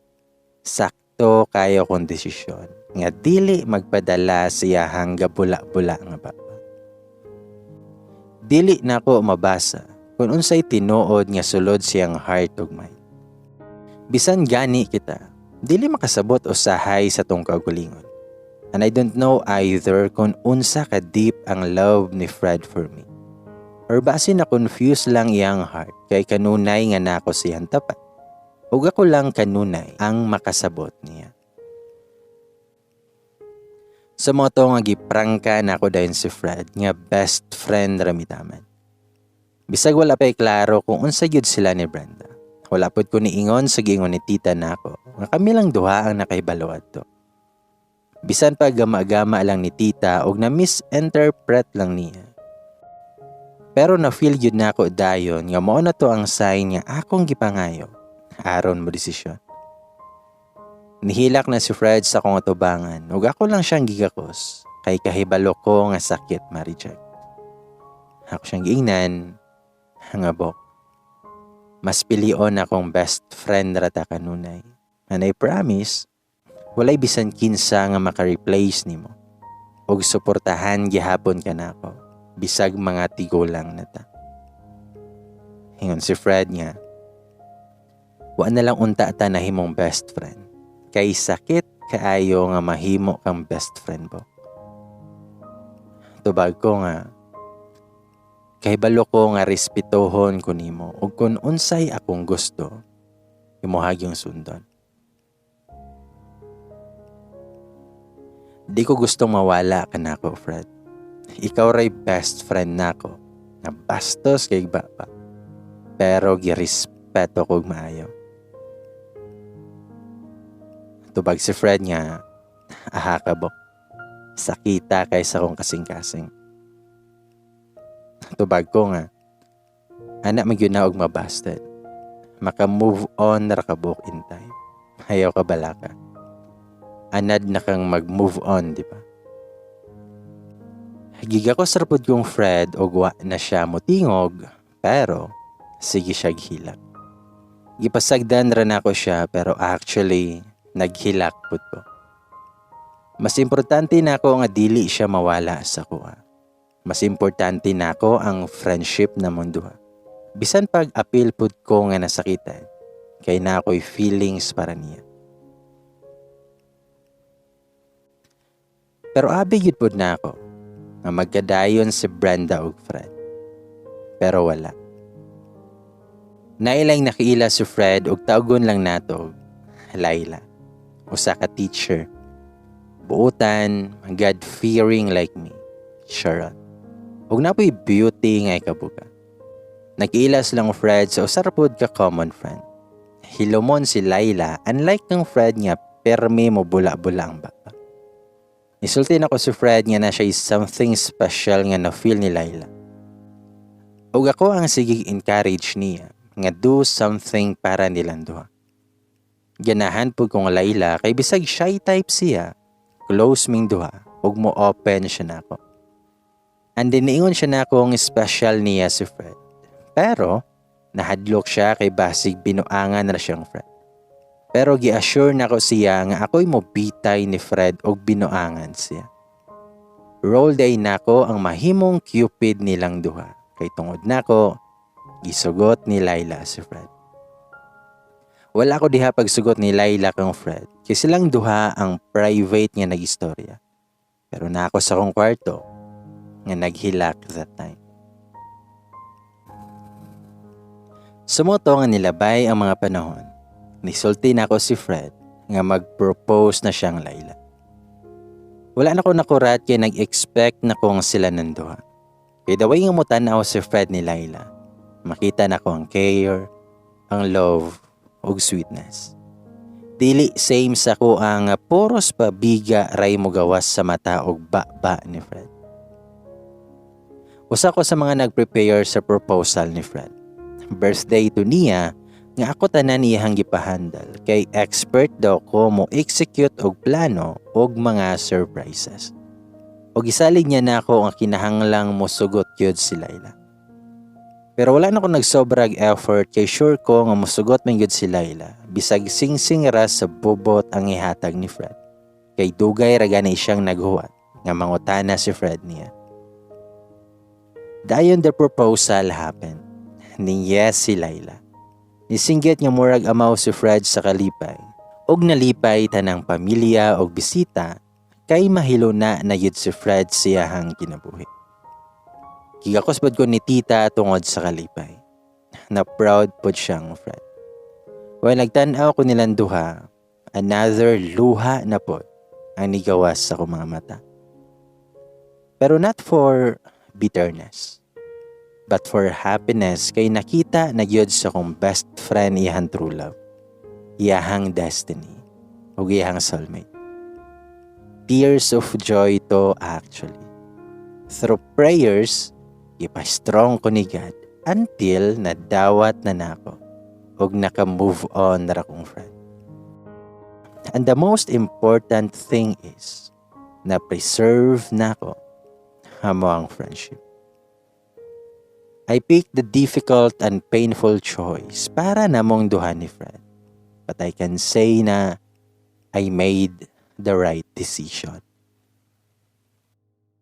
sakto kayo kong desisyon nga dili magpadala siyahang gabula-bula nga baba. Dili nako mabasa kung unsay tinuod nga sulod siyang heart ug mind. Bisan gani kita, dili makasabot usahay sa tong kaugalingon. And I don't know either kung unsa ka deep ang love ni Fred for me. Or base na confuse lang iyang heart kay kanunay nga nako siyang tapat. Ug ako lang kanunay ang makasabot niya. Sa mga to nga giprangka nako dayon si Fred nga best friend ramitaman. Bisag wala pa'y klaro kung unsa gyud sila ni Brenda. Wala pod ko niingon sa giingon ni tita nako nga kami lang duha ang nakahibalo adto. Bisan pa gama-gama lang ni tita og na misinterpret lang niya. Pero na-feel gyud nako dayon nga mao na to ang sign nga akong gipangayo aron mo desisyon. Nihilak na si Fred sa akong atubangan ug ako lang siyang gigakos kay kahibalo ko nga sakit ma-reject. Ako siyang giingnan nga, "Bok, mas pilion akong best friend ra ta kanunay. And I promise, walay bisan kinsa nga maka-replace nimo. Og suportahan gihapon ka nako bisag mga tigulang na ta." Ingon si Fred nga, "Wa na lang unta ta nahimong best friend. Kay sakit kaayo nga mahimo kang best friend, Bok." Tubag ko nga, "Kahibalo ko nga respetuhon ko nimo ug kung unsay akong gusto, imuha gyung sundon. Di ko gustong mawala ka nako, Fred. Ikaw ray best friend nako nga bastos kay baba. Pero girespeto kog maayo." Tubag si Fred nga, "Aha ka, Bok. Sakita kay sa kong kasing-kasing." Tubag ko nga, "Ana man gyud na og mabasted. Maka-move on ra ka, Bok, in time. Ayaw ka balaka. Anad na kang mag-move on, di ba?" Giga ko sa rapod kong Fred og wa na siya motingog, pero sige siya gihilak. Gipasagdan ra nako siya, pero actually naghilak pud ko. Mas importante nako nga dili siya mawala sa kuha. Mas importante nako ang friendship namong duha. Bisan pag apil pud ko nga nasakitan, kay na ako'y feelings para niya. Pero abi gyud pud nako nga magkadayon si Brenda ug Fred. Pero wala. Nailang nakiila si Fred og tawgon lang nato Laila, usa ka teacher. Buutan, God-fearing like me. Charot. Ug napoy beauty nga ikabuga. Nag-iila silang Fred sa usa ra pod ka common friend. Hilumon si Laila, unlike kang Fred nga permi mo bula-bula ang baba. Nisulti nako si Fred nga na siya something special nga na-feel ni Laila. Ug ako ang sigig encourage niya nga do something para nilang duha. Ganahan pud kong Laila kay bisag shy type siya, close ming duha ug mo open siya nako. And then niingon siya nako ang special niya si Fred. Pero nahadlok siya kay basig binuangan na siyang Fred. Pero gi-assure nako siya nga ako'y mobitay ni Fred og binuangan siya. Role day nako ang mahimong Cupid nilang duha. Kay tungod nako, gisugot ni Laila si Fred. Wala ko diha pagsugot ni Laila kang Fred kay silang duha ang private nga nagistorya. Pero na ako sa akong kwarto nga naghilak that time. Sumuto nga nilabay ang mga panahon. Nisulti na ako si Fred nga mag-propose na siyang Laila. Wala na ko nakurat kay nag-expect na kong sila nanduha. Kay the way nga mo-tan-aw si Fred ni Laila, makita na ko ang care, ang love, ug sweetness. Dili same sa ko ang puros pabiga ray mo gawas sa mata og ba-ba ni Fred. Usa ko sa mga nag-prepare sa proposal ni Fred. Birthday to niya nga ako tanan iyang gipahandal kay expert daw ko mo execute og plano og mga surprises. Og gisalig niya na ako ang kinahanglang mosugot gyud si Laila. Pero wala na ko nagsobrag effort kay sure ko nga mosugot man gyud si Laila bisag singsing ra sa bubot ang ihatag ni Fred. Kay dugay ra gani siyang naghuwat nga mangutana si Fred niya. Dayon the proposal happened. Ning yes si Laila. Nisinggit nga murag amaw si Fred sa kalipay. Og nalipay tanang pamilya og bisita kay mahiluna na yun si Fred siyahang kinabuhi. Gigakos pod ko ni tita tungod sa kalipay. Na proud pod siyang Fred. When nagtan-aw ko nilang duha, another luha na pod ang nigawas sa akong mga mata. Pero not for bitterness, but for happiness kay nakita na gyud sa akong best friend iyahang true love, iyahang destiny, ug iyahang soulmate. Tears of joy to actually. Through prayers, ipa-strong ko ni God until nadawat na nako ug naka-move on na ra kong friend. And the most important thing is na preserve nako amo ang friendship. I picked the difficult and painful choice para namong duha ni Fred. But I can say na I made the right decision.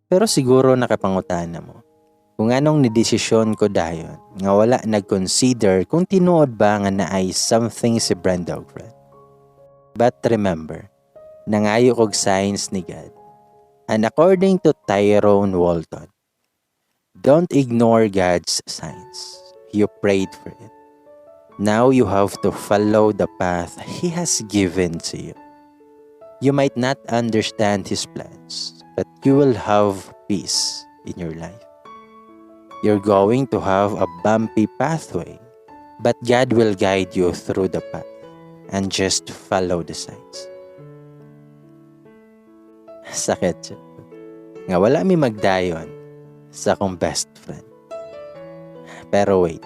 Pero siguro nakapangutana mo kung anong nidesisyon ko dayon nga wala nag-consider kung tinuod ba nga naay something si Brenda og Fred. But remember, nangayo kog signs ni God. And according to Tyrone Walton, don't ignore God's signs. You prayed for it. Now you have to follow the path He has given to you. You might not understand His plans, but you will have peace in your life. You're going to have a bumpy pathway, but God will guide you through the path and just follow the signs. Sakit siya. Nga wala mi magdayon sa akong best friend. Pero wait,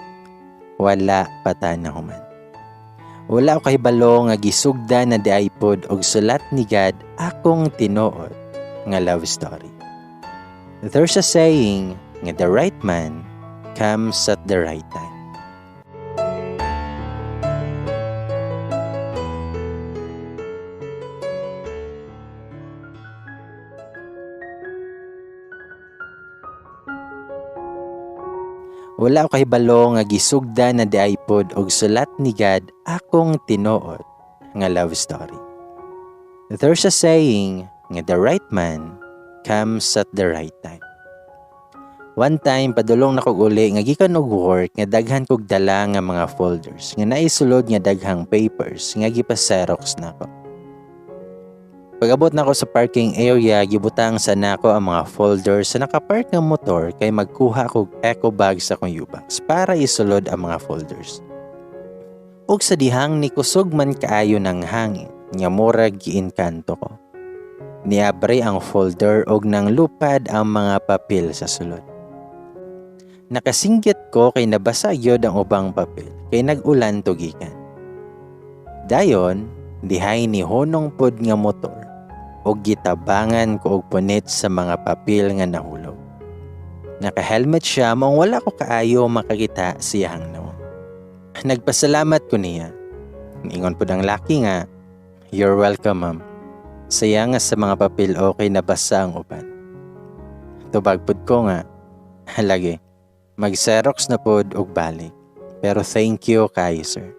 wala pa ta na human. Wala ko kahibalo nga gisugda na di iPod og sulat ni God akong tinuod nga love story. There's a saying nga the right man comes at the right time. Wala ko kahibalo nga gisugda na di iPod og sulat ni God akong tinuod nga love story. There's a saying nga the right man comes at the right time. One time padulong na kog uli nga gikan og work nga daghan kog dala nga mga folders nga naisulod nga daghang papers nga gipa-xerox nako. Pag-abot nako sa parking area, gibutang sa nako ang mga folders sa nakapark nga motor kay magkuha kog eco bag sa akong U-box para isulod ang mga folders. Ug sa dihang ni kusog man kaayo ng hangin nga murag giinkanto ko. Niabre ang folder og nang lupad ang mga papel sa sulod. Nakasinggit ko kay nabasa gyud ang ubang papel kay nag-ulan to gikan. Dayon, dihay ni hunong pod nga motor og gitabangan ko og punit sa mga papel nga nahulog. Naka-helmet siya maong wala ko kaayo makakita siyahang nawong. Nagpasalamat ko niya. Ingon pod ang laki nga, "You're welcome, ma'am. Saya nga sa mga papel okay nabasa ang uban." Tubag pod ko nga, "Lagi, mag-xerox na pod og balik. Pero thank you kay sir."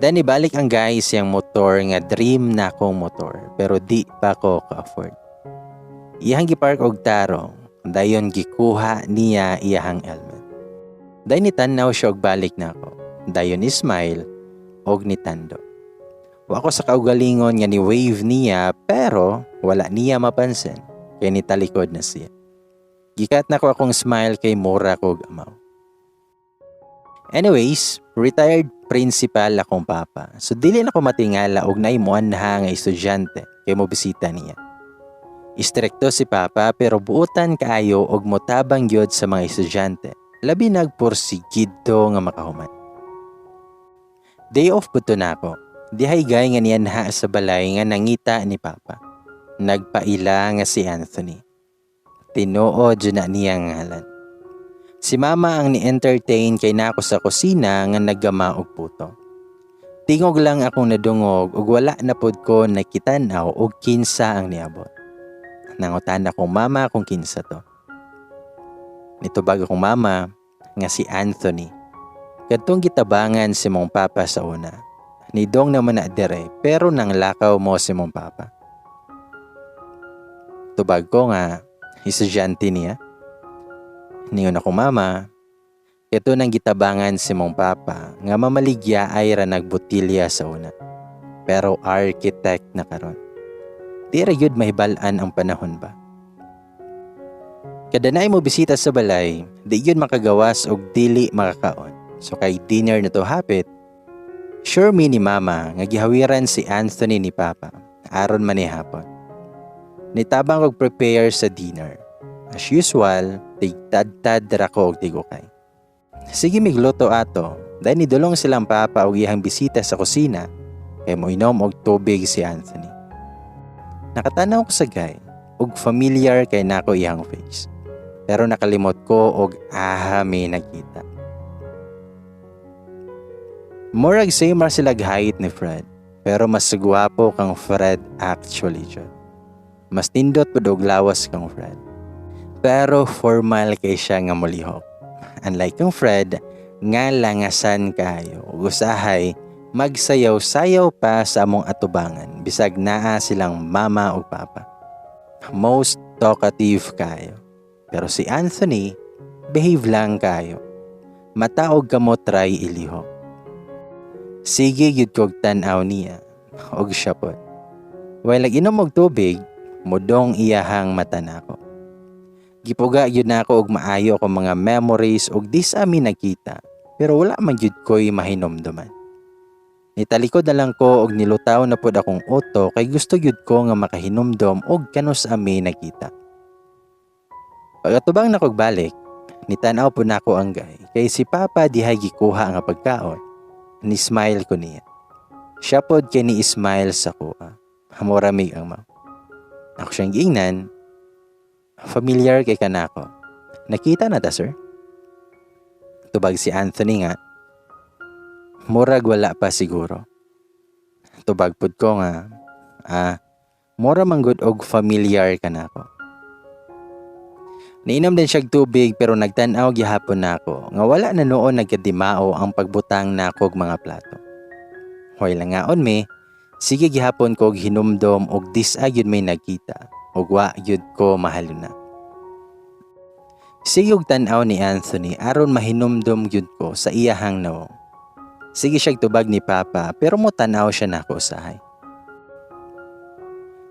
Then ibalik ang guys yung motor nga dream na akong motor pero di pa ko ka-afford. Iyang gipark og tarong, dayon gikuha niya iyahang helmet. Dayon nitanaw siya og balik nako. Dayon ni smile og nitando. Wa ko sa kaugalingon nga ni wave niya pero wala niya mapansin kay nitalikod na siya. Gikat nako akong smile kay mura kog amaw. Anyways, retired principal akong papa. So dili na ko matingala og naay muanha nga estudyante kay mo bisita niya. Istrikto si papa pero buutan kaayo og motabang gyud sa mga estudyante. Labi nagpursigido nga makahuman. Day off pud to nako. Dihay gay nga nianha sa balay nga nangita ni papa. Nagpaila nga si Anthony. Tinuod jud na niya nga ngalan. Si mama ang ni-entertain kay nako sa kusina nga naggama og puto. Tingog lang akong nadungog ug wala na pud ko nakitan-aw og kinsa ang niabot. Nangutan akong mama kung kinsa to. Nitubag akong mama nga si Anthony. Kadtong gitabangan si mong papa sa una. Nidong naman na dire pero nang lakaw mo si mong papa. Tubag ko nga estudyante niya. Ningon ako mama, ito nang gitabangan si mong papa nga mamaligya ay ra nagbotilya sa una. Pero architect na karon. Di ra gyud mahibal-an ang panahon ba. Kada naay mo bisita sa balay, di gyud makagawas og dili makakaon. So kay dinner na to hapit, sure mi ni mama nga gihawiran si Anthony ni papa aron man ni hapon. Nitabang og prepare sa dinner. As usual, tigtadtad ra ko og tigukay. Sige migluto ato, dahil nidulong silang papa og iyang bisita sa kusina kay moinom og tubig si Anthony. Nakatanaw ko sa guy og familiar kay nako iyang face. Pero nakalimot ko og aha mi nagkita. Murag same ra sila height ni Fred, pero mas gwapo kang Fred actually jud. Mas nindot pud og lawas kang Fred. Pero formal kay siya nga molihok. Unlike kang Fred, nga langasan kayo. Ug usahay, magsayaw-sayaw pa sa among atubangan bisag naa silang mama ug papa. Most talkative kayo. Pero si Anthony, behave lang kayo. Mata og kamot try ilihok. Sige gyud kog tan-aw niya og siya pod. While nag-inom og tubig, mudong iyahang mata nako. Gipuga gyud nako og maayo akong mga memories og di sa mi nagkita, pero wala man gyud ko'y mahinomduman. Nitalikod na lang ko og nilutaw na pod akong utok kay gusto gyud ko nga makahinumdom og kanus ami nagkita. Pag-atubang nakog balik, nitan-aw po nako ang guy kay si Papa dihay gikuha nga pagkaon. Ni-smile ko niya. Siya pod kay ni-smile sa kuha. Hamoramig ang mau. Ako siyang giingnan, "Familiar kay kanako. Nakita na ta, sir?" Tubag si Anthony nga, "Murag wala pa siguro." Tubag pud ko nga, "Ah, mura man gud og familiar kanako." Niinom din siyag tubig pero nagtan-aw gihapon nako nga wala na noon nagkadimao ang pagbutang nako og mga plato. While nangaon mi, sige gihapon ko og hinumdom og dis-a gyud may nagkita ug wa gyud ko mahaluna. Sige og tan-aw ni Anthony aron mahinumdom gyud ko sa iyahang nawong. Sige siyag tubag ni Papa pero mo tan-aw siya nako usahay.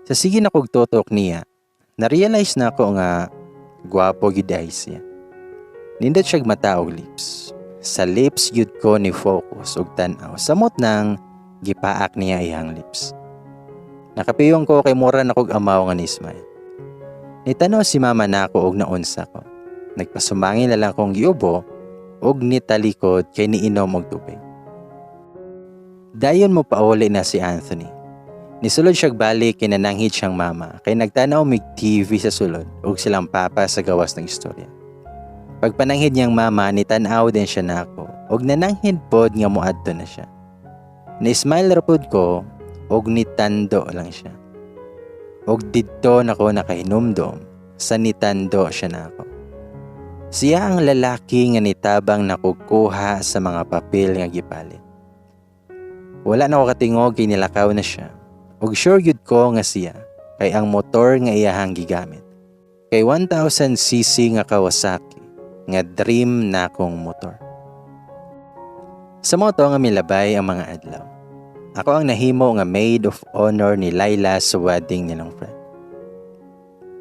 Sa sige na kog tutok niya, na-realize na ako nga gwapo gyud ay siya. Nindot siyag mata og lips. Sa lips gyud ko ni focus og tan-aw samot nang gipaak niya iyang lips. Nakapiyong ko kay mura na kog amaw nga ni smile. Nitanaw si mama nako og naunsa ko. Nagpasumangin na lang kong giubo og nitalikod kay niinom og tubig. Dayon mo pauli na si Anthony. Nisulod siyag balik kay nananghid siyang mama kay nagtanaw mig TV sa sulod og silang papa sa gawas ng istorya. Pagpananghid niyang mama, nitan-aw din siya nako og nananghid pod nga moadto na siya. Ni-smile ra pod ko og nitando lang siya. Og didto nako nakahinumdom sa nitando siya nako. Siya ang lalaki nga nitabang nakukuha sa mga papel nga gipalit. Wala na ko katingog kay nilakaw na siya. Og sure gyud ko nga siya kay ang motor nga iyahang gigamit. Kay 1000cc nga Kawasaki nga dream na akong motor. Sa moto nga milabay ang mga adlaw. Ako ang nahimo nga maid of honor ni Laila sa wedding nilang Fred.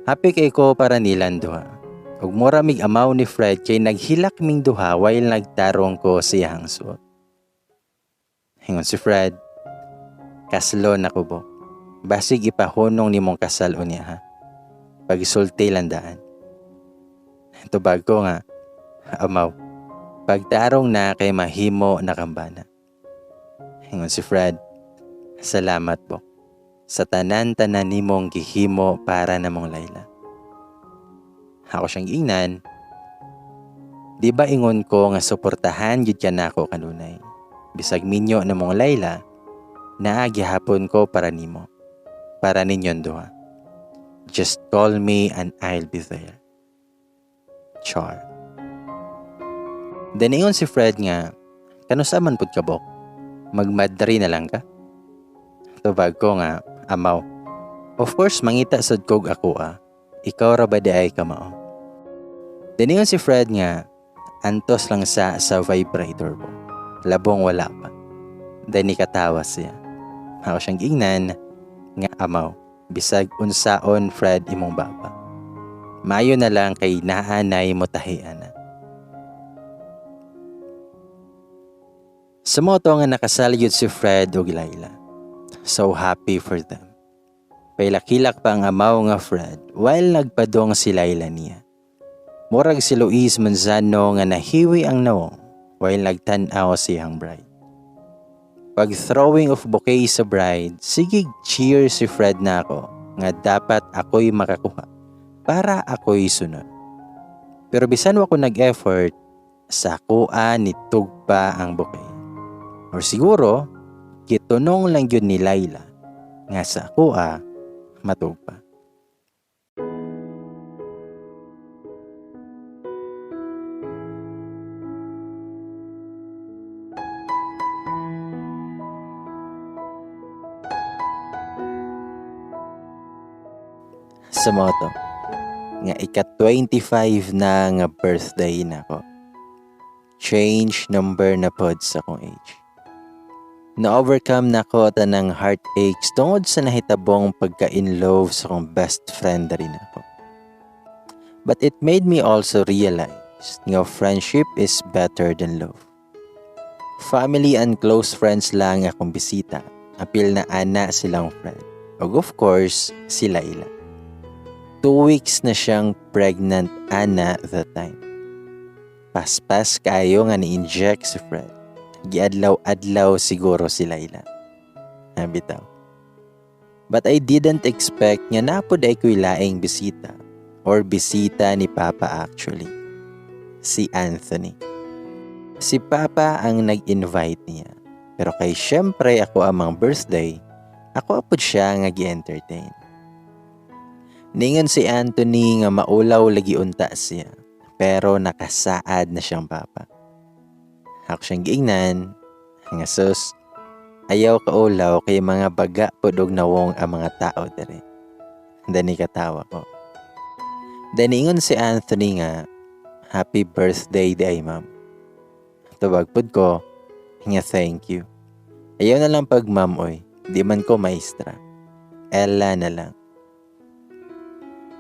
Happy kay ko para nilang duha. Ug mura mig amaw ni Fred kay naghilak ming duha while nagtarong ko sa iyahang suot. Ingon si Fred, kaslon ako bo. Basig ipahunong nimong kasal unya ha. Pagsulti landaan. Tubag ko nga, amaw, pagtarong na kay mahimo na kambana. Ingon si Fred, salamat po sa tanan-tanan nimong gihimo para namong Laila. Ako siyang giingnan, di ba ingon ko nga suportahan gyud ka nako kanunay. Bisag minyo namong Laila, naa gihapon ko para nimo, para ninyon duha. Just call me and I'll be there. Char. Then ingon si Fred nga, kanusa man pud ka bok? Magmadri na lang ka? Tubag ko nga, amaw. Of course, mangita sad kog ako ah. Ikaw ra ba di ay kamao? Then ingon si Fred nga, antos lang sa vibrator ko. Labong wala pa. Then nikatawa siya. Ako siyang giingnan nga amaw. Bisag unsaon Fred imong baba. Mayo na lang kay naanay mo tahian na. Sa moto nga nakasal yun si Fred ug Laila. So happy for them. Pailakilak pa ang amaw nga Fred while nagpadong si Laila niya. Murag si Luis Manzano nga nahiwi ang nawong while nagtan-aw siyang bride. Pag throwing of bouquet sa bride, sige cheer si Fred na ako nga dapat ako'y makakuha para ako'y sunod. Pero bisan wa ko nag-effort, sa akoa ni tugpa ang bouquet. Or siguro, gitunong lang yun ni Laila nga sa akoa matugpa. Sa moto nga ika-25 na nga birthday na ko. Change number na pod sa akong age. Na-overcome na ko tanang heartaches tungod sa nahitabong pagka-in love sa akong best friend rin ako. But it made me also realize nga friendship is better than love. Family and close friends lang akong bisita. Apil na ana silang friend. Og of course, si Laila. 2 weeks na siyang pregnant ana that time. Paspas kayo nga ni-inject si Fred. Giadlaw-adlaw siguro si Laila. Bitaw. But I didn't expect nga napod ay ko'y laing bisita or bisita ni Papa actually. Si Anthony. Si Papa ang nag-invite niya. Pero kay syempre ako amang birthday, ako apod siya nga gi-entertain. Ningon si Anthony nga maulaw lagi unta siya, pero nakasaad na siyang papa. Ako siyang giingnan, nga sus, ayaw kaulaw kay mga baga pud og nawong ang mga tao diri. Dani katawa ko. Dani ingon si Anthony nga, happy birthday di ay ma'am. Tubag pud ko, nga thank you. Ayaw na lang pag ma'am oy, di man ko maestra. Ella na lang.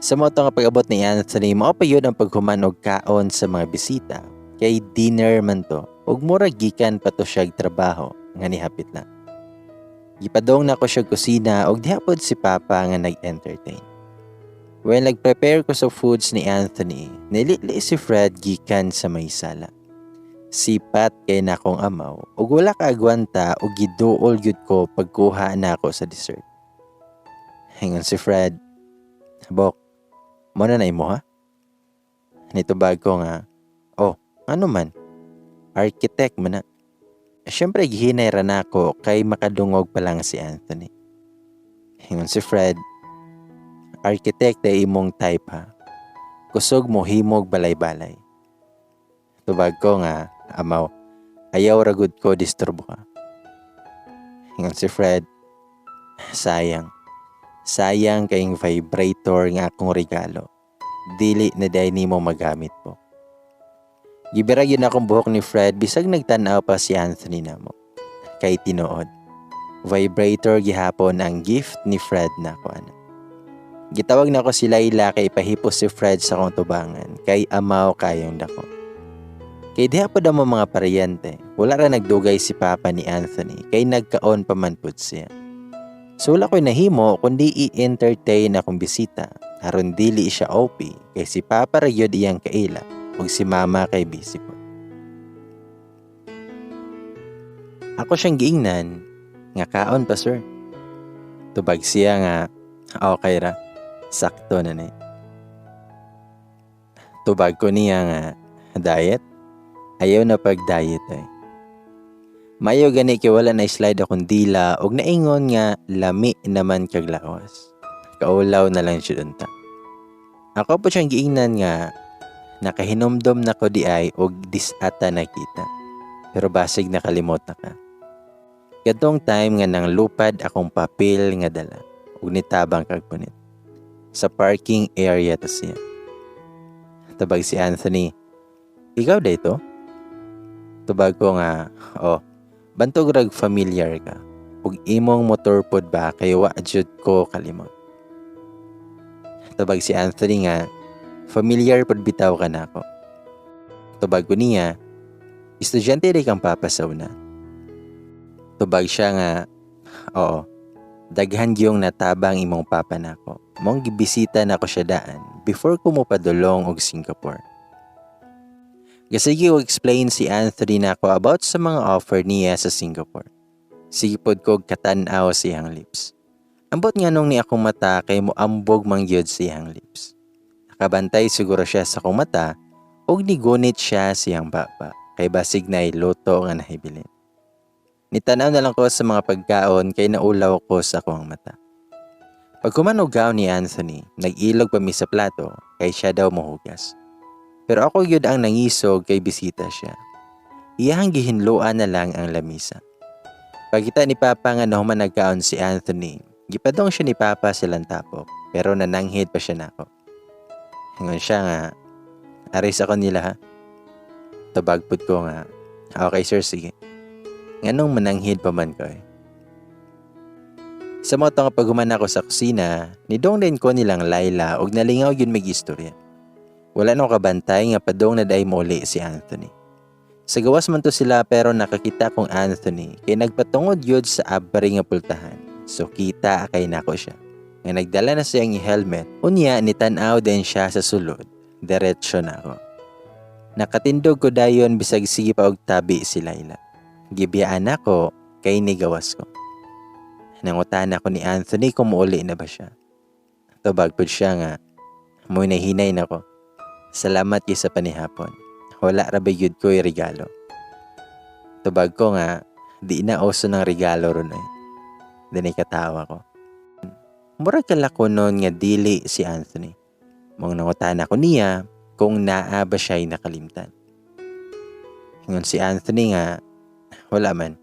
Sa moto nga pag-abot ni Anthony, mao pa yun ang paghuman og kaon sa mga bisita. Kay dinner man to, ug murag gikan pa to siyag trabaho nga nihapit lang. Gipadong nako siya kusina og diha pod si Papa nga nag-entertain. When nag-prepare ko sa foods ni Anthony, nilili si Fred gikan sa may sala. Sipat kay nakong amaw ug wala ka agwanta og giduol gyud ko pagkuha nako sa dessert. Ingon si Fred, "Bok, mao na na imo ha?" Nitubag ko nga, "Oh, ano man? Architect man na." Siyempre gihinay ra nako kay makadungog pa lang si Anthony. Ingon si Fred, "Architect ay imong type ha. Kusog mo himog balay-balay." Tubag ko nga, "Amaw, ayaw ra gud ko disturbo ka." Ingon si Fred, "Sayang. Sayang kayong vibrator nga akong regalo. Dili na diay nimo magamit po." Gibira yun akong buhok ni Fred bisag nagtan-aw pa si Anthony namo. Kay tinuod, vibrator gihapon ang gift ni Fred nako ana. Gitawag nako si Layla kay ipahipos si Fred sa akong tubangan kay amaw kayong dako. Kay diha pod ang mga paryente, wala ra nagdugay si Papa ni Anthony kay nagkaon pa man pud siya. So wala ko'y nahimo kundi i-entertain akong bisita aron dili siya OP kay si Papa ra gyud iyang kaila ug si Mama kay busy po. Ako siyang giingnan nga kaon pa sir. Tubag siya nga okay ra, sakto na ni. Tubag ko niya nga diet, ayaw na pag-diet ay. Mayo gani kay wala na slide akong dila og naingon nga lami naman kag lawas. Kaulaw na lang siya unta. Ako po siyang giingnan nga nakahinumdom na ko di ay og disata na kita. Pero basig nakalimot na ka. Kadtong time nga nang lupad akong papel nga dala og nitabang kag punit. Sa parking area ta siya. Tabag si Anthony, "Ikaw da ito?" Tubag ko nga, "Oh, bantog rag familiar ka. Ug imong motor pod ba kay wa jud ko kalimot." Tubag si Anthony nga, "Familiar pod bitaw ka nako." Tubag ko niya, "Estudyante rin kang papa sa una." Tubag siya nga, "Oo, daghan gyung natabang imong papa nako. Mong gibisita nako siya daan before ko mopadulong og Singapore." Gasige og explain si Anthony nako about sa mga offer niya sa Singapore. Sige pod kog katan-aw sa iyang lips. Ambot nga nung ni akong mata kay moambog man gyud sa iyang lips. Nakabantay siguro siya sa akong mata ug nigunit siya sa iyang baba kay basig na luto nga nahibilin. Nitanaw na lang ko sa mga pagkaon kay naulaw ko sa akong mata. Pagkumanugaw ni Anthony, nag-ilog pa mi sa plato kay siya daw mohugas. Pero ako gyud ang nangisog kay bisita siya. Iyahang gihinloan na lang ang lamisa. Pagkita ni Papa nga nahuman nagkaon si Anthony, gipadong siya ni Papa silang tapok pero nananghid pa siya nako. Ingon siya nga, "Aris ako nila ha." Tubag pud ko nga, "Okay sir, sige." Nganong mananghid pa man ko eh. Sa mga nga paghuman ako sa kusina, nidong din ko nilang Layla og nalingaw yun may istorya. Wala no kabantay nga padong na day muli si Anthony. Sa gawas man to sila pero nakakita kong Anthony kay nagpatungod yun sa abri nga pultahan. So kita kay nako siya. Nga nagdala na siyang helmet, unya nitan-aw din siya sa sulod. Diretsyo na ako. Nakatindog ko dayon bisag sige pa og tabi si Layla. Gibiyaan ako kay nigawas ko. Nangutan ako ni Anthony kung muuli na ba siya. Tubag pud siya nga, "Mo'y nahinay na ko. Salamat kay sa panihapon. Wala ra ba gyud ko'y regalo?" Tubag ko nga, "Di na uso ng regalo ron eh." Dinay katawa ko. Murag kalako nun nga dili si Anthony. Mong nangutan ako niya kung naa ba siya'y nakalimtan. Ingon si Anthony nga, "Wala man.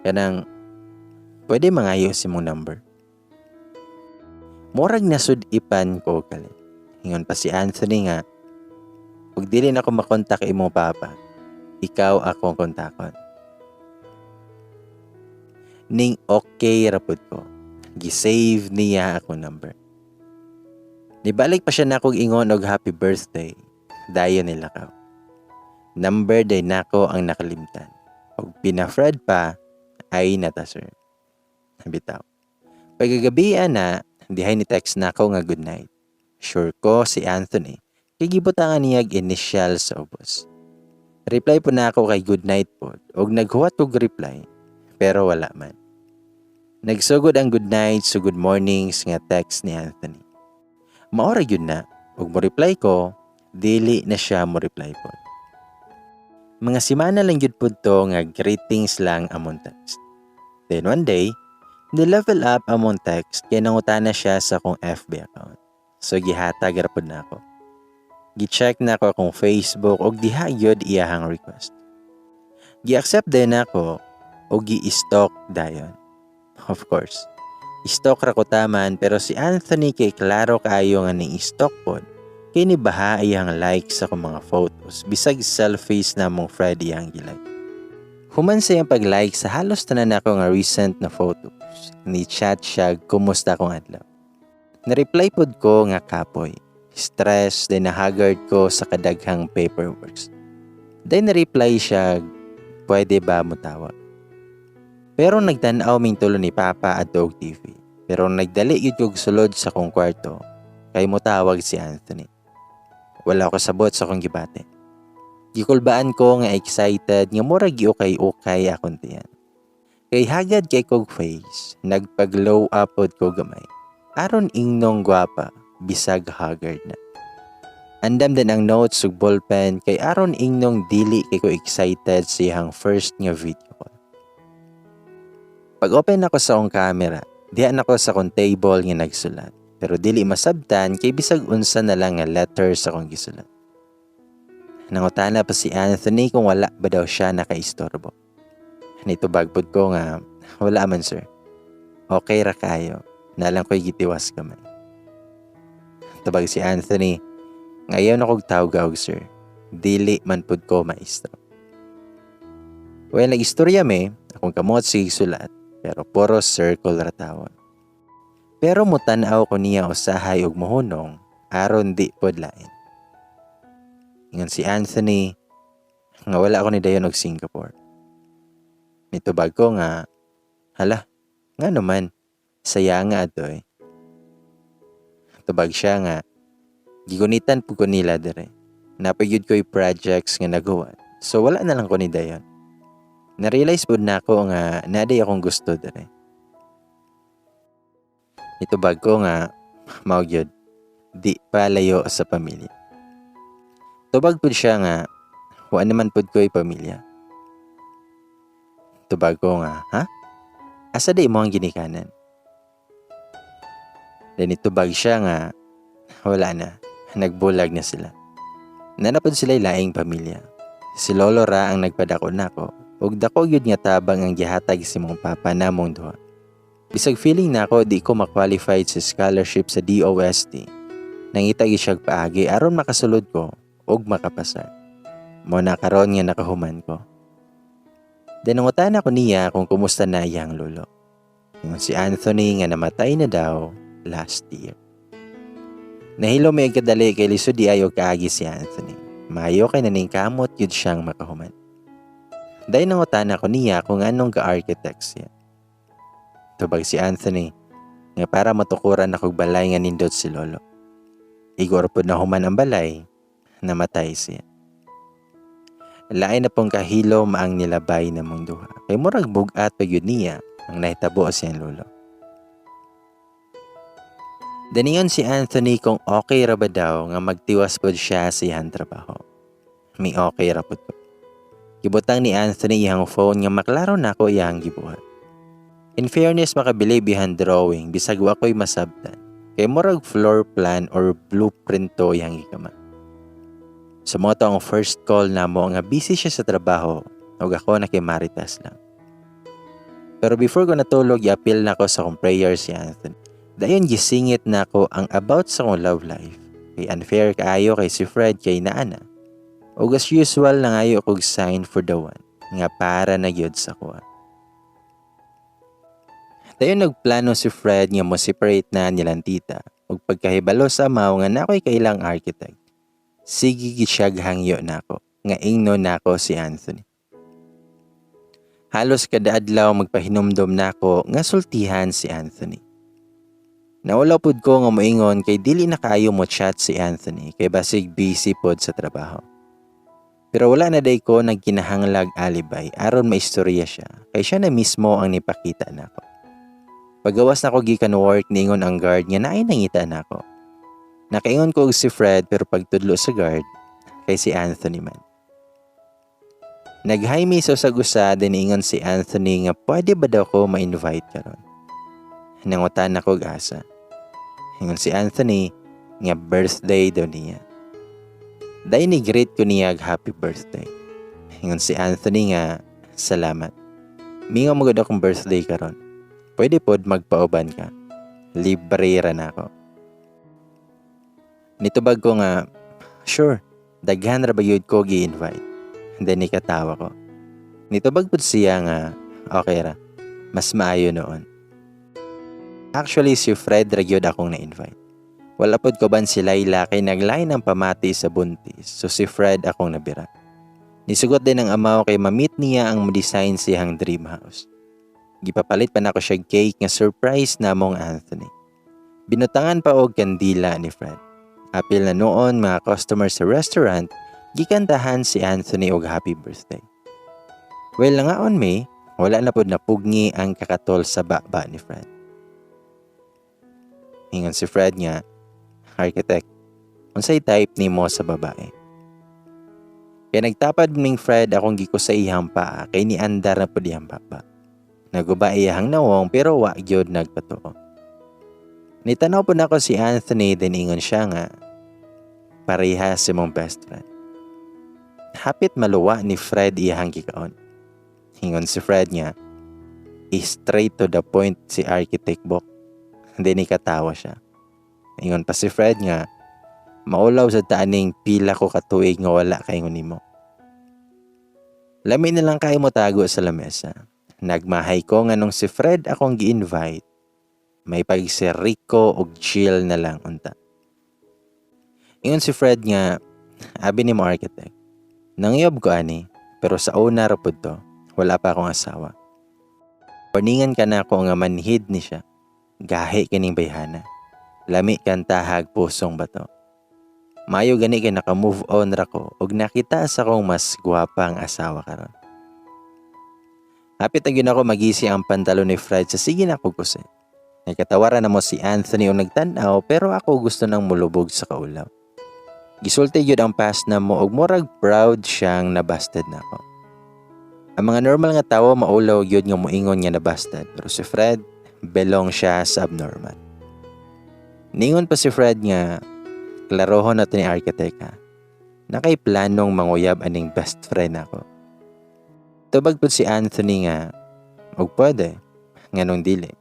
Kanang, pwede mangayo si mong number." Murag nasud-ipan ko kalit. Ingon pa si Anthony nga, "Ug dili na ako makontak imong papa, ikaw akong kontakon." Ning okay ra pud ko. Gi-save niya akong number. Nibalik pa siya nakog ingon og happy birthday. Dayon nila ka. Number day nako ang nakalimtan. Og pina-Fred pa ay nata sir. Bitaw. Pagkagabi ana, dihay ni text na ako nga good night. Sure ko si Anthony, kay gibutangan niya initial sa ubos. Reply po na ako kay good night pod, og naghuwat kog reply, pero wala man. Nagsugod ang good night so good mornings nga text ni Anthony. Maora yun na, ug mo reply ko, dili na siya mo reply pod. Mga simana lang yun pod to nga greetings lang among text. Then one day, ni-level up among text kay nangutana siya sa akong FB account. So gihatag ra pod na ako. Gi-check na ako akong Facebook og diha gyud iyahang request. Gi-accept din ako og gi-stalk dayon. Of course, stalk ra ko taman, pero si Anthony kay klaro kaayo nga ning stalk pod kay nibaha iyang like sa akong mga photos bisag selfies na mong Fred iyang gi-like. Human sa iyang pag-like sa halos tanan ako nga recent na photos, ni chat siya kumusta akong adlaw. Na-reply pod ko nga kapoy, stress, then nahagard ko sa kadaghang paperworks. Then na-reply siya, pwede ba mo tawag? Pero nagtan-aw ming tulo ni Papa adto og TV. Pero nagdali gyud kog sulod sa akong kwarto kay motawag si Anthony. Wala ko sabot sa akong gibati. Gikulbaan ko nga excited nga murag giukay-ukay akong tiyan. Kay hagad kay kog face, nagpag-glow up pod ko gamay. Aron ingnong gwapa, bisag haggard na. Andam din ang notes ug ballpen kay aron ingnong dili kay ko excited sa iyang first nga video call. Pag open ako sa akong camera, diha na ko sa akong table nga nagsulat. Pero dili masabtan kay bisag unsa na lang nga letter sa akong gisulat. Nangutana pa si Anthony kung wala ba daw siya nakaistorbo. Nitubag pod ko nga wala man, sir. Okay ra kayo. Nalang ko'y gitiwas kamay. Tubag si Anthony, ngayon akong tawag, sir. Dili man pud ko maestro. Well, nag-istorya me, akong kamot sige sulat, pero puro circle ra tawon. Pero mutan-aw ko niya usahay og mohunong aron di pod lain. Ingon si Anthony nga wala ko ni dayon og Singapore. Nitubag ko nga, hala, nga naman, saya nga ato eh. Tubag siya nga, gigunitan po ko nila dire. Napayud ko'y projects nga nagawa. So wala na lang ko ni dayon. Na-realize po na ako nga naday akong gusto dire. Nitubag ko nga, mao gyud, di pa layo sa pamilya. Tubag pud siya nga, wa naman pud ko'y pamilya. Tubag ko nga, ha? Asa di mo ang ginikanan? Then itubag siya nga, wala na, nagbulag na sila. Nanapod sila laing pamilya. Si Lolo ra ang nagpadako nako, ug dako gyud nga tabang ang gihatag si mong papa namong duha. Bisag feeling nako di ko ma-qualified sa scholarship sa DOST. Nangita gyud siyag paagi aron makasulod ko ug makapasar. Mo na karon nga nakahuman ko. Then nangutana ko niya kung kumusta na iyang lolo. Ingon si Anthony nga namatay na daw last year. Nahilo may kadali kay lisod di ayo kaagi si Anthony. Maayo kay naningkamot yun siyang makahuman. Dahil nangutana ko niya kung anong ga-architect siya. Tubag si Anthony nga para matukuran akong balay nga nindot si lolo. Igor pod na human ang balay, namatay siya. Lain na pong kahilom ang nilabay na mong duha. Kay murag bugat pa yun niya ang nahitabo siyang lolo. Daniyon si Anthony kung okay ra ba daw nga magtiwas pod siya sa iyang trabaho. May okay ra pod ko. Gibutang ni Anthony iyang phone nga maklaro nako iyang gibuhat. In fairness, makabilib iyang drawing bisag wa ko'y masabtan. Kay murag floor plan or blueprint to iyang gikama. Sa mo to ang first call namo nga busy siya sa trabaho ug ako nakimaritas lang. Pero before ko natulog, i-appeal na ko sa akong prayer si Anthony. Dayon gisingit na ako ang about sa akong love life. Kay unfair kaayo kay si Fred kay naana. Ug as usual nangayo kog sign for the one nga para na gyud sa kuha. Dayon nagplano si Fred nga mo separate na nilang tita ug pagkahibalo sa amaw nga nakoy kailang architect. Sige gid siya hangyo nako nga ingno nako si Anthony. Halos kada adlaw magpahinumdom nako nga sultihan si Anthony. Naulaw pud ko nga moingon kay dili na kaayo mo chat si Anthony kay basig busy pod sa trabaho. Pero wala na day ko nagkinahanglag alibay aron maistorya siya kay siya na mismo ang nipakita nako. Pagawas nako gikan work, niingon ang guard nga naay nangita nako. Nakaingon ko og si Fred, pero pagtudlo sa guard kay si Anthony man. Nag-hi mi sa usag-usa, then niingon si Anthony nga pwede ba daw ko ma-invite karon. Nangutan ako og asa. Ingon si Anthony nga birthday daw niya. Dahil ni-greet ko niya og happy birthday. Ingon si Anthony nga salamat. Mingaw magud akong birthday karon. Pwede pod magpauban ka. Libre ra nako. Nitubag ko nga, "Sure, daghan ra ba yun ko gi-invite?" Then nikatawa ko. Nitubag pud siya nga, okay ra, mas maayo noon. Actually, si Fred ra gyud akong na-invite. Wala pod ko ban si Layla kay naglain ang pamati sa buntis, so si Fred akong nabira. Nisugot din ang amaw kay ma-meet niya ang mo-design siyang dream house. Gipapalit pa nako siya cake nga surprise namong Anthony. Binutangan pa og kandila ni Fred. Apil na noon mga customer sa restaurant, gikantahan si Anthony og happy birthday. Well, nangaon mi, wala na pod napugni ang kakatol sa baba ni Fred. Ingon si Fred nga, "Architect, unsay type nimo sa babae?" Kay nagtapad ning Fred, akong gikusay iyang paa kay niandar na pud iyang baba. Naguba iyang nawong pero wa gyud nagpatuo. Nitanaw po nako si Anthony, then ingon siya nga, "Pareha si mong best friend." Hapit maluwa ni Fred iyang gikaon. Ingon si Fred nga, "Straight to the point si Architect Bok." Then nikatawa siya. Ingon pa si Fred nga, "Maulaw sa taaning pila ko katuig nga wala kaingon nimo." Lami na lang kayo mo tago sa lamesa. Nagmahay ko nga nung si Fred akong gi-invite, may pag si Rico og Jill na lang unta. Ingon si Fred nga, "Abi ni mo, Architect. Nangyob ko ani, pero sa una ra pud to, wala pa akong asawa. Warningan ka na ako nga manhid ni siya. Gahi kining bayhana. Lami kan tahag pusong bato. Mayo gani kay naka-move on ra ko ug nakita sa kong mas gwapa ang asawa karon." Hapit na gyud ako magisi ang pantalon ni Fred sa sige na ko kusi. Nagkatawaran na mo si Anthony o nagtan-aw, pero ako gusto nang mulubog sa kaulaw. Gisulti gyud ang past na mo og murag proud siyang nabasted na ako. Ang mga normal nga tawo maulaw gyud nga moingon nga nabasted, pero si Fred belong siya sa abnormal. Ningon pa si Fred nga, "Klarohon na to ni Architect ha. Nakay planong manguyab aning best friend ako." Tubag pud si Anthony nga, "Og pwede, nganong dili?"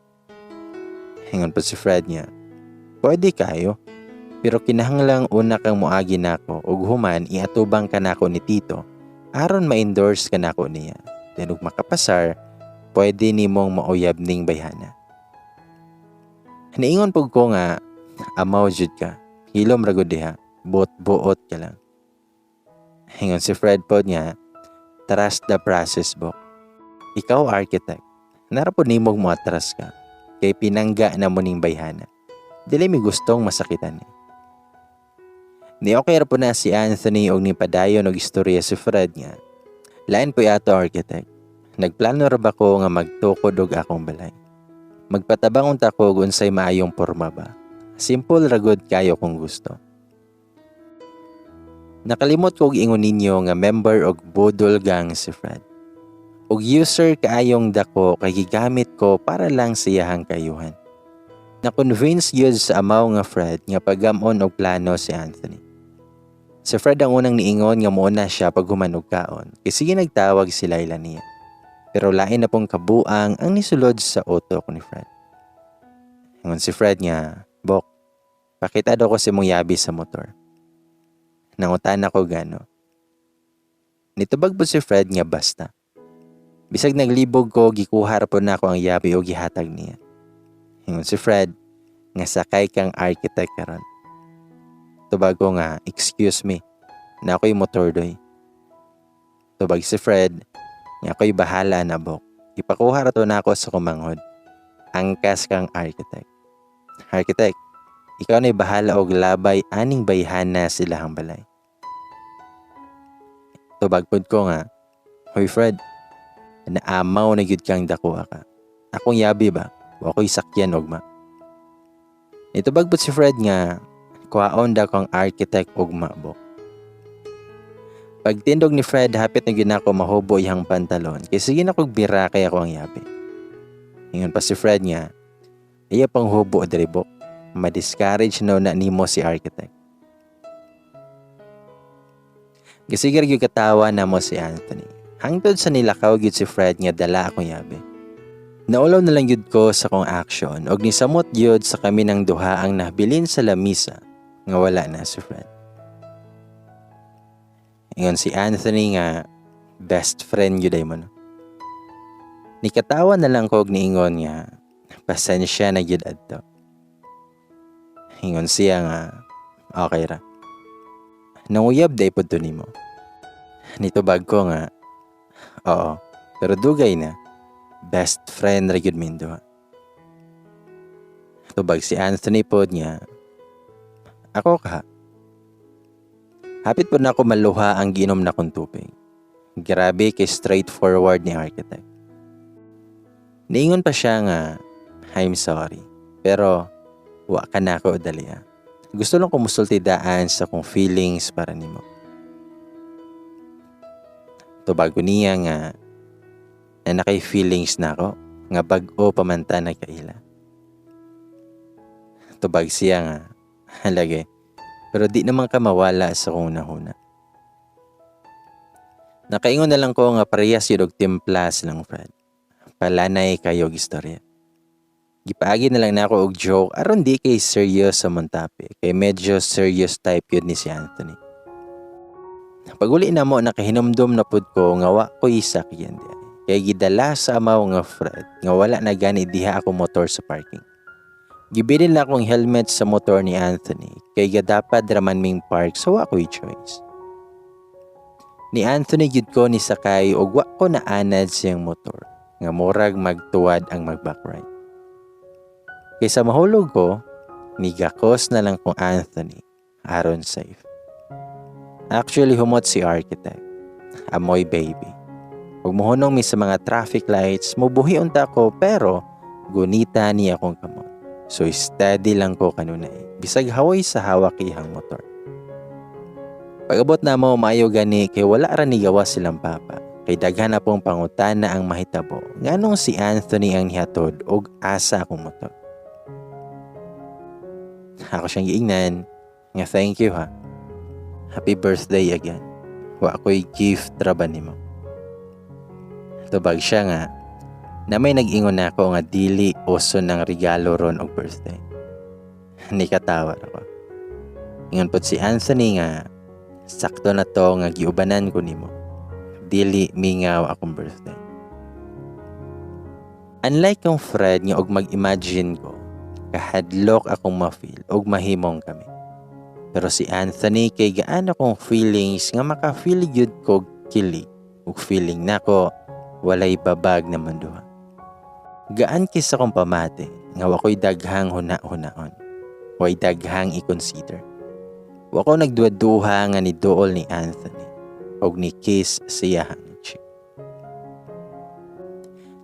Ingon pud si Fred nga, "Pwede kayo, pero kinahanglang una kang muagi nako ug human iatubang ka nako ni Tito aron ma-endorse ka nako niya. Then ug makapasar, pwede nimong mauyab ning bayhana." Niingon pug ko nga, "Amaw jud ka. Hilom ra gud diha, buot-buot ka lang." Ingon si Fred pod nga, "Trust the process, Bok. Ikaw, Architect, nara pod nimog mo atras ka. Kay pinangga na mo ning bayhana. Dili mi gustong masakitan ni." Ni okay ra po na si Anthony og nipadayon og istorya si Fred nga, "Lain po yato, Architect. Nagplano ra ba ko nga magtukod og akong balay. Magpatabang unta ko og unsay maayong porma ba. Simple ra gud kayo kung gusto." Nakalimot ko og ingon ninyo nga member og Budol Gang si Fred. Og user kaayong dako kay gigamit ko para lang siyahang kayuhan. Na-convince gyud sa amaw nga Fred nga pagam-on og plano si Anthony. Si Fred ang unang niingon nga muuna siya pag human og kaon kay sige nagtawag si Layla niya. Pero lain na pong kabuang ang nisulod sa utok ni Fred. Ingon si Fred nga, "Bok, pakita daw ko si mong yabi sa motor." Nangutan ako gano. Nitubag po si Fred nga basta. Bisag naglibog ko, gikuha ra po na ako ang yabi o gihatag niya. Ingon si Fred nga sakay kang Architect karon. Tubag ko nga, "Excuse me, na ako'y motor doy." Tubag si Fred, Nga ako'y bahala na, bok. Ipakuha ra to nako sa kumanghod. Angkas kang architect. Architect, ikaw na'y bahala og labay aning bayhana silahang balay. Tubag pod ko nga, "Hoy Fred, naamaw na gyud kang dakuha ka. Akong yabi ba? Wa ko'y sakyan ugma." Nitubag pod si Fred nga, "Kuhaon daw kang architect ugma, bok." Pagtindog ni Fred, hapit na gyud nako mahubo iyang pantalon kay sige na kog bira kay ako ang yabi. Ingon pa si Fred nga, "Iya pang hubo diri, bok. Ma-discourage no na nimo si architect." Gasigar gyud katawa namo si Anthony. Hangtod sa nilakaw gyud si Fred nga dala akong yabi. Naulaw na lang gyud ko sa kong action og nisamot gyud sa kami ng duha ang nabilin sa lamisa nga wala na si Fred. Ingon si Anthony nga, "Best friend gyud ay mo, no?" Nikatawa na lang ko og niingon nga, "Pasensya na gyud adto." Ingon siya nga, "Okay ra. Nanguyab day pod to nimo." Nitubag ko nga, "Oo, pero dugay na. Best friend ra gyud min duha." Tubag si Anthony pod nga, "Ako ka." Hapit pod na ako maluha ang giinom na kong tubig. Grabe kay straightforward ni architect. Niingon pa siya nga, "I'm sorry, pero wa ka na ako dali ah. Gusto lang ko musulti daan sa kong feelings para nimo." Tubag ko niya nga, na nakay feelings na ako, nga bag-o pa man ta nagkaila. Tubag siya nga, "Halagi, pero di naman ka mawala sa kong nahuna." Nakaingon na lang ko nga parehas yun og timpla silang Fred. Palanay kayo og istorya. Gipaagi na lang nako og joke aron di kay serious sa mong topic kay medyo serious type yun ni si Anthony. Paguli na mo, nakahinumdum na pud ko nga wa ko'y sakyan di ay. Kay gidala sa amaw nga Fred nga wala na gani diha ako motor sa parking. Gibilin na akong helmet sa motor ni Anthony kay gadapat raman ming park, so wa ko'y choice. Ni Anthony gyud ko ni sakay ug wa ko naanad siyang motor nga murag magtuwad ang mag-backride. Kaysa mahulog ko, nigakos na lang kong Anthony aron safe. Actually, humot si architect. Amoy baby. Ug mohunong mi sa mga traffic lights, mubuhi unta ko pero gunita niya akong kamot. So steady lang ko kanunay. Bisag hawoy sa hawak iyang motor. Pag-abot na mo, maayo gani kay wala ra ni gawas silang papa. Kay daghan na pong pangutana ang mahitabo. Nganong si Anthony ang nihatod og asa akong motor. Ako siyang giingnan nga, "Thank you ha. Happy birthday again. Wa ko'y gift ra ba nimo?" Tubag siya nga, na may nag-ingon na ako nga dili uso ng regalo ron og birthday. Nikatawa ako. Ingon pod si Anthony nga, "Sakto na to nga giubanan ko nimo. Dili mingaw akong birthday." Unlike kang Fred nga og mag-imagine ko, kahadlok akong ma-feel og mahimong kami. Pero si Anthony kay gaano kong feelings nga maka-feel gyud ko kilig ug feeling nako walay babag naman duha. Gaan kay sa akong pamati nga wa ko'y daghang huna-hunaon. Way daghang i-consider. Wa ko nagduha-duha nga ni duol ni Anthony og ni kiss siya hang cheek.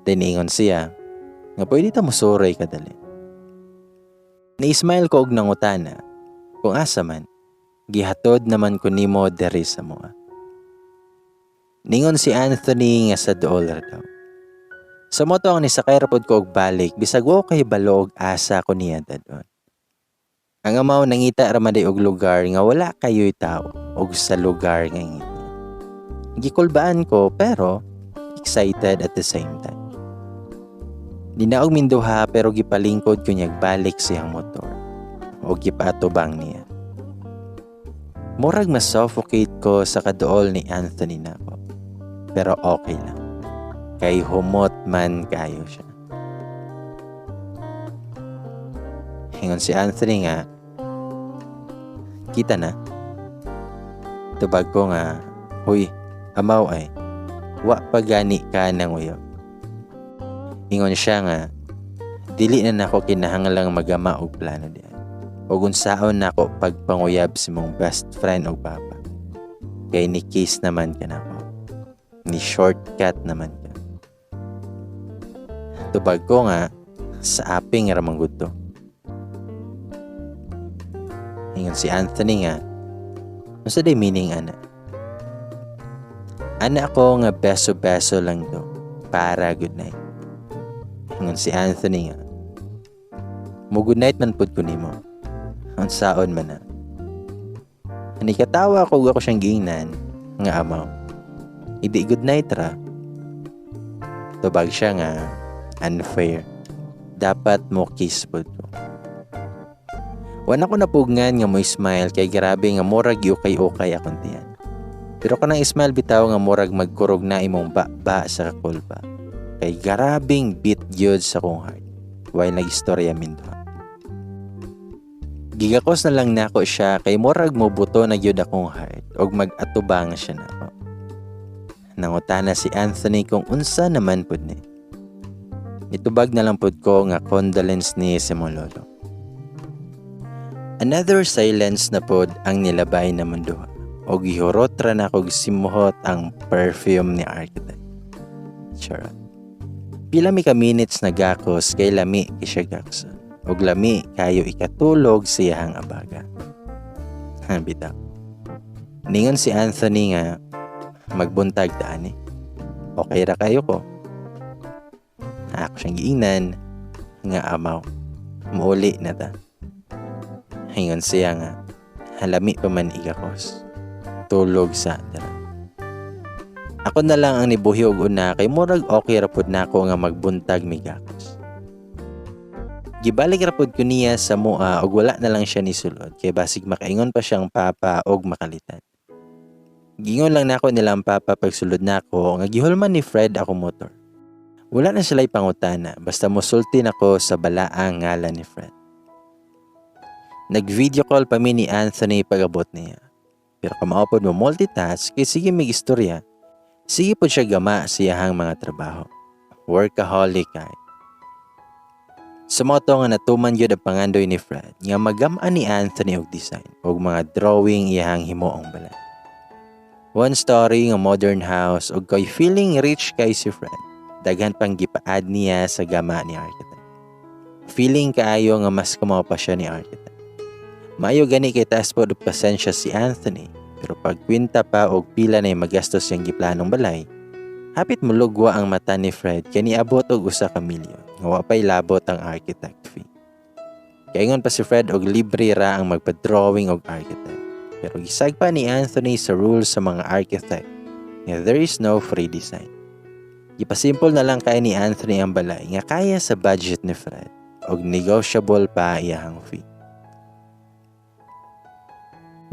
Tiningon siya nga pwede ta mosuroy kadali. Ni-smile ko og nangutana kung asa man, gihatod naman ko nimo diri sa moa. Ningon si Anthony nga sa duol ra daw. Sa moto ang nisakay ra pod ko og balik bisag wa kay balo og asa ko niya dadon. Ang amaw nangita ra man day og lugar nga wala kayo'y tao og sa lugar nga ingit niya. Gikulbaan ko pero excited at the same time. Ninaog minduha pero gipalingkod ko niyag balik siyang motor o gipaatubang niya. Murag ma-suffocate ko sa kaduol ni Anthony nako. Pero okay lang. Kay humot man kayo siya. Ingon si Anthony nga, "Kita na." Tubag ko nga, "Huy, amaw ay." Wa pa gani ka nanguyab. Ingon siya nga dili na nako kinahanglang magama og plano diyan. Og unsaon nako pagpanguyab sa imong best friend og papa. Kay ni kiss naman ka nako. Ni shortcut naman ka. Tubag ko nga sa aping ra man gud to. Ingon si Anthony nga, unsa day meaning ana? Ana ko nga beso-beso lang to para good night. Ingon si Anthony nga, mo good night man pud ko nimo. Unsaon man na. Ani katawa ko ug ako siyang giingnan nga amaw. Hindi good night ra. Tubag siya nga unfair. Dapat mo kiss pud ko. Wala ko napugngan nga mo smile kay grabe nga murag ukay-ukay akong tiyan. Pero kanang smile bitaw nga murag magkurog na imong ba sa kakulpa. Kay grabing beat gyud sa kong heart while nag-istorya min duha. Gigakos na lang nako siya kay murag mobuto na gyud akong heart og mag-atubang siya nako. Nangutana si Anthony kung unsa naman pud ni. Nitubag na lang pud ko nga condolence ni sa imong lolo. Another silence na pod ang nilabay na duha og gihurot ra na kog simuhot ang perfume ni architect. Charot. Pila mi ka minutes nagakos kay lami kay siya gakson. Og lami kayo ikatulog siyahang abaga. Ha, bitaw. Ningon si Anthony nga magbuntag ta ani. Okay ra kayo ko. Ako siyang giingnan nga amaw. Muuli na ta. Ingon siya nga halami pa man igakos. Tulog sa dira. Ako na lang ang nibuhi og una kay murag okay ra pud nako nga magbuntag migakos. Gibalik ra pud ko niya sa mua og wala na lang siya nisulod kay basig makaingon pa siyang papa og makalitan. Giingon lang nako nilang papa pagsulod nako nga gihulman ni Fred ako motor. Wala na sila'y pangutana basta mosulti nako sa balaang ngalan ni Fred. Nag-video call pa mi ni Anthony pag-abot niya. Pero kamao pod mo multitask kay sige mig istorya. Sige pod siya gama sa iyahang mga trabaho. Workaholic kay. Sa mao to nga natuman gyud ang pangandoy ni Fred nga magam-an ni Anthony og design og mga drawing iyahang himuong balay. One story nga modern house og kay feeling rich kay si Fred. Daghan pang gipa-add niya sa gama ni architect. Feeling kaayo nga mas kamao pa siya ni architect. Maayo gani kay taas pod og pasensya si Anthony, pero pagkwenta pa og pila na magastos siyang giplanong balay, hapit molugwa ang mata ni Fred kay niabot og 1 ka milyon nga wa pay labot ang architect fee. Kaingon pa si Fred og libre ra ang magpa-drawing og architect. Pero gisagpa ni Anthony sa rules sa mga architect nga there is no free design. Gipasimple na lang kay ni Anthony ang balay nga kaya sa budget ni Fred og negotiable pa iyahang fee.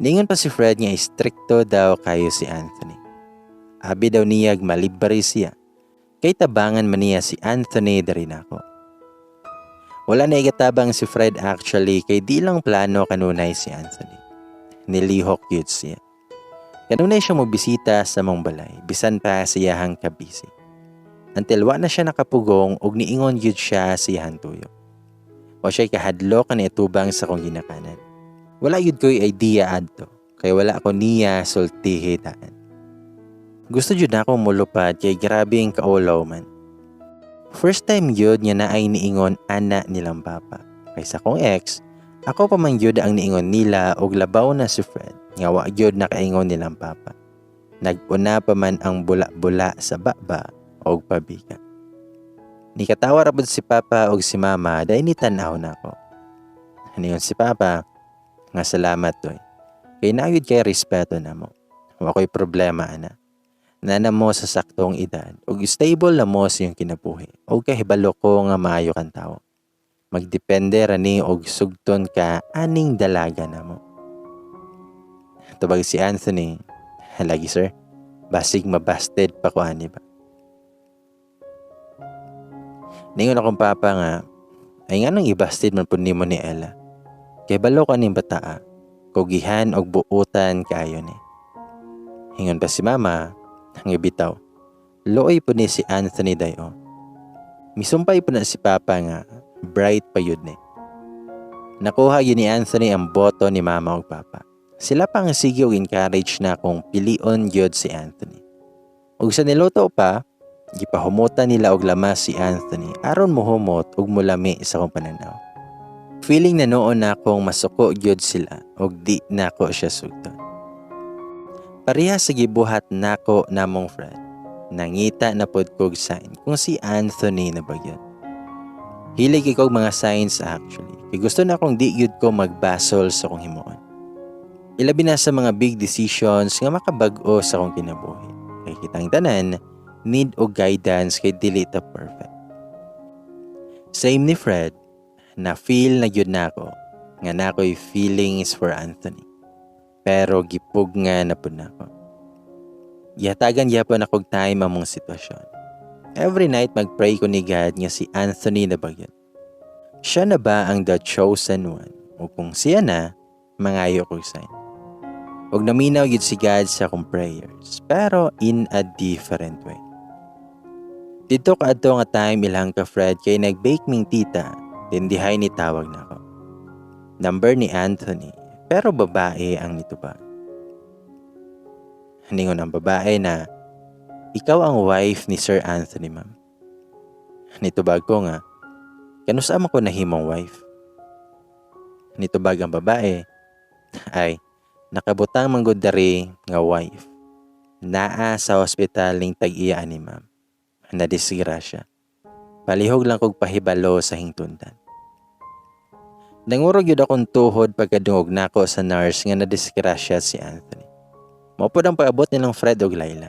Ningon pa si Fred nga istrikto daw kayo si Anthony. Abi daw niyag malibre siya. Kay tabangan man niya si Anthony diri nako. Wala na igatabang si Fred actually kay di lang plano kanunay si Anthony. Nilihok yun siya. Kanunay siya mobisita sa mong balay, bisan pa siyahang kabisi. Until wa na siya nakapugong og niingon gyud siya sa iyahang tuyo. Wa siya kahadlok nga itubang sa kong ginakanan. Wala gyud ko'y idea adto, kay wala ko niya sultihi daan. Gusto jud nako mulupad kay grabe ang kaulaw man. First time gyud nga naay niingon ana nilang papa. Kay sa kong ex, ako pa man gyud ang niingon nila og labaw na si Fred nga wa gyud nakaingon nilang papa. Nag-una pa man ang bula-bula sa baba og pabika. Nikatawa ra pud si papa og si mama dahil ni tan-aw nako. Niingon si papa nga salamat toy. Kay naayod kay respeto namo. Wa ko'y problema ana. Nana mo sa saktong edad ug stable na mo sa iyong kinabuhi ug kahibalo ko nga maayo kang tawo. Magdepende ra ni og sugton ka aning dalaga namo. Tubag si Anthony, lagi sir, basig mabasted pa ko ani ba. Ningon akong papa nga, ay nganong ibasted man pud nimo ni Ella. Kay balo ka ning bataa, kugihan og buutan kaayo ni. Hingon pa si mama, ang ibitaw. Luoy po ni si Anthony dayo. Misumpay po na si Papa nga bright pa yun ni. Nakuha yun ni Anthony ang boto ni Mama ug Papa. Sila pa ang sige og encourage na kung pilion gyud si Anthony. Ug sa niluto pa, gipahumutan nila og lamas si Anthony aron mohumot ug mulami sa akong pananaw. Feeling na noon na akong masuko gyud sila ug di nako siya sugton. Pareha sa gibuhat nako namong Fred. Nangita na pod kog sign kung si Anthony na ba yun. Hilig kog mga signs actually. Kay gusto na akong di gyud ko magbasol sa akong himuon. Ilabi na sa mga big decisions nga makabag-o sa akong kinabuhi. Kay kitang tanan, need og guidance kay dili ta perfect. Same ni Fred, na feel na gyud nako nga nakoy feelings for Anthony. Pero gipug nga na pud nako. Gihatagan gyapon akog time among sitwasyon. Every night magpray ko ni God nga si Anthony na ba yun. Siya na ba ang the chosen one? O kung siya na, mangayo kog sign. Og naminaw gyud si God sa akong prayers, pero in a different way. Dito kaadto nga time ilang ka Fred kay nag-bake ming tita, dindihay ni tawag na ako. Number ni Anthony, pero babae ang nitubag. Ningon ang babae na, "Ikaw ang wife ni Sir Anthony, ma'am." Nitubag ko nga, "Kanusa man ko nahimong wife?" Nitubag ang babae, "Ay, nakabutang man gud dari nga wife. Naa sa hospital ning tag-iya ani, ma'am. Nadisgrasya. Palihog lang kog pahibalo sa hingtundan." Nangurog yun akong tuhod pagkadungog nako sa nurse nga nadisgrasya si Anthony. Mao pod ang pag-abot nilang Fred og Laila.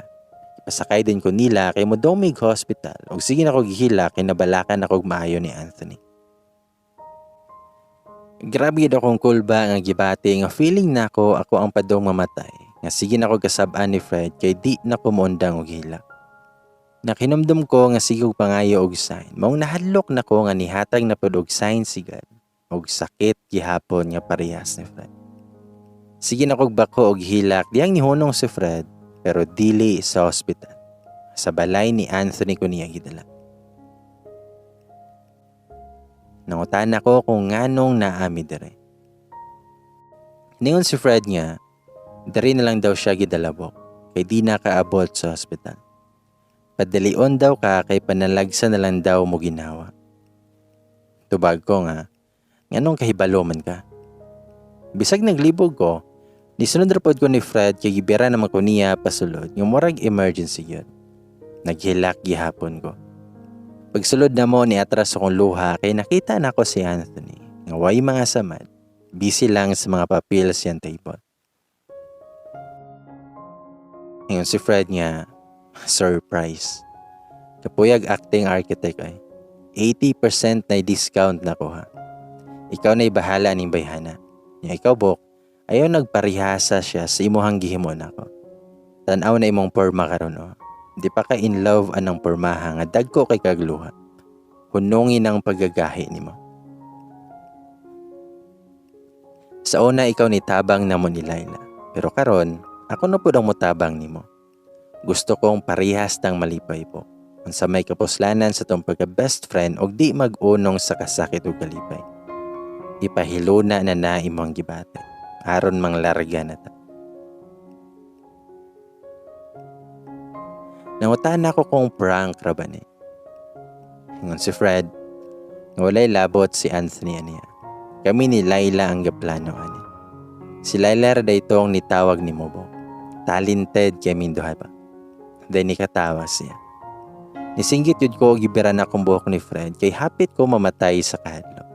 Pasakay din ko nila kay modomig hospital ug sige na ko gihila kay nabalakan ako maayo ni Anthony. Grabe gid akong kulba nga gibati nga feeling nako ako ang padong mamatay nga sige na ko kasab-an ni Fred kay di na ko moundang og hilak. Nakinumdum ko nga sige og pangayo og sign. Maong nahadlok na ko nga nihatag na pod og sign si God og sakit gihapon nga parehas ni Fred. Sige na kog bako og hilak diyang nihunong si Fred pero dili sa ospital. Sa balay ni Anthony ko niya gidala. Nangutan ako kung nganong naami dire. Ningon si Fred nga, diri na lang daw siya gidalabok kay di na kaabot sa ospital. Padalion daw ka kay panalagsa na lang daw mo ginawa. Tubag ko nga, nganong kahibalo man ka? Bisag naglibog ko, nisunod ra pod ko ni Fred kay gibira naman ko niya pasulod nga murag emergency yun. Naghilak gihapon ko. Pagsulod na mo ni atras akong luha kay nakita na ko si Anthony nga way mga samad, busy lang sa mga papel siyang table. Ngayon si Fred nga, surprise. Kapuyag acting architect ay. 80% na discount na ko ha. Ikaw na'y bahala ning bayhana. Nya ikaw bok, ayaw nagparihasa siya sa imuhang gihimo nako. Tan-aw na imong porma karon oh. Di pa ka in love anang pormaha nga dagko kay kagluha. Hunungin ang paggagahi nimo. Sa una ikaw ni tabang namo ni Laila, pero karon ako na pud ang motabang nimo. Gusto kong parehas tang malipay po. Unsa may kapuslanan sa tong pagka best friend og di mag-unong sa kasakit ug kalipay. Ipahiluna na na imong gibate. Aron manglarga na ta. Nangutan ako kung prank ra ba ni. Ingon si Fred, nga walay labot si Anthony aniya. Kami ni Laila ang gaplano ani. Si Laila ra daytong nitawag ni Mobo. Talented kay minduha pa. Dahil nikatawa siya. Nisinggit yun ko gibira na akong buhok ni Fred kay hapit ko mamatay sa kahadlok.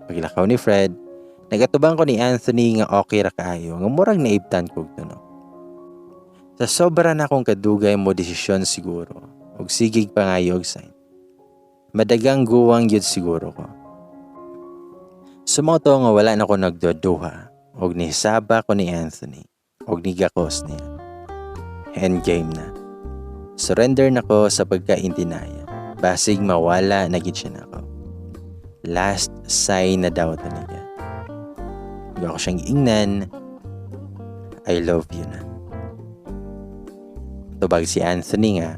Paglakaw ni Fred, nagatubang ko ni Anthony nga okay ra kaayo nga murag naibtan kog tunog. Sa sobra na akong kadugay mo desisyon siguro og sigig pangayo og sign. Madagang guwang yun siguro ko. Sumoto nga wala na ko nagduduha og nisaba ko ni Anthony og nigakos niya. Endgame na. Surrender na ko sa pagkaintinaya. Basig mawala na gid siya nako. Last sign na daw to niya. Hindi ako siyang giingnan, I love you na. Tubag si Anthony nga,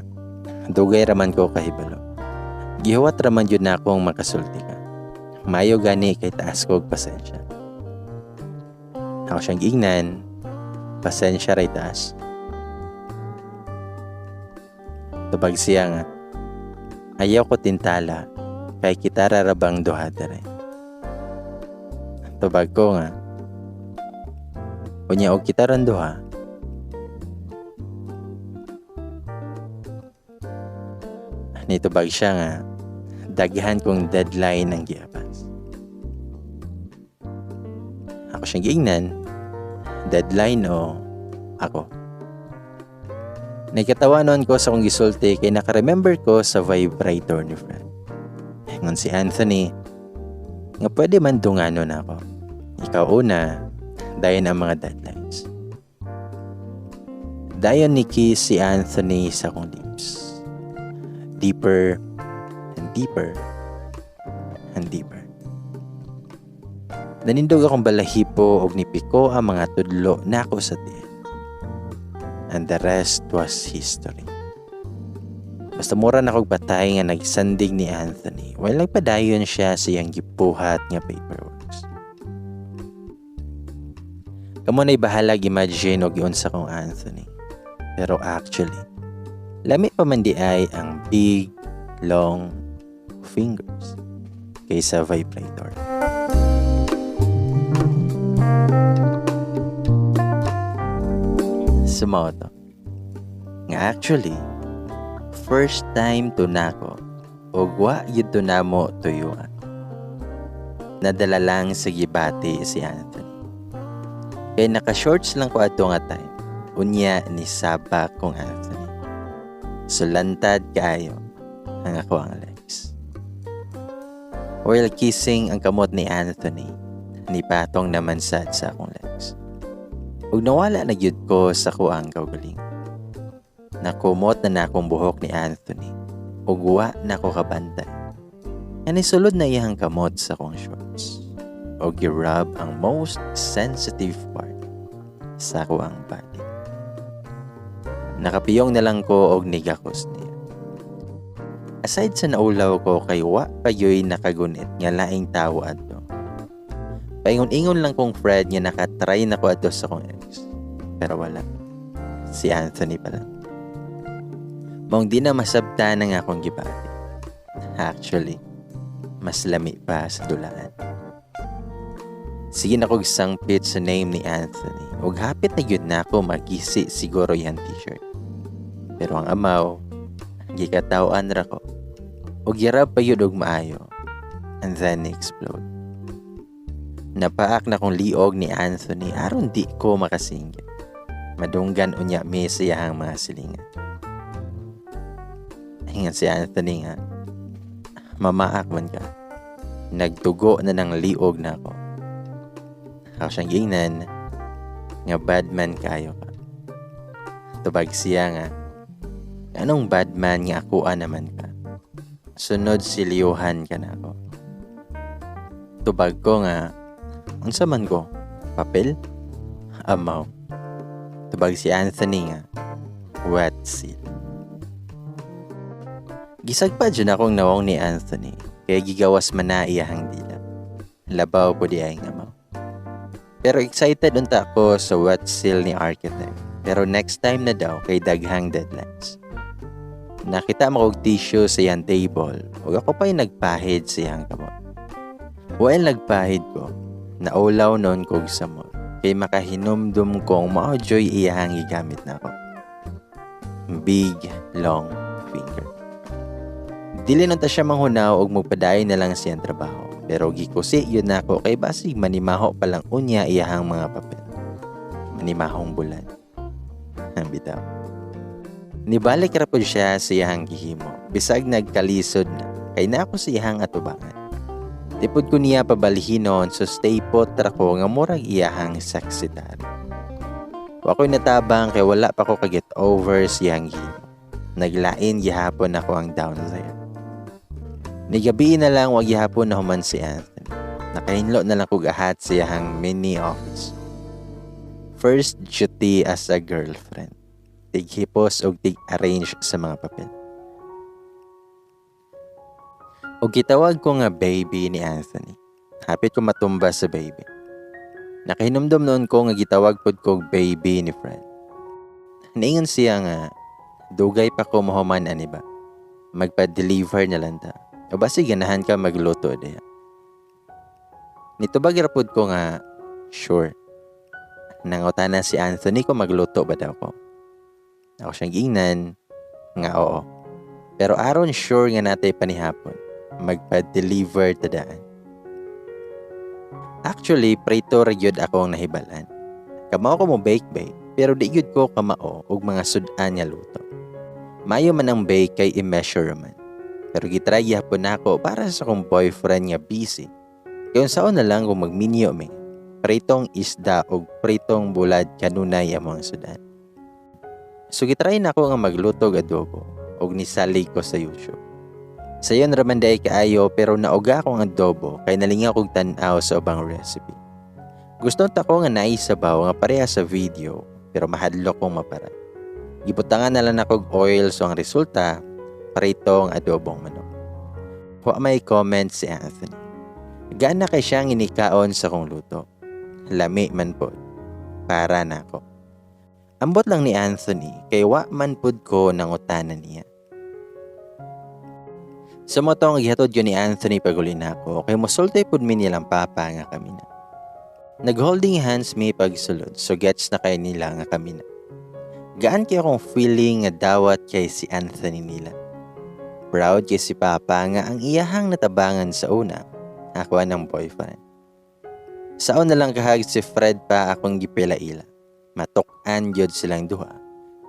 Dugay raman ko kahibalo. Gihuwat raman jud na akong makasulti ka. Mayo gani kay taas ko og pasensya. Ako siyang giingnan, pasensya ray taas. Tubag siya nga, ayaw ko tintala kay kita rarabang duha dere. Tubag ko nga, unya og kita ran duha. Nitubag siya nga, daghan kong deadline ang giabas. Ako siyang giingnan, deadline o ako. Nagkatawa noon ko sa kong gisulti kay naka-remember ko sa vibrator ni Fred. Ngon si Anthony, nga pwede man dungano na ako. Ikaw una, dayon ang mga deadlines. Dayon ni kiss si Anthony sa akong lips. Deeper and deeper and deeper. Nanindog akong balahibo og nipiko ang mga tudlo nako sa tiil. And the rest was history. Basta mura na kog patay nga nagsandig ni Anthony while nagpadayon siya sa iyang gibuhat nga paperworks. Kamo na'y bahalag imagine og giunsa kong Anthony. Pero actually, lami pa man di ay ang big, long fingers kaysa vibrator. Sumaw to. Nga actually, first time to nako og wa gyud to namo tuyuan. Nadala lang sa gibati si Anthony. Kay naka-shorts lang ko adto nga time. Unya ni saba kong Anthony. Sulantad kaayo ang ako ang legs. While kissing ang kamot ni Anthony, nipatong naman sad sa akong legs. Ug nawala na gyud ko sa kuang kaugalingon. Nakumot na nakong buhok ni Anthony ug wa na ko kabantay. Nga nisulod na iyang kamot sa akong shorts ug gi-rub ang most sensitive part sa kuang body. Nakapiyong na lang ko og nigakos niya. Aside sa naulaw ko kay wa payoy nakagunit nga laing tawo adto. Paingon-ingon lang kong Fred nga nakatry na ko adto sa kong ex. Pero wala. Si Anthony pala. Maong di na masabta na nga akong gibati. Actually, mas lami pa sa dulaan. Sige na kog sangpit sa name ni Anthony. Ug hapit na gyud na ako magisi siguro iyang t-shirt. Pero ang amaw, gikataw-an ra ko. Ug girab pa yun og maayo. And then explode. Napaak na kong liog ni Anthony aron di ko makasinggit. Madunggan unya mi sa iyang mga silingan. Ingan si Anthony nga, mamaak man ka. Nagtugo na ng liog na ako. Ako siyang giingnan nga bad man kayo ka. Tubag siya nga, anong bad man nga akoa naman ka? Sunod siliyuhan ka na ako. Tubag ko nga, unsa man ko? Papel? Amaw. Tubag si Anthony nga, wet seal. Gisagpa dyan akong nawong ni Anthony, kaya gigawas man na iyahang dila. Labaw po di ay amaw. Pero excited unta ako sa wet seal ni architect. Pero next time na daw kay daghang deadlines. Nakita mo kog tissue sa iyang table ug ako pa'y nagpahid sa iyang kamot. While nagpahid ko, naulaw noon kog samot kay makahinumdum kong mao joy iyahang gigamit nako. Big, long finger. Dili nun ta siya manghunaw og magpadayon na lang siyang trabaho. Pero gikusi yun nako kay basig manimaho pa lang unya iyahang mga papel. Manimahong bulan. Ang bitaw. Nibalik ra pud siya sa iyahang gihimo. Bisag nagkalisod na kay na ako sa iyahang atubangan. Di pud ko niya pabalhinon, so stay put ra ko nga murag iyahang secretary. Wa ko'y natabang kay wala pa ko ka-get over sa iyahang gihimo. Naglain gihapon ako ang down there. Nigabi na lang wa gihapon na human si Anthony. Nakahinlo na lang kog ahat sa iyahang mini office. First duty as a girlfriend. Tighipos og tig-arrange sa mga papel. Og gitawag ko nga baby ni Anthony. Hapit ko matumba sa baby. Nakahinumdom noon ko nga gitawag pod ko baby ni Fred. Niingon siya nga dugay pa ko mahuman ani ba. Magpa-deliver na lang ta. O basi ganahan ka magluto diha. Nitubag ra pod ko nga sure. Nangutana si Anthony kung magluto ba daw ko. Ako siyang giingnan nga oo. Pero aron sure nga natay panihapon, magpa-deliver ta daan. Actually, prito ra gyud ako ang nahibalan. Kamao ko mo bake-bake, pero di gyud ko kamao og mga sud-an nga luto. Mayo man ang bake kay i-measure man. Pero gitry gihapon nako para sa akong boyfriend nga busy. Kay unsaon na lang kung magminyo mi, pritong isda og pritong bulad kanunay among sudan. So gitry nako nga magluto og adobo og nisalig ko sa YouTube. Sayon ra man diay kaayo, pero nauga akong adobo kay nalingaw kog tan-aw sa ubang recipe. Gusto ta ko nga naay sabaw nga pareha sa video, pero mahadlok kong maparat. Gibutangan na lang nako og oil, so ang resulta pritong adobong manok. Wa may comment si Anthony. Gana kay siyang inikaon sa kong luto. Lami man pod. Para nako. Ambot lang ni Anthony kay wa man pud ko nangutana niya. Sa mao to nga gihatod yun ni Anthony paguli nako kay mosulti pud mi nilang papa nga kami na. Nag-holding hands mi pagsulod, so gets na kay nila nga kami na. Gaan kay akong feeling nga dawat kay si Anthony nila. Proud kay si Papa nga ang iyahang natabangan sa una, ako ang boyfriend. Saon na lang kahag si Fred pa akong gipila-ila. Matuk-an gyud silang duha.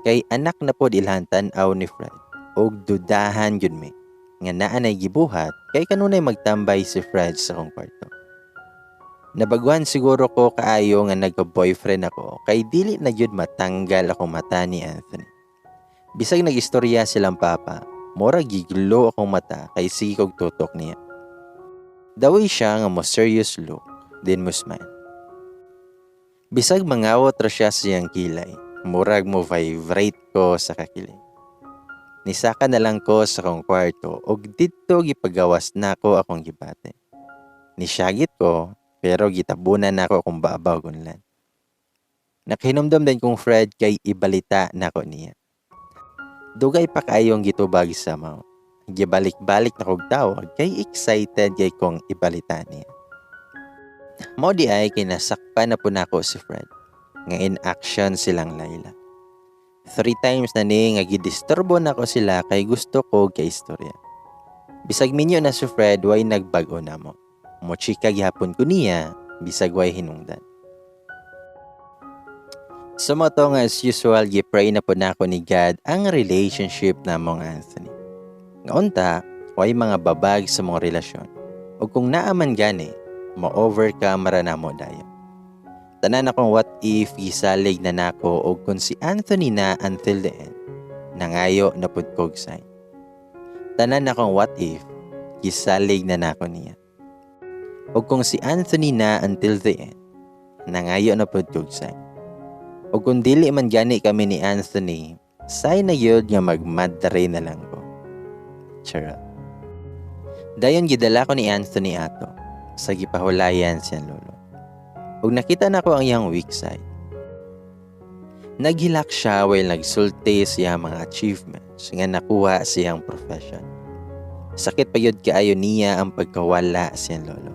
Kay anak na pod ilhan tan-aw ni Fred. Og dudahan gyud mi nga naa nay gibuhat kay kanunay magtambay si Fred sa akong kwarto. Nabaguhan siguro ko kaayo nga nagka-boyfriend ako kay dili na gyud matanggal akong mata ni Anthony. Bisag nag-istorya silang papa, mura giglo akong mata kay sige kog tutok niya. Daway siya nga mo serious look, then mo smile. Bisag mangawot ra siya sa iyang kilay, murag mo vibrate ko sa kakilig. Nisaka na lang ko sa akong kwarto og didto gipagawas nako akong gibati. Nisyagit ko, pero gitabunan nako akong babaw gunlan. Nakahinumdom din kong Fred kay ibalita nako niya. Dugay pa kaayong gitubag sa mao. Gibalik-balik na kog tawag kay excited kay kong ibalita niya. Mao di ay kay nasakpan na po nako si Fred nga in action silang Laila. Three times na ni nga gidisturbo nako sila kay gusto ko kay istorya. Bisag minyo na si Fred, way nagbag-o namo. Mochika gihapon ko niya bisag way hinungdan. So mao to nga as usual, gi-pray na po nako ni God ang relationship namong Anthony. Nga unta, way mga babag sa mga relasyon. O kung naa man gani, ma-overcome ra namo dayon. Tanan akong what if gisalig na nako, og kung si Anthony na until the end, nangayo na pud kog sign. Tanan akong what if gisalig na nako niya. Og kung si Anthony na until the end, nangayo na pud kog sign. Og kung dili man gani kami ni Anthony, sign na yun nga magmadre na lang ko. Charot. Dayon gidala ko ni Anthony ato sa gipahulayan siyang lolo. Ug nakita nako ang iyang weak side. Naghilak siya while nagsulti siya mga achievements nga nakuha siyang profession. Sakit pa yun kaayo niya ang pagkawala siyang lolo.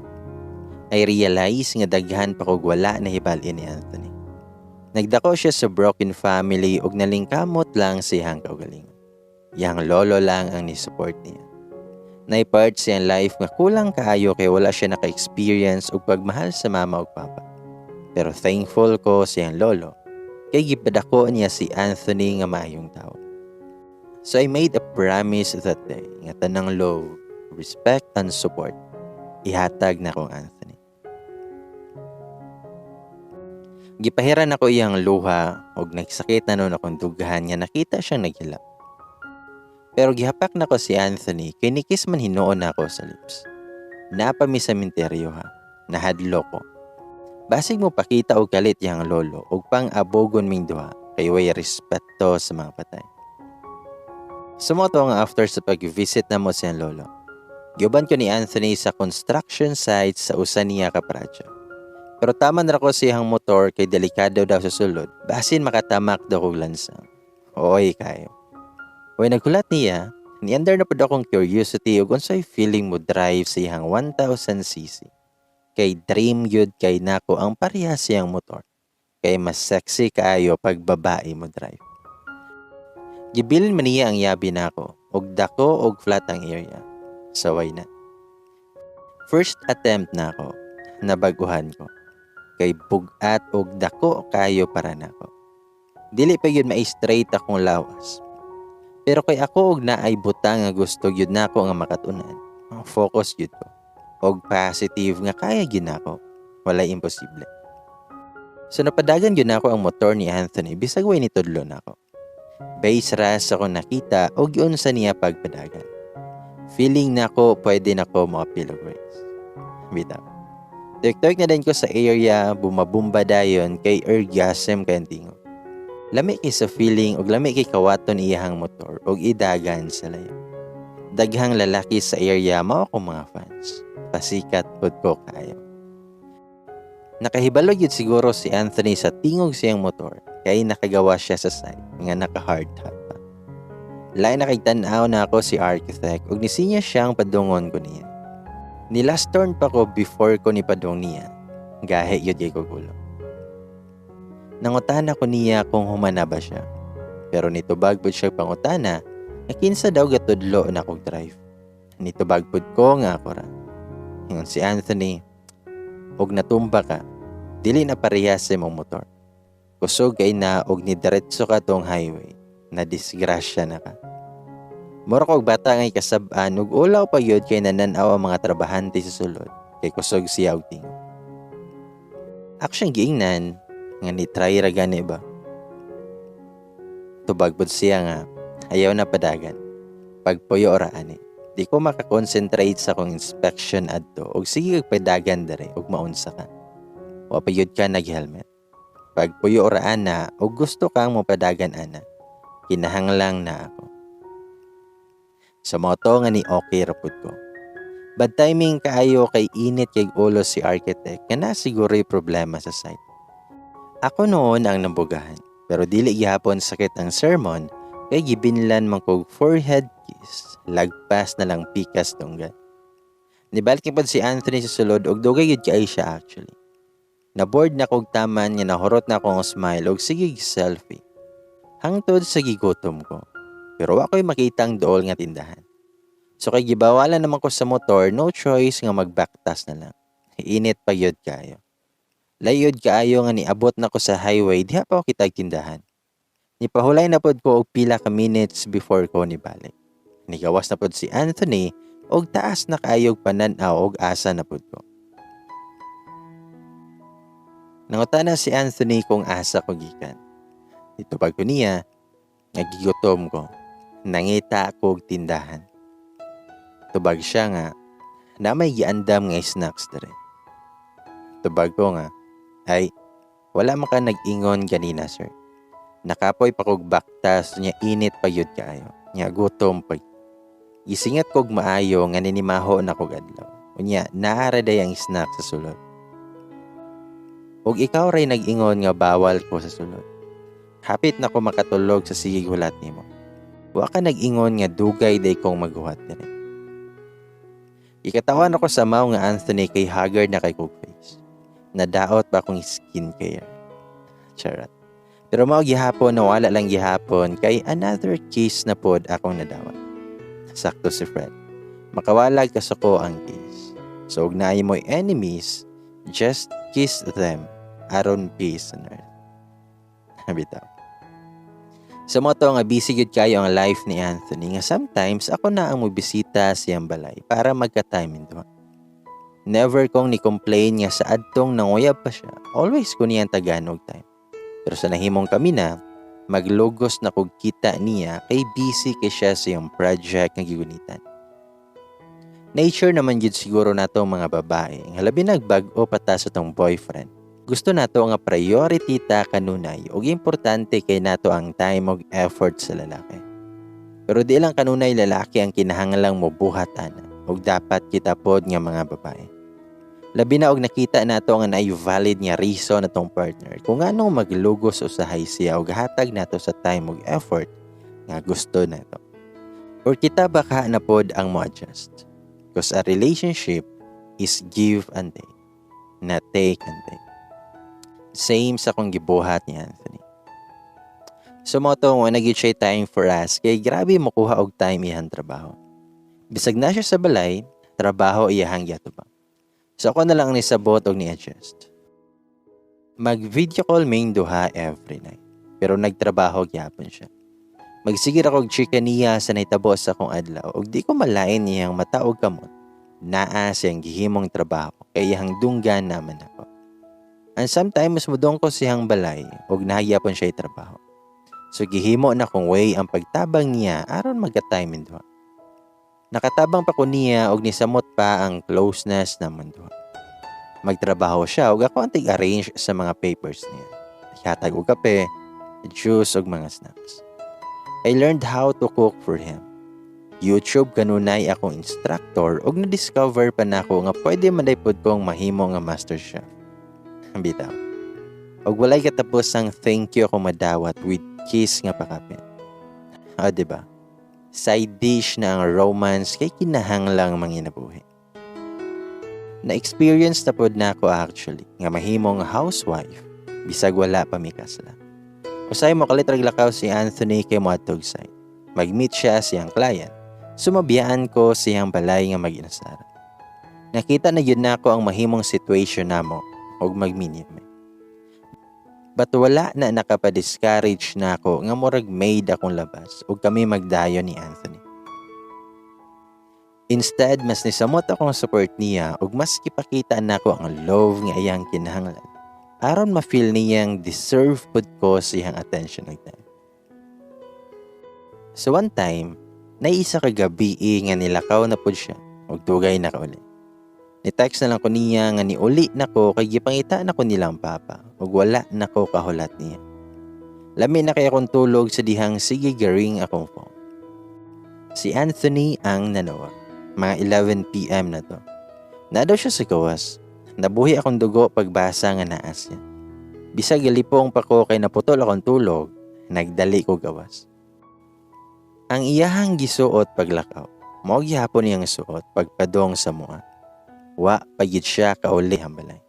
I realize nga daghan pa kog wala na hibalin ni Anthony. Nagdako siya sa broken family ug nalingkamot lang sa iyang kaugalingon. Iyang lolo lang ang ni-support niya. Nay part siyang life nga kulang kaayo kay wala siya naka-experience og pagmahal sa mama ug papa. Pero thankful ko sa iyang lolo kay gipadako niya si Anthony nga maayong tao. So I made a promise that day nga tanang love, respect and support ihatag na kong Anthony. Gipahiran ako iyang luha og nagsakit na nun akong dughan nga nakita siyang naghilak. Pero gihapak nako si Anthony kay nikiss man hinuon nako sa lips. Napa mi sa minteryo ha, nahadlo ko. Basig mo pakita og kalit iyang lolo og pang-abogon ming duha kay way respeto sa mga patay. Sumoto nga after sa pag-visit na mo siyang lolo. Giuban ko ni Anthony sa construction site sa usa niya ka project. Pero tama na ko sa iyang motor kay delikado daw sa sulod, basin makatamak daw kog lansang. Oy kayo. Way naghulat niya, niandar na pud akong curiosity ug unsay feeling mo drive sa iyang 1000 cc. Kay dream gyud kay nako ang parehas siyang motor. Kay mas sexy kaayo pag babae mo drive. Gibilin man niya ang yabi nako og dako og flat ang area. Saway na. First attempt nako, nabaguhan ko. Kay bugat og dako kayo para nako. Dili pa gyud ma-straight akong lawas. Pero kay ako og naay butang nga gusto gyud nako nga makatunan, focus gyud ko. Og positive nga kaya gyud nako. Walay imposible. So napadagan gyud nako ang motor ni Anthony bisag way nitudlo nako. Base ra sa akong nakita og giunsa niya pagpadagan. Feeling nako pwede nako moapil og race. Bitaw. Tuyok na din ko sa area, bumabumba dayon kay orgasm kay ang tingog. Lami kay sa feeling og lami kay kawaton iyahang motor og idagan sa layo. Daghang lalaki sa area mao akong mga fans. Pasikat pud ko kaayo. Nakahibalo gyud siguro si Anthony sa tingog siyang motor kay nakagawa siya sa site nga naka hard hat pa. Lain na kay tan-aw na ako si architect ug nisinya siyang padungon ko niya. Ni last turn pa ko before ko ni padung niya. Gahi yun kay ko gulo. Nangutana ko niya kung humana ba siya. Pero nitubag pud siya pangutana nga kinsa daw gatudlo na kog drive. Nitubag pud ko nga ako ra. Ingon si Anthony, "Og natumba ka, dili na parehas sa imong motor. Kusog kay na og nidiretso ka tong highway, na disgrasya na ka." Mura kog bata ngay kasab-an ug ulaw pa gyud kay nanan-aw ang mga trabahante sa sulod kay kusog siya og tingog. Ako siyang giingnan nga ni try ra gani ba. Tubag pud siya nga ayaw na padagan. Pagpuyo ra ani. Di ko makakonsentrate sa akong inspection adto og sige kag padagan dere ug maunsa ka. Wa pa gyud ka nag-helmet. Pagpuyo ra ana og gusto kang mopadagan ana. Kinahanglang na ako. Sa moto nga ni okay ra pud ko. Bad timing kaayo kay init kay ulo si architect nga na siguro'y problema sa site. Ako noon ang nambugahan, pero dili gihapon sakit ang sermon kay gibinlan man kog forehead kiss, lagpas na lang pikas dunggan. Nibalik pud si Anthony sa sulod og dugay gyud kay siya actually. Na-bored na kog taman nga nahurot na akong smile og sige selfie. Hangtod sa gigutom ko. Pero wa ko'y makitang dool nga tindahan. So kay gibawalan naman ko sa motor, no choice nga magbaktas na lang. Init pa gyud kayo. Layod kaayo nga niabot na ko sa highway, diha pa ko kitag tindahan. Nipahulay na pod ko og pila ka minutes before ko nibalik. Nigawas na pod si Anthony og taas na kaayog panan-aw og asa na pod ko. Nangutana si Anthony kung asa ko gikan. Itubag ko niya nga gigutom ko. Nangita ko og tindahan. Tubag siya nga na may giandam nga snacks dere. Tubag ko nga, "Ay, wala man ka nag-ingon ganina, sir. Nakapoy pa kog baktas nya init pa yun kaayo. Nya gutom pa. Gisingat kog maayo nga ninimaho na kog adlaw. Unya, naara day ang snack sa sulod. Ug ikaw ray nag-ingon nga bawal ko sa sulod. Hapit na ko makatulog sa sigig hulat nimo. Wa ka nag-ingon nga dugay day kong maghuhat dire." Ikatawan ako sa mao nga Anthony kay haggard na kay kog face. Nadaot pa akong skincare. Charot. Pero mao gihapon na wala lang gihapon kay another kiss na pod akong nadawat. Sakto si Fred. Makawalag kasuko ang kiss. So ug naay mo'y enemies, just kiss them aron peace on earth. Bitaw. Sa mo to nga busy gyud kayo ang life ni Anthony nga sometimes ako na ang mobisita siyang balay para magka-time duha. Never kong ni-complain nga sa adtong nanguyab pa siya. Always ko niyang tagaan og time. Pero sa nahimong kami na, maglugos na kog kita niya kay busy kay siya sa iyang project nga gigunitan. Nature naman gyud siguro nato mga babae nga labi nag bag-o pa ta sa tong boyfriend. Gusto nato nga priority ta kanunay ug importante kay nato ang time ug effort sa lalaki. Pero di lang kanunay lalaki ang kinahanglang mobuhat ana. Ug dapat kita pod nga mga babae. Labi na og nakita nato nga naay valid nga reason atong partner kung nganong maglugos usahay siya og hatag nato sa time ug effort nga gusto nato. Or kita baka na pod ang mo-adjust. 'Cause a relationship is give and take, not take and take. Same sa akong gibuhat ni Anthony. So mao to, wa na gyud siya time for us kay grabe mokuha og time iyang trabaho. Bisag na siya sa balay, trabaho iyahang giatubang. So ako na lang ang nisabot og ni-adjust. Mag-video call ming duha every night. Pero nagtrabaho gyapon siya. Magsige ra kog chika niya sa nahitabo sa akong adlaw ug di ko malain iyang mata og kamot. Naa siyang gihimong trabaho kay iyang dunggan naman ako. And sometimes mudong ko siyang balay ug naa gyapon siya trabaho. So gihimo na kong way ang pagtabang niya aron magka-time ming duha. Nakatabang pa ko niya og nisamot pa ang closeness namong duha. Magtrabaho siya ug ako ang tig-arrange sa mga papers niya. Hatag og kape, juice ug mga snacks. I learned how to cook for him. YouTube kanunay akong instructor ug na-discover pa nako nga pwede man diay pod kong mahimo nga master chef. Bitaw. Og walay katapos ang thank you ako madawat with kiss nga pakapit. O, di ba? Side dish na ang romance kay kinahanglang manginabuhi. Na-experience na pod nako actually nga mahimong housewife bisag wala pa mi kasla. Usahay mo kalit rag lakaw si Anthony kay moadtog site. Mag-meet siya siyang client. Sumabiyaan ko siyang balay nga mag-inasara. Nakita na gyud nako ang mahimong situation namo og magminyo mi. But wala na nakapa-discourage nako nga murag maid akong labas ug kami magdayon ni Anthony. Instead, mas nisamot akong support niya ug mas gipakita nako ang love nga iyang kinahanglan aron ma-feel niyang deserve pud ko siyang attention ug time. So one time, naisa ka gabi nga nilakaw na pud siya ug dugay na kauli. Ni-text na lang ko niya nga niuli na ko kay gipangita na ko nilang papa ug wala na ko kahulat niya. Lami na kay akong tulog sa dihang sige garing akong phone. Si Anthony ang nanawag. Mga 11 p.m. na to. Naa daw siya sa gawas. Nabuhi akong dugo pagbasa nga naa siya. Bisag galipong pa ko kay naputol akong tulog, nagdali ko gawas. Ang iyahang gisuot paglakaw, mao gihapon niyang suot pagpadong sa mua. Wa pa gyud siya kauli ang balay.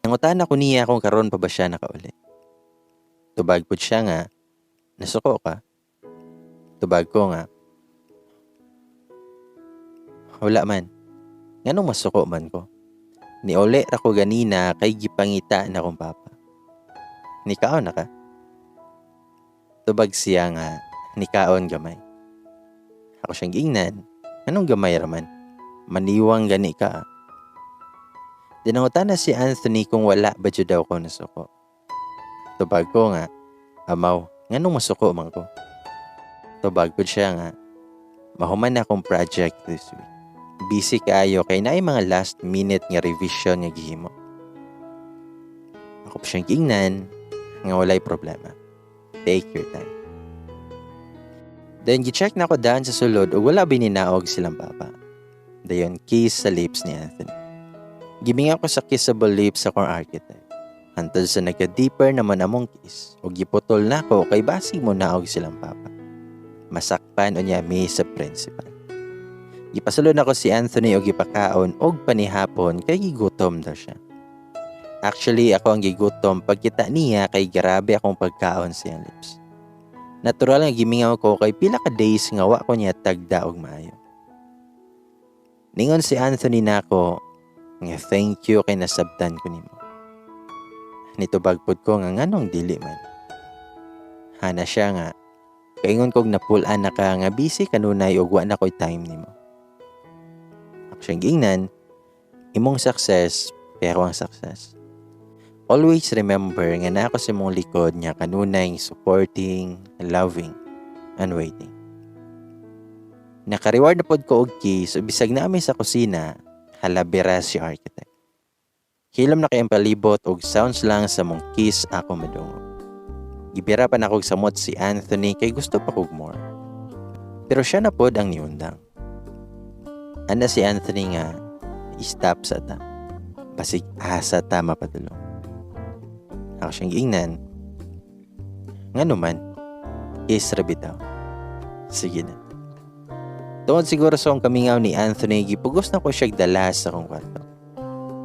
Nangutana ko niya kung karon pa ba siya nakauli. Tubag pud siya nga, "Nasuko ka?" Tubag ko nga, "Wala man. Nganong masuko man ko? Niuli ra ko ganina kay gipangita na kong papa. Nikaon na ka?" Tubag siya nga, "Nikaon gamay." Ako siyang giingnan, "Anong gamay raman? Maniwang gani ka ah." Dinangutan na si Anthony kung wala ba jud daw ko nasuko. Tubag ko nga, "Amaw, nganong masuko man ko?" Tubag ko siya nga, "Mahuman na akong project this week. Busy kaayo kay naay mga last minute nga revision nga gihimo." Ako pa siyang giingnan nga walay problema. Take your time. Then gi-check na ako daan sa sulod ug wala bininaog silang papa. Dayon kiss sa lips ni Anthony. Gimingaw ko sa kissable lips sa akong architect. Hantod sa nagka-deeper naman among kiss ug giputol nako kay basig mo naog silang papa. Masakpan unya mi sa principal. Gipasulod nako si Anthony og gipakaon og panihapon kay gigutom daw siya. Actually, ako ang gigutom pagkita niya kay grabe akong pagkaon sa iyang lips. Natural nga gimingaw ko kay pila ka days nga wa ko niya tagda og maayo. Ningon si Anthony nako nga thank you kay nasabtan ko nimo. Nitubag pud ko nga nganong dili man. Hana siya nga kaingon kog napul-an na ka nga busy kanunay ug wa na koy time nimo. Ako siyang giingnan, "Imong success pero ang success. Always remember nga naa ko sa imong likod nga kanunay supporting, loving, and waiting." Naka-reward na pod ko og kiss ug bisag naa mi sa kusina, halabira si architect. Hilom na kay ang palibot og sounds lang sa mong kiss ako madungog. Gibira pa nako og samot si Anthony kay gusto pa kog more. Pero siya na pod ang niundang. Ana si Anthony nga, "Stop sa ta. Basig asa ta mapadulong." Ako siyang giingnan, "Ngano man, kiss ra bitaw. Sige na." Tungod siguro sa akong kamingaw ni Anthony, gipugos na ko siya dala sa akong kwarto.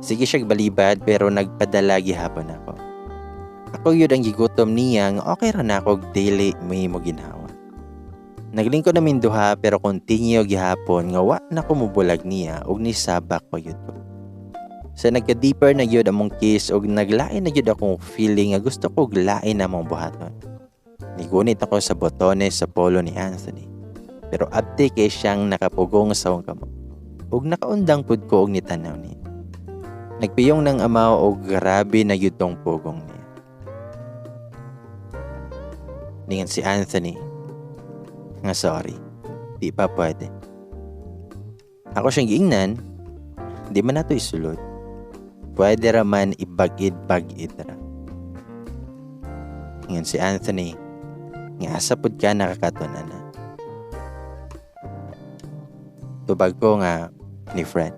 Sige siya balibad pero nagpadala gihapon ako. Ako yun ang gigutom niya nga okay ra na ako dili may mo ginhawa. Naglingkod namin duha pero continue gihapon nga wa na ko mubulag niya og nisabak pa gyud ko. Sa nagka-deeper na gyud among kiss og naglain na gyud akong feeling nga gusto ko lain na among buhaton. Nigunit ako sa botones sa polo ni Anthony. Pero abti kay siyang nakapugong sa akong kamot. Ug nakaundang pud ko og nitanaw niya. Nagpiyong ng amaw og grabe na gyud tong pugong niya. Ningan si Anthony nga sorry, di pa pwede. Ako siyang giingnan, "Di man nato isulod. Pwede ra man ibagid-bagid ra." Ingon si Anthony, nga asa pud ka nakakatunan na. Tubag ko nga ni Fred.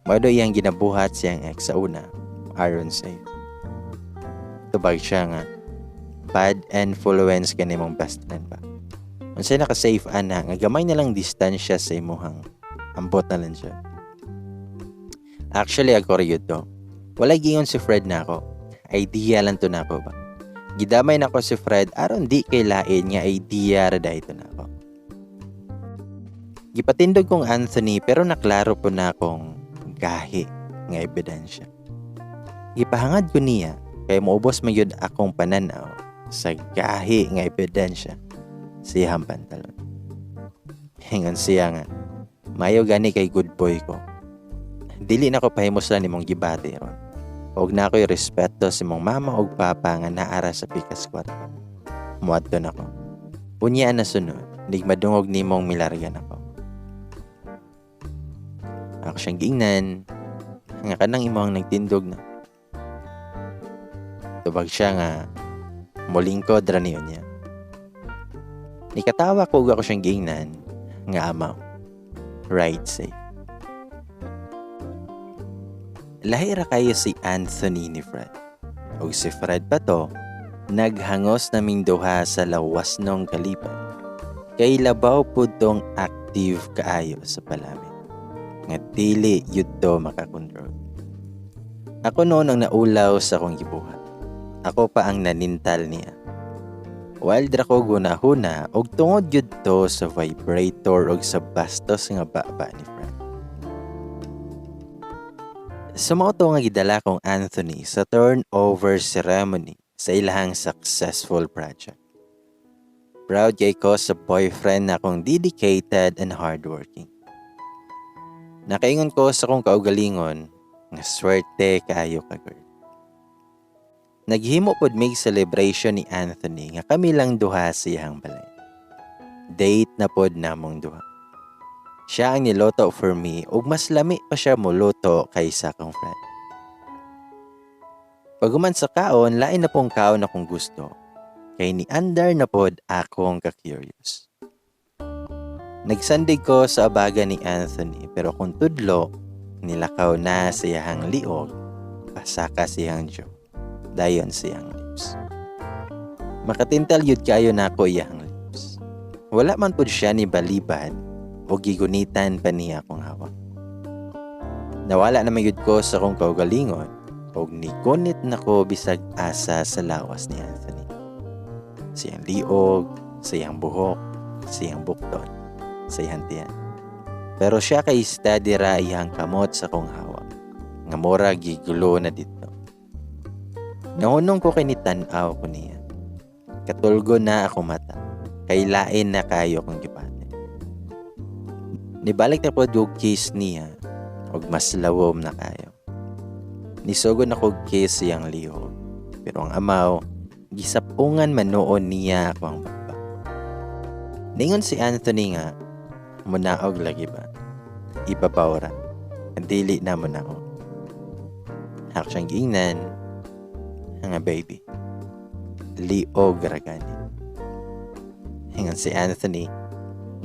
Mao daw iyang ginabuhat siyang ex sa una, aron safe. Tubag siya nga, "Bad influence ka nimong best friend ba? Unsay naka-safe ana nga gamay na lang distansya sa imuhang ambot na lang siya." Actually, ako rin to. Wala giingon si Fred na ako. Idea lang to na ako ba. Gidamay na ko si Fred aron di kay lain nga idea ra dahito na ako. Gipatindog kong Anthony pero naklaro po na akong gahi nga ebidensya. Gipahangad ko niya kay moubos man gyud akong pananaw sa gahi nga ebidensya sa iyang pantalon. Ingon siya nga, "Mayo gani kay good boy ko. Dili na ko pahimuslan nimong gibati ron. Og na ako'y respeto sa imong mama og papa nga naara sa pikas kwarto. Muadto na ko. Unya na sunod, nigmadungog nimong milarga nako." Ako siyang giingnan, nga kanang imong nagtindog na. Tubag siya nga, mulingkod ra niyo niya. Nikatawa ko ug ako siyang giingnan, nga amaw. Ride safe. Lahi ra kayo si Anthony ni Fred. Og si Fred pa to, naghangos naming duha sa lawas nung kalipay. Kay labaw pud tong active kaayo sa palamin. Nga dili yud to makakontrol. Ako noon ang naulaw sa akong gibuhat. Ako pa ang nanintal niya. Wild ra ko gunahuna og tungod gyud to sa vibrator og sa bastos nga baba ni Fred. Sa mao to nga gidala kong Anthony sa turnover ceremony sa ilahang successful project. Proud kay ko sa boyfriend na akong dedicated and hardworking. Nakaingon ko sa akong kaugalingon nga swerte kaayo ka, girl. Naghimo pod mig celebration ni Anthony nga kami lang duha sa iyang balay. Date na pod namong duha. Siya ang niluto for me ug mas lami pa siya moluto kaysa akong friend. Paghuman sa kaon, lain na pong kaon akong gusto. Kay ni andar na pod akong ka-curious. Nagsandig ko sa abaga ni Anthony pero kung tudlo, nilakaw na sa iyahang liog, pasaka siyang jaw, dayon siyang lips. Makatintal yun kayo na ako iyahang lips. Wala man pod siya ni balibad o gigunitan pa niya akong hawak. Nawala na mayud ko sa akong kaugalingon og nigunit nako bisag asa sa lawas ni Anthony. Siyang liog, siyang buhok, siyang bukton, siyang tiyan. Pero siya kay steady ra iyang kamot sa akong hawak. Nga mura gigulo na dito. Nahunong ko kay ni tan-aw ko niya. Katulgo na ako mata. Kay lain na kayo kong gibati. Nibalik na po og kiss niya og mas lawom na kayo. Nisugod na kog kiss siyang lihog. Pero ang amaw, gisapungan man noon niya ako ang baba. Ningon si Anthony nga, "Munaog lagi ba? Ibabaw ra. Dili na munaog." Ako siyang giingnan, nga "Baby, liog ra gani." Ingon si Anthony,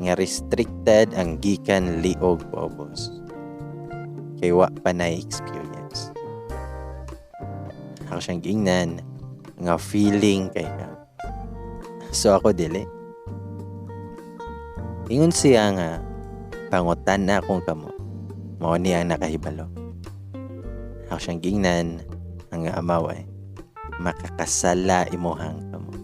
Nga restricted ang gikan liog paubos. Kay wa pa na experience. Ako siyang giingnan nga feeling kay ka. So ako dili. Ingon siya nga pangutan na akong kamot. Mao ni ang nakahibalo. Ako siyang giingnan ang amaw ay makakasala imuhang kamot.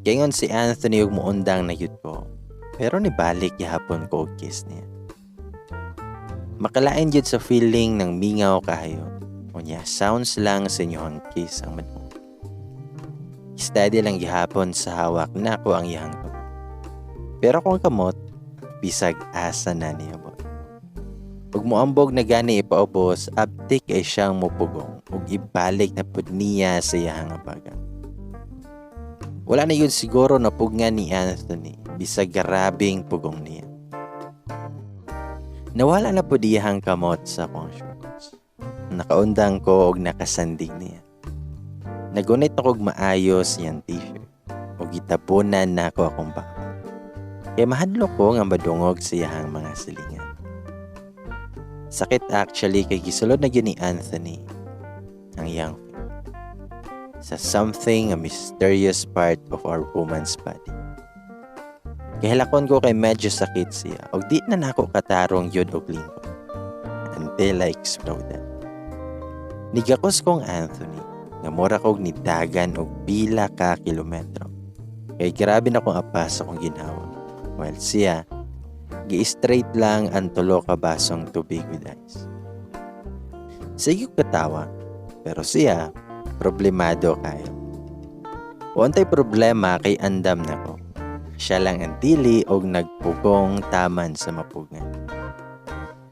Kaingon si Anthony ug muundang na gyud ko. Pero nibalik gihapon ko og kiss niya. Makalain gyud sa feeling ng mingaw kahayo. Unya, sounds lang sa inyong kiss ang madungog. Steady lang gihapon sa hawak nako ang iyang kamot. Pero kung kamot, bisag asa na niya bot. Ug moambog na gani ipaubos, abtik ay siyang mupugong ug ibalik na pud niya sa iyang baga. Wala na yun siguro napugngan ni Anthony, bisag grabing pugong niya. Nawala na pud iyang kamot sa akong shorts. Nakaundang ko og nakasandig niya. Nagunit ako og maayos iyang t-shirt ug gitabunan nako akong baba. Kay mahadlok ko nga madungog sa iyang mga silingan. Sakit actually kay gisulod na gyud ni Anthony ang iyang sa something a mysterious part of our woman's body. Kahilakon ko kay medyo sakit siya og di na nako katarong yun og lingkod until I exploded. Nigakos kong Anthony nga mura kog nidagan og pila ka kilometro. Kay grabe na kong apas akong ginhawa. While siya, gi-straight lang ang tulo ka basong tubig with ice. Sige katawa, pero siya, problemado kayo. Untay problema kay andam nako. Siya lang ang dili og nagpugong taman sa mapugngan.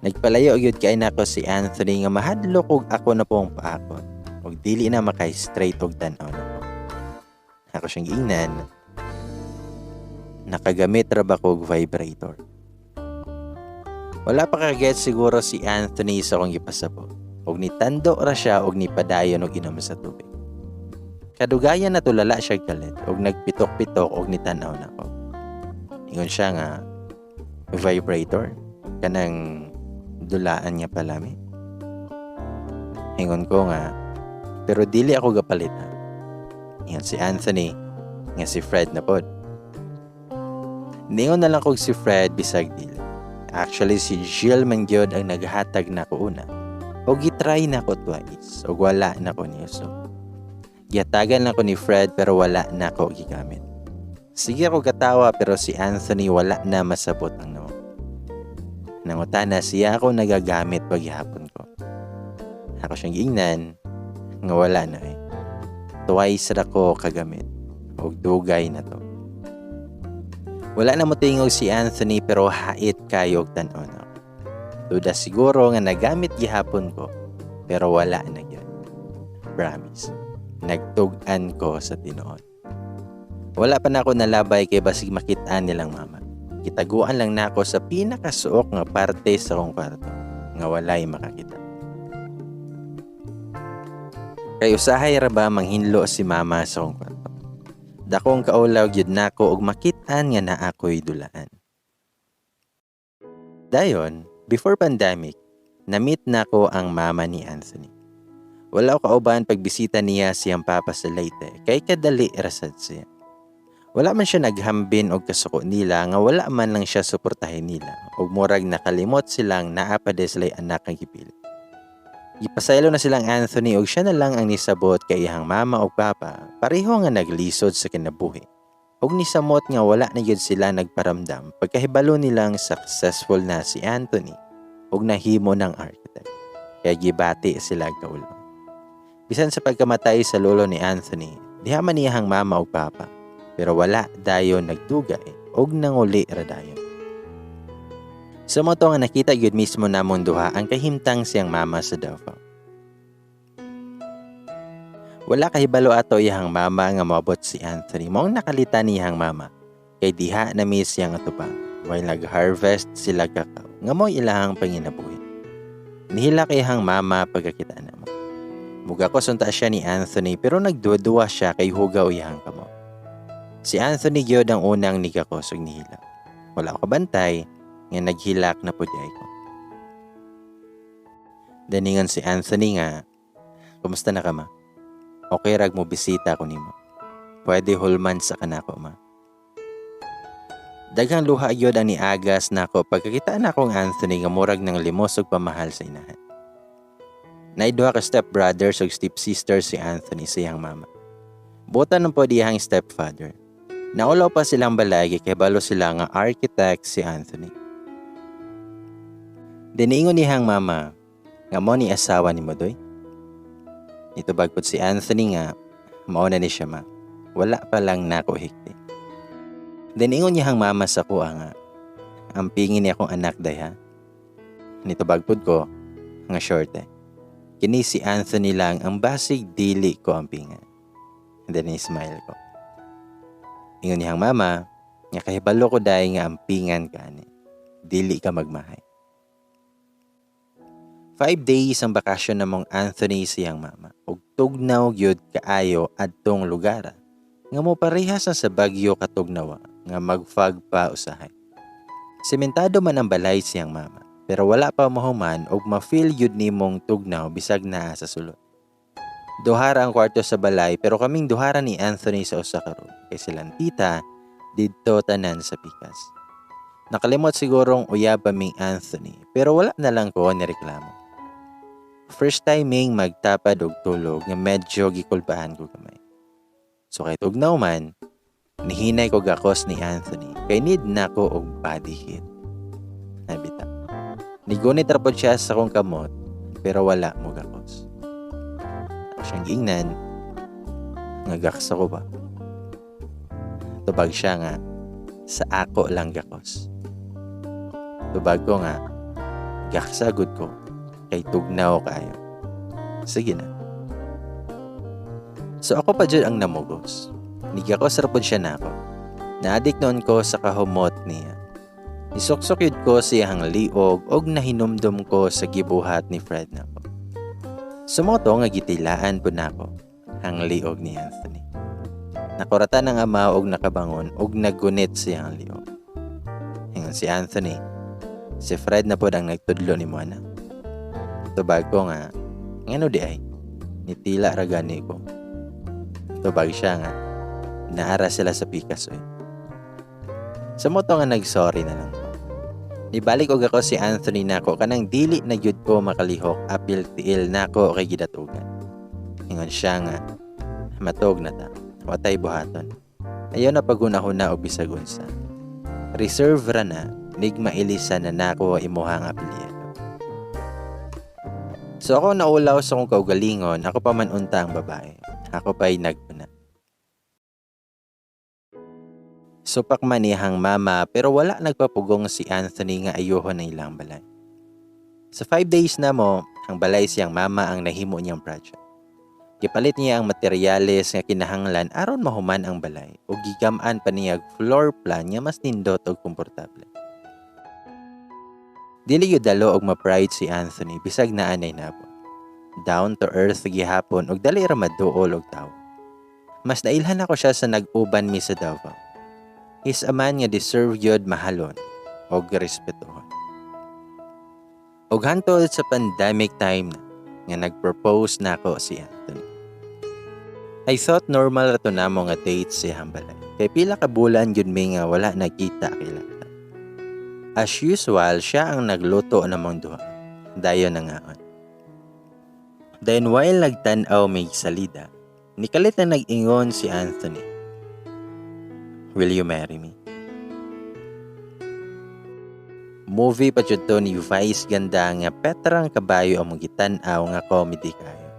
Nagpalayo gyud kay nako si Anthony nga mahadlok og ako na pong paakon og dili na maka-straight og tan-aw nako. Ako siyang giingnan, nakagamit ra ba ko og vibrator? Wala pa kaget siguro si Anthony sa akong gipasabot. Og nitando ra siya og nipadayon og inom sa tubig. Kadugayan na tulala siya galit og nagpitok-pitok og nitan-aw nako. Ingon siya nga vibrator kanang dulaan niya palami. Ingon ko nga pero dili ako gapalit ha. Ingon si Anthony nga si Fred na pod. Ningon na lang kog si Fred bisag dili. Actually si Jill man gyud ang naghatag nako una. O gitry na ko twice og wala na ko niuso. Gihatagan lang ko ni Fred pero wala na ko gigamit. Sige ako katawa pero si Anthony wala na masabot ang nawong. Nangutana siya ako nagagamit paghihapon ko. Ako siyang giingnan nga wala na eh. Twice ra ko kagamit og dugay na to. Wala na motingog si Anthony pero hait kayo og tan-aw na. Duda siguro nga nagamit gihapon ko pero wala na gyud. Promise. Nagtug-an ko sa tinuod. Wala pa na ako nalabay kay basig makit-an nilang mama. Gitaguan lang nako sa pinakasuok nga parte sa akong kwarto nga walay makakita. Kay usahay ra ba manghinlo si mama sa akong kwarto. Dakong kaulaw gyud nako og makit-an nga naa ko'y dulaan. Dayon, before pandemic, na-meet nako ang mama ni Anthony. Wala ko kauban pagbisita niya siyang papa sa Leyte kay kadali rasad siya. Wala man siya naghambin og kasuko nila nga wala man lang siya suportahin nila ug murag nakalimot silang naa pa di sila'y anak ang gipili. Gipasaylo na silang Anthony og siya na lang ang nisabot kay iyang mama ug papa pareho nga naglisod sa kinabuhi. Ug nisamot nga wala na gyud sila nagparamdam pagkahibalo nilang successful na si Anthony ug nahimo ng architect. Kaya gibati sila kaulaw. Bisan sa pagkamatay sa lolo ni Anthony, diha man iyang mama ug papa, pero wala dayon nagdugay ug nanguli ra dayon. Sa mao to nga nakita gyud mismo namong duha ang kahimtang siyang mama sa Davao. Wala kahibalo ato iyang mama nga moabot si Anthony. Maong nakalita niyang mama kay diha na miss siyang atubang while nag-harvest sila kakao nga mo'y ilahang panginabuhi. Nihila kay iyang mama pagkakita namo. Muga ko sunta siya ni Anthony pero nagduwa-duwa siya kay hugaw iyang kamot. Si Anthony gyud ang unang nigakos ug nihilak. Wala ko kabantay nga naghilak na pud diay ko. Daningon si Anthony nga, "Kumusta na ka, ma? Okay rag mo bisita ko nimo. Pwede hulman sa kanako, ma." Daghang luha gyud ang niagas nako pagkakita nako ang Anthony nga murag ng limos og pamahal sa inahan. Naay duha ka step brothers ug step sister si Anthony sa iyang mama. Buotan man pod iyang stepfather. Naulaw pa silang balay kay kabalo sila nga architect si Anthony. Diniingon niyang mama nga mo ni asawa ni Modoy. Nitubag pod si Anthony nga mao na ni siya, ma. Wala pa lang nako hikti. Then ingon niya ang mama sa kuha nga, "Ampingin niya akong anak day, ha." Nitubag pod ko nga short eh. Kini si Anthony lang ang basig dili ko ampingan. And then smile ko. Ingon niyang mama nga kahibalo ko dai nga ampingan ka ani. Dili ka magmahay. 5 days ang bakasyon namong Anthony siyang mama. Ug tugnaw gyud kaayo adtong lugar. Nga mo parehas na sa Baguio katugnawa nga mag-fog pa usahay. Sementado man ang balay siyang mama, pero wala pa mahuman og ma-feel yun nimong tugnaw bisag naa sa sulod. Duhara ang kwarto sa balay pero kaming duhara ni Anthony sa usa ka room kay silang tita didto tanan sa pikas. Nakalimot sigurong uyab pa ming Anthony pero wala na lang ko ni reklamo. First timing magtapad og tulog nga medyo gikulbaan ko gamay. So kay tugnaw man, nihinay ko gakos ni Anthony kay need na ko og body heat. Nabita. Nigunit ra pod siya sa akong kamot pero wala mo gakos. Ako siyang giingnan nga gaksa ko ba. Tubag siya nga sa ako lang gakos. Tubag ko nga gaksa gud ko kay tugnaw kaayo. Sige na. So ako pa jud ang namugos. Nigakos ra pod siya nako. Naadik noon ko sa kahumot niya. Nisuksok yun ko sa iyang liog og nahinumdum ko sa gibuhat ni Fred nako. Sumoto nga gitilaan po nako ang liog ni Anthony. Nakuratan ang ama og nakabangon og naggunit sa iyang liog. Ingon si Anthony, "Si Fred na pod ang nagtudlo ni mo, anak." Tubag ko nga, "Ngano di ay? Nitila ra gani ko." Tubag siya nga, naara sila sa pikas oy. Sa moto nga nag-sorry na lang ko. Nibalik og ako si Anthony nako kanang dili na gyud ko makalihok apil tiil nako kay gidatugan. Ingon siya nga, "Matog na ta. Watay buhaton. Ayaw na pagunahuna og bisag unsa. Reserve ra na nig mailisan na nako imuhang apelyido." So ako naulaw sa akong kaugalingon, ako pa man unta ang babae. Ako pa'y nagpuna. Supak man iyang mama pero wala nagpapugong si Anthony nga ayuhon ang ilang balay. Sa 5 days na mo, ang balay siyang mama ang nahimo niyang project. Gipalit niya ang materyales nga kinahanglan aron mahuman ang balay ug gigam-an pa niya floor plan nga mas nindot ug komportable. Dili gyud dalo og ma-pride si Anthony bisag naa nay nabot. Down to earth gihapon ug dali ra maduol og tawo. Mas nailhan ako siya sa nag-uban mi sa Davao. He's a man nga deserve gyud mahalon og respetuhon. Og hantod sa pandemic time na nga nag-propose nako si Anthony. I thought normal ra to namo nga date sa iyang balay. Kay pila ka bulan gyud mi nga wala nagkita kilata. As usual, siya ang nagluto namong duha. Dayon nangaon. Then while nagtan-aw may salida, nikalit na nag-ingon si Anthony, "Will you marry me?" Movie pa jud to ni Vice Ganda nga petrang kabayo ang gitan-aw nga comedy kayo.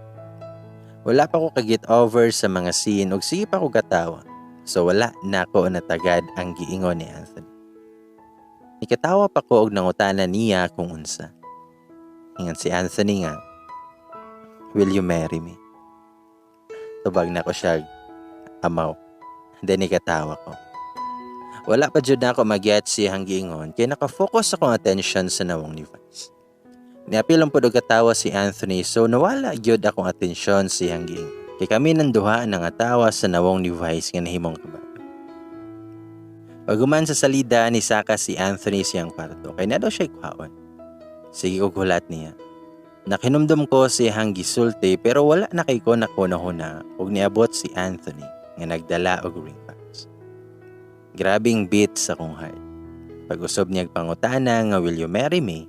Wala pa ko ka-get over sa mga scene ug sige pa ko katawa. So wala na ko natagad ang giingon ni Anthony. Nikatawa pa ko og nangutana niya kung unsa. Ingon si Anthony nga, "Will you marry me?" Tubag na ko siya, "Amaw." Then nikatawa ko. Wala pa jud na ako mag-get siyang giingon kay nakafocus akong attention sa nawong ni Vice. Niapil lang pod og katawa si Anthony so nawala gyud akong atensyon sa iyang giingon. Kay kami nang duha nang atawa sa nawong ni Vice nga nahimong kabayo. Paghuman sa salida, nisaka si Anthony siyang kwarto kay naa daw siya kuhaon. Sige ko hulat niya. Nakinumdum ko siyang gisulti pero wala na kay ko nakunahuna ug niabot si Anthony nga nagdala og ring box. Grabing beat sa akong heart. Pag-usob niya pangutana nga, "Will you marry me?"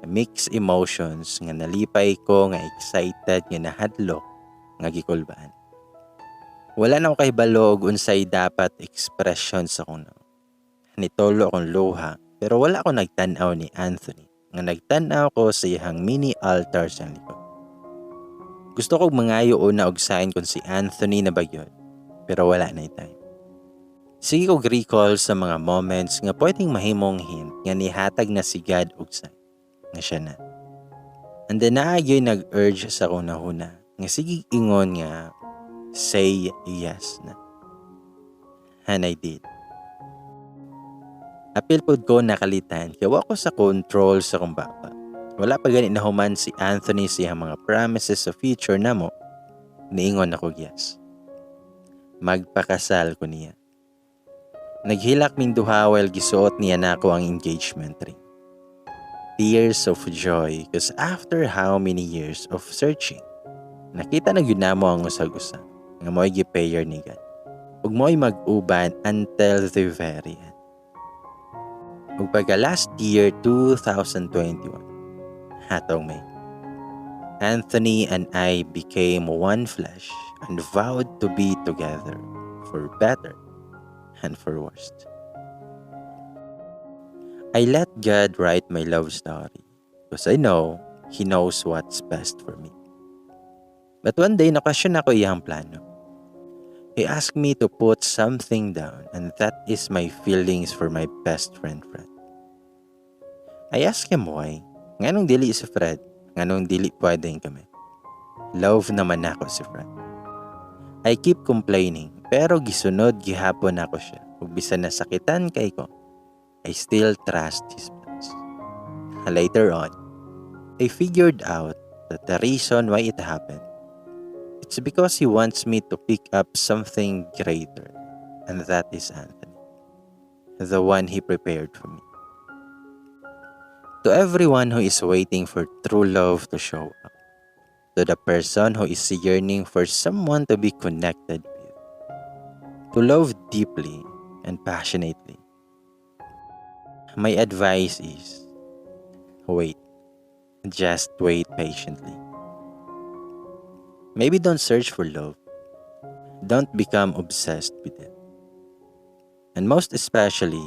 Mixed emotions nga nalipay ko, nga excited, nga nahadlok, nga gikulbaan. Wala na ako kahibalo og unsay dapat expression sa akong nawong. Nitulo akong luha pero wala ko nagtan-aw ni Anthony nga nagtan-aw ko sa iyang mini altar sa likod. Gusto kog mangayo una og sign kung si Anthony na ba gyud, pero wala na time. Sige kog recall sa mga moments nga pwedeng mahimong hint nga nihatag na si God og sign nga siya na. And then naa gyud nag-urge sa akong nahuna nga sige ingon nga say yes na. And I did. Apil pod ko nakalitan kay wa ko sa control sa akong baba. Wala pa gani nahuman si Anthony sa iyang mga promises sa future namo. Niingon ako yes. Magpakasal ko niya. Naghilak ming duha while gisuot niya nako ang engagement ring. Tears of joy because after how many years of searching, nakita na gyud namo ang usag-usa nga mo'y gipair ni God. Ug mo'y mag-uban until the very end. Ug pagka last year 2021, hatong May, Anthony and I became one flesh and vowed to be together for better and for worst. I let God write my love story because I know He knows what's best for me. But one day, na-question nako iyang plano. He asked me to put something down, and that is my feelings for my best friend, Fred. I asked him why. Nganong dili si Fred? Nganong dili pwedeng kami? Love naman nako si Fred. I keep complaining, pero gisunod gihapon nako siya. Ug bisan nasakitan kay ko, I still trust his plans. Later on, I figured out that the reason why it happened, it's because he wants me to pick up something greater, and that is Anthony, the one he prepared for me. To everyone who is waiting for true love to show up, to the person who is yearning for someone to be connected with, to love deeply and passionately, my advice is wait. Just wait patiently. Maybe don't search for love. Don't become obsessed with it. And most especially,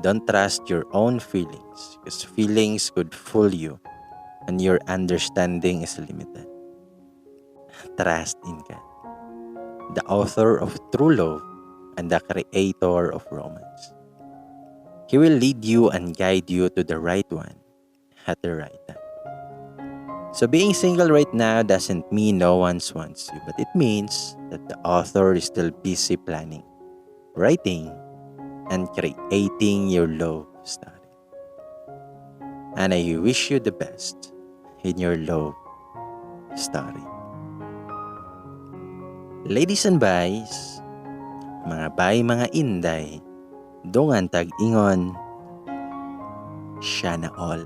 don't trust your own feelings because feelings could fool you and your understanding is limited. Trust in God, the author of true love and the creator of romance. He will lead you and guide you to the right one at the right time. So being single right now doesn't mean no one wants you, but it means that the author is still busy planning, writing, and creating your love story. And I wish you the best in your love story. Ladies and bays, mga bay, mga inday, dungan tag ingon, siya na all.